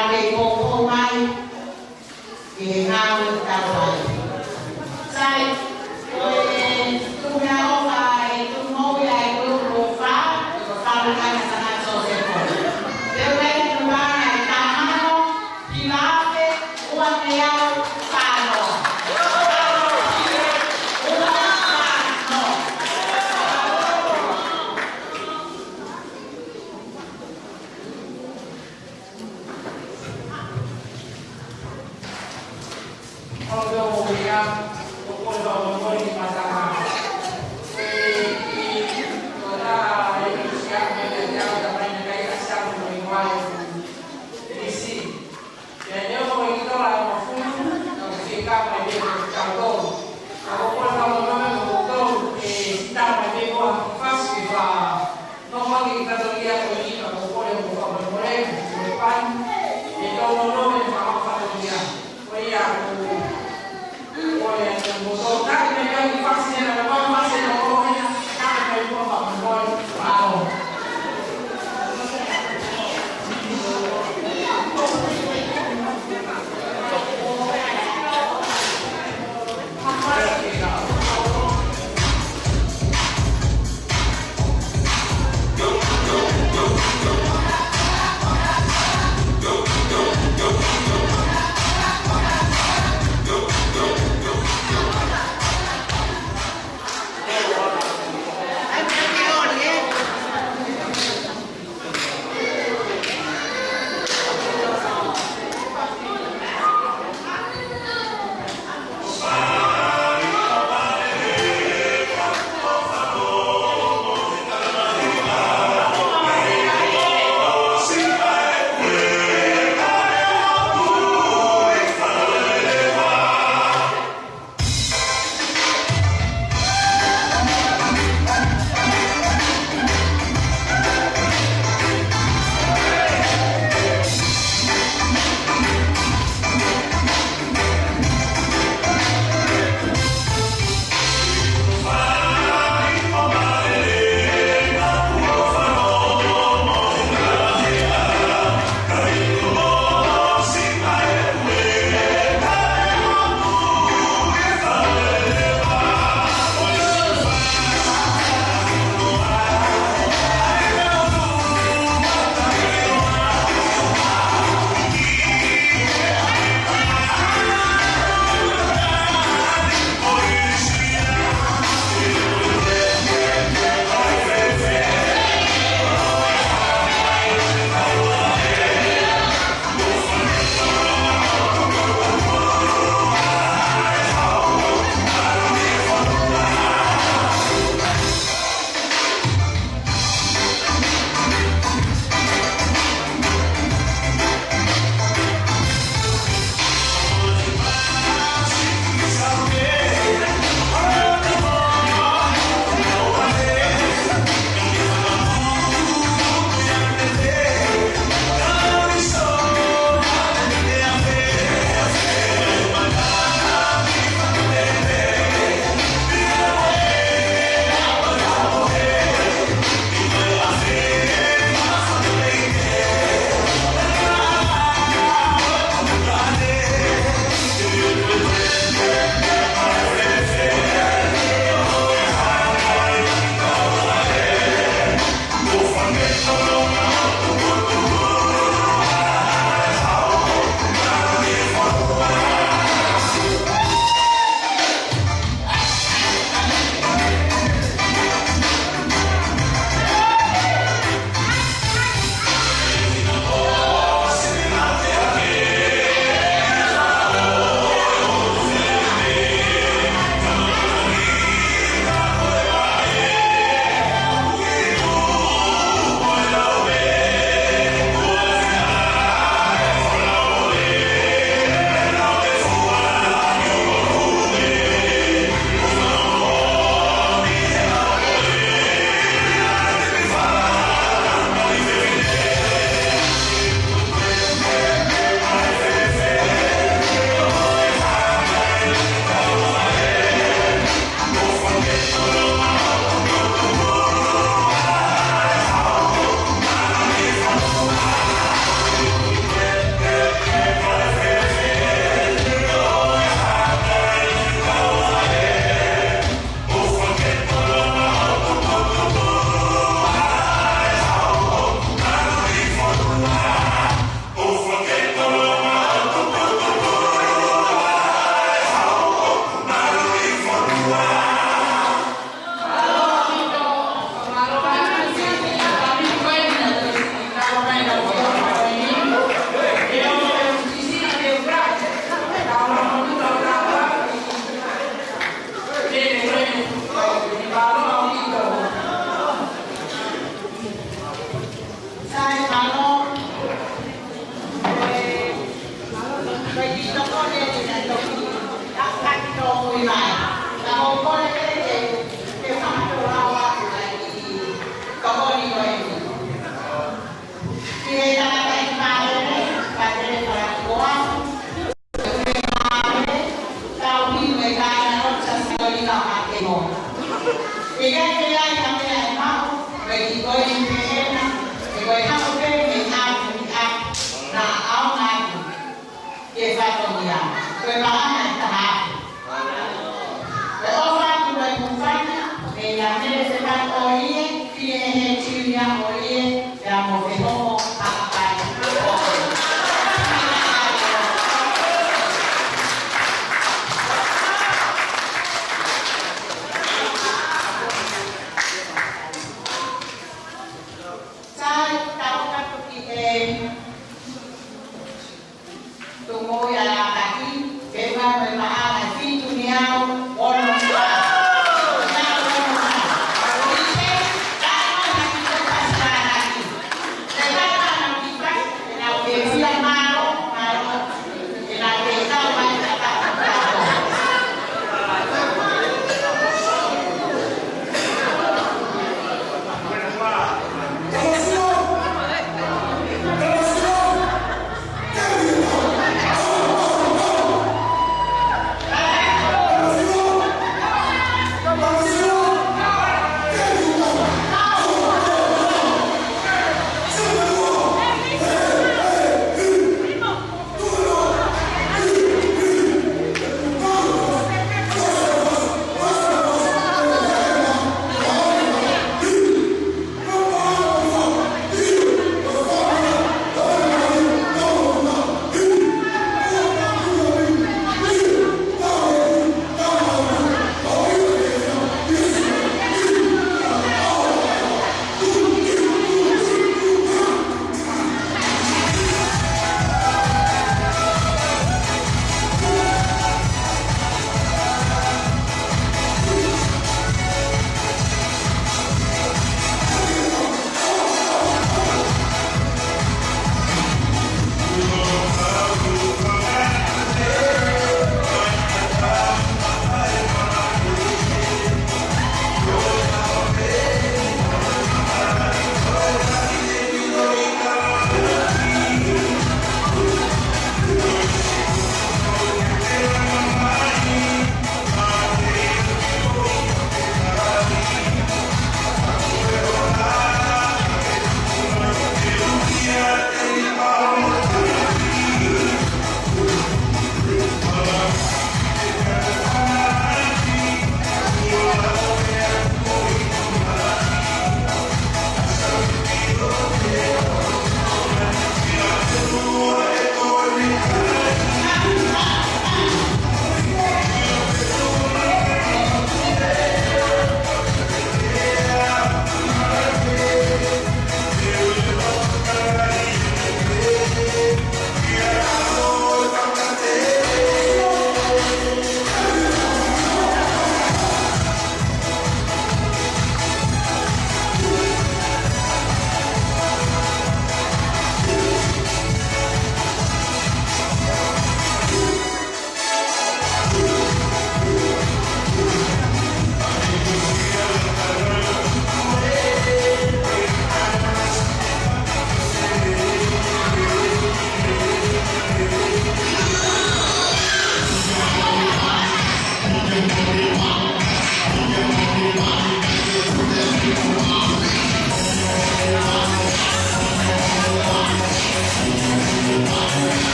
Pea ʻe poupou mai ʻi he ngāue ʻoku tau fai. Sai, ko e tuʻunga ʻofa ʻe tuʻu moʻui ai ko e ʻofa, ko e fakalanga sana Sosefo. Pea ʻoku ʻi ai e tuʻunga ʻe taha mano, hiva afe, ua ngeau fā noa. Ua fā noa. Nō mai ki he fatongia ko eni, ka ko e kole mo fakamolemole, mo e pani, ʻe tau nō nō me fakafatongia. Ko ia ko, ko ia ko moto, ka ke me kai ki fasi ena, ka fasi ena ko ena, ka ke kai mo fakamolemole, ʻao.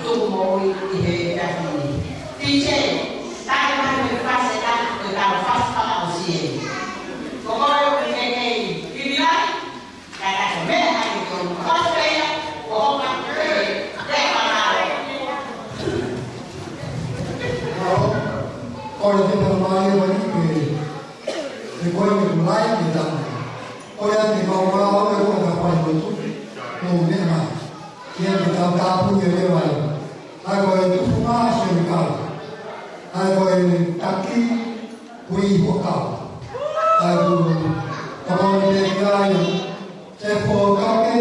Tuku moʻui ʻi he efiafi ni. P J, tali mai mo e fasi ʻe taha, ko e tau fasi fakaʻosi ē. Ko koe ʻoku ke kei ivi ai, kae taku meʻa ai ke tonu. Ko e fea, ko hoka, ko e, ko e fakaʻau. Mālō, kole te pala mai e wai ke, ke koe ke kulai ke tau. Kole atu ke mau wā au e kua ka fai lotu, mo meʻa mai. Ia ke tau tāpuni e leva ai. ʻA ia ko e tufunga Sēmikau. ʻA ia ko e taki Kui Huʻakau. ʻA ia ko e tokoni pē ki ai. Sefo Kake,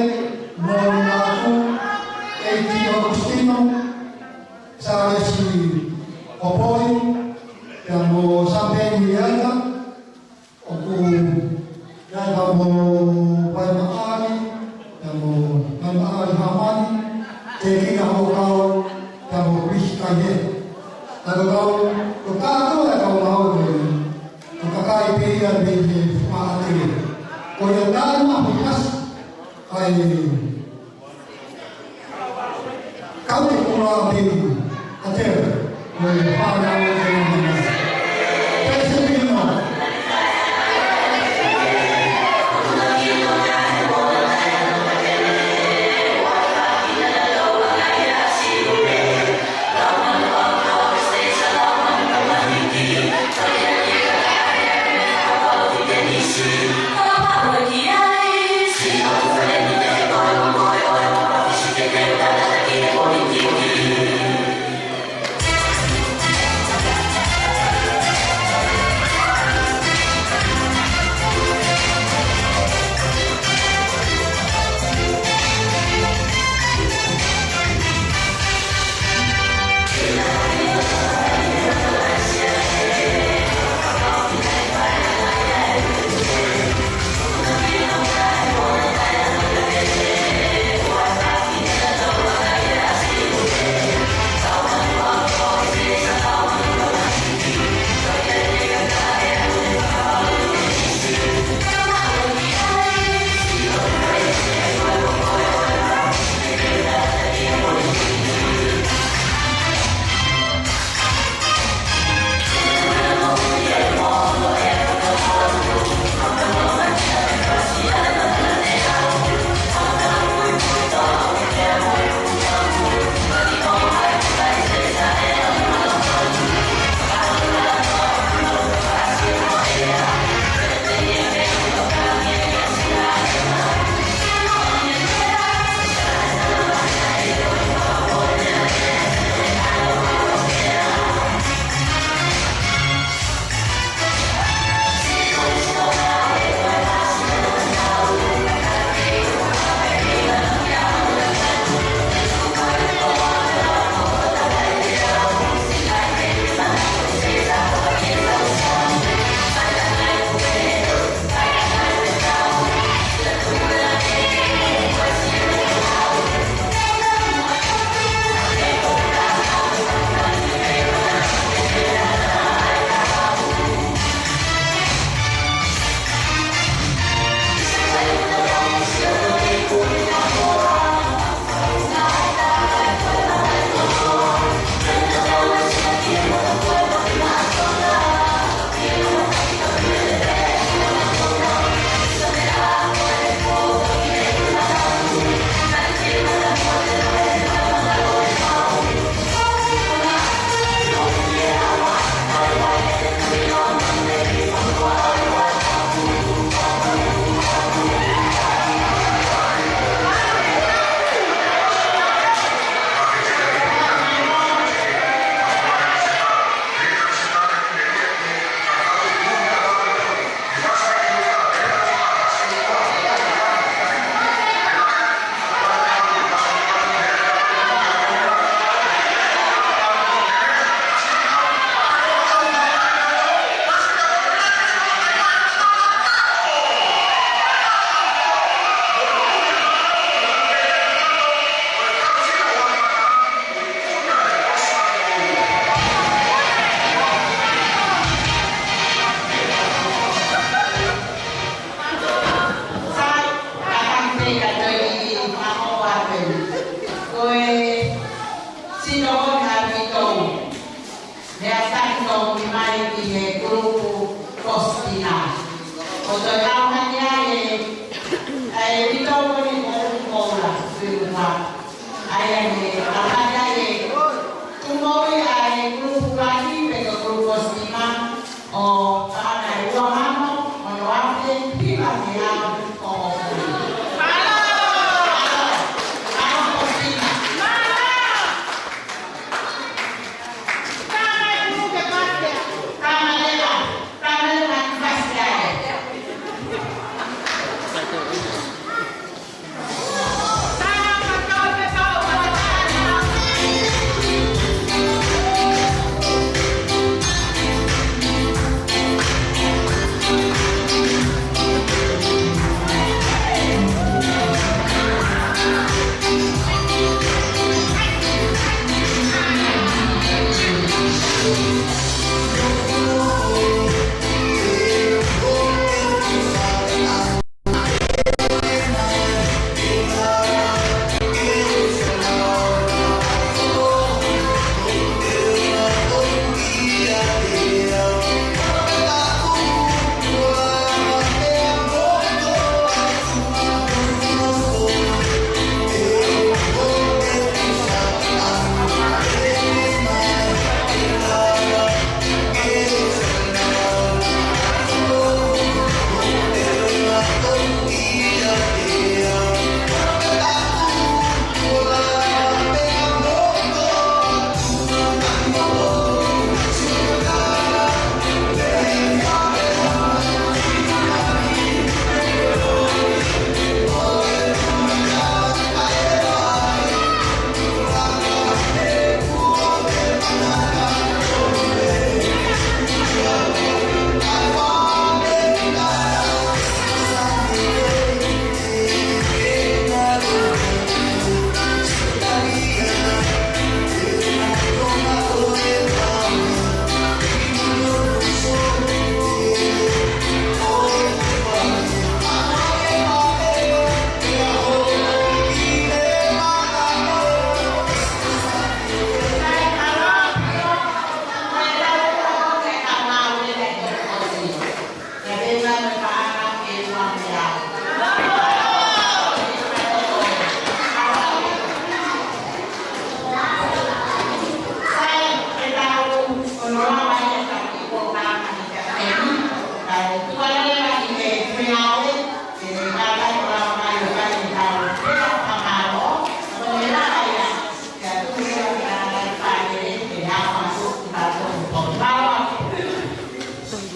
Moni Natu, Eiti Augustino, Sālesi Hopoi, pea mo Sampeni Iana, ʻoku ʻi ai pea mo Paimaʻali, pea mo Paimaʻali Hamani, Tekina Hokau, pea mo Chris Kaihe. ʻA ia ko e kau, ko e kātoa e kau ngāue ko eni, ko e kakai pē ia mei he faʻatele. Ko ia taima ʻi hasi, ʻa e Kau te kula atu ʻa Tele, mo e fānau ʻo Tele Mamae. Pēsepino. Sino ʻaupito. Meʻa taki tau ki mai ki he kulupu Kosipina. ʻO toe lau mai ai e, e ʻaupito ko eni ko e kulupu koula, kulupu koula. ʻA ia ʻe lau mai ai e tuʻumoʻui ʻa e kulupu Laki pe ko e kulupu Kosipina. ʻO ʻa e ua mano, ono afe, hiva mano, ʻo. Alo, alo, Kosipina.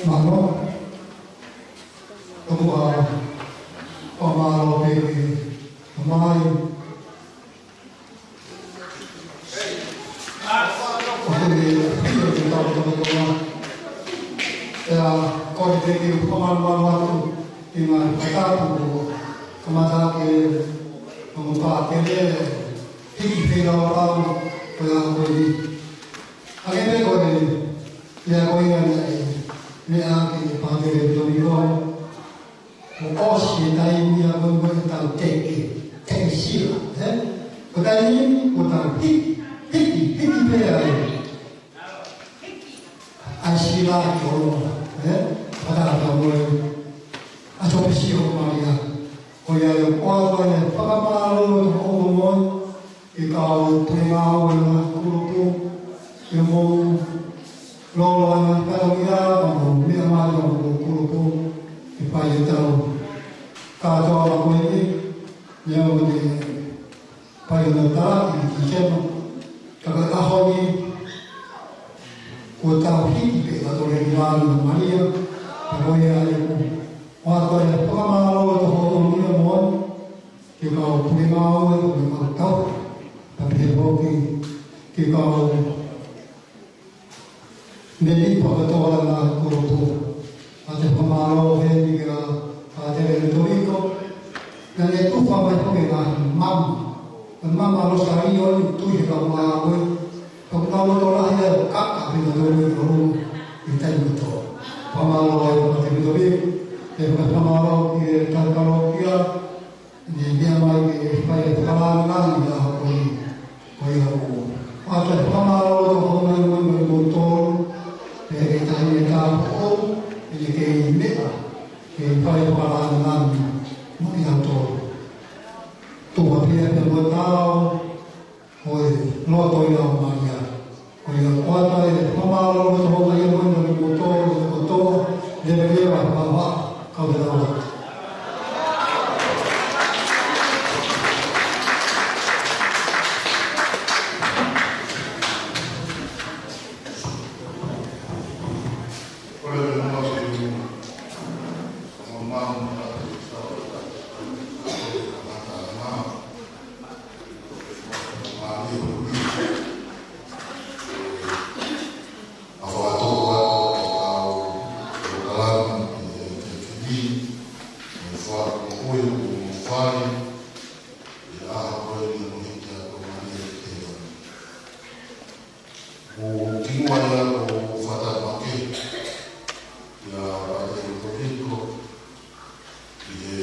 Mālō. Tomuʻa, fakamālō pē ki he tamai. ʻOku ne pio ki he tau tau tau. ʻIa, ko e te ki fakamālō atu ki he ngaahi fakatapu kuo kamata ke ongo pātele hiki pē lau lau ko ia ko eni. Hangē pē ko e, ʻia ko ia naʻe meʻa ki he pātele Tomiko. ʻOku ʻosi e taimi ia ko e tau teke, teke sila, ē? Ko e taimi, ko e tau hiki, hiki, hiki pē ai. ʻAi sila ki ʻolunga, ē? Fakataha mo e ʻa Tōpisi ʻo Malia. Ko ia ʻoku ou ʻoatu ai e fakamālō ʻo e ʻofa mo e ke kau pule ngāue ʻa e kulupu, ke mou lolo ʻa e ngaahi fatongia, ka mou meʻa mai ʻa e kulupu, ke fai e tau kātoa ko eni, neongo ʻene fai ʻo talaki ʻi Tīsema, ka ko e ʻaho ni, kuo tau hiki pē ʻa Tōpisi ʻo Malia, ka ko ia ʻoku ou ʻoatu ai e fakamālō ʻo e ʻofa mo e ke kau pule ngāue, ke kau tau, ka pehē foki, ke kau meli fakatōlanga kulupu. ʻA e fakamālō heni kia Pātele Tomiko, naʻa ne tufa mai foki e ngaahi mama. E mama Losari ʻo ne tui he kau ngāue, ka ʻoku nau loto lahi ʻo kaka pē nautolu ʻi ʻolunga ʻi he taimi kotoa. Fakamālō ai Pātele Tomiko, pea fakamālō ki he tau kalokia, ne meʻa mai ke fai e fakalāngilangi ʻa e ʻaho ko eni, ko ia ʻoku Fakamālō atu ʻa e ʻOtua mo kimoutolu, pea ʻi he taimi ni ʻoku tau ʻi he meʻa, ke fai fakalāngilangi mo kimoutolu. Tuku pē ʻa e pea mo e tau, ko e loto ia ʻo Malia. Ko ia ʻoku ʻoatu ʻa e fakamālō atu mo kimoutolu, mo kimoutolu kotoa, leveleva, fakamālō, kau te tau atu. ʻOku kimuʻa ia ʻoku ou fakatamaki kia Pātele Tōpiko ʻi he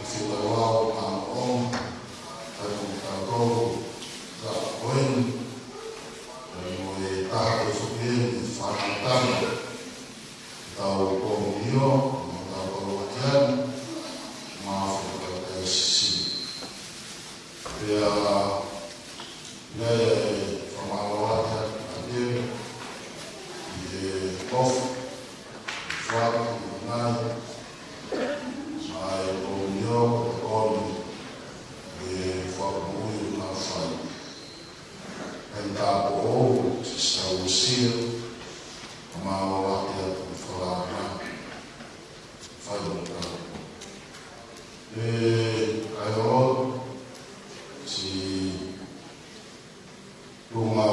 fekauʻaki mo e ʻaho ni, ʻa e kitautolu, ta ko eni, ʻa e mo e taha ko e foki eni, fānau tama, tau kōmio, mo tau kau atiani, mo e fakaʻapaʻapa. Pea, ʻi he fakamālō atu kiate, ʻi he kofu, faka, ʻi he nai, mai o mio, ko komi, ʻi he fakamoʻui ʻoku nau fai. ʻI he tapu ʻo Sisitā Uesia, fakamālō atu fakalāngilangi. Fai mo ka. ʻE, ʻa e ʻo, si, tunga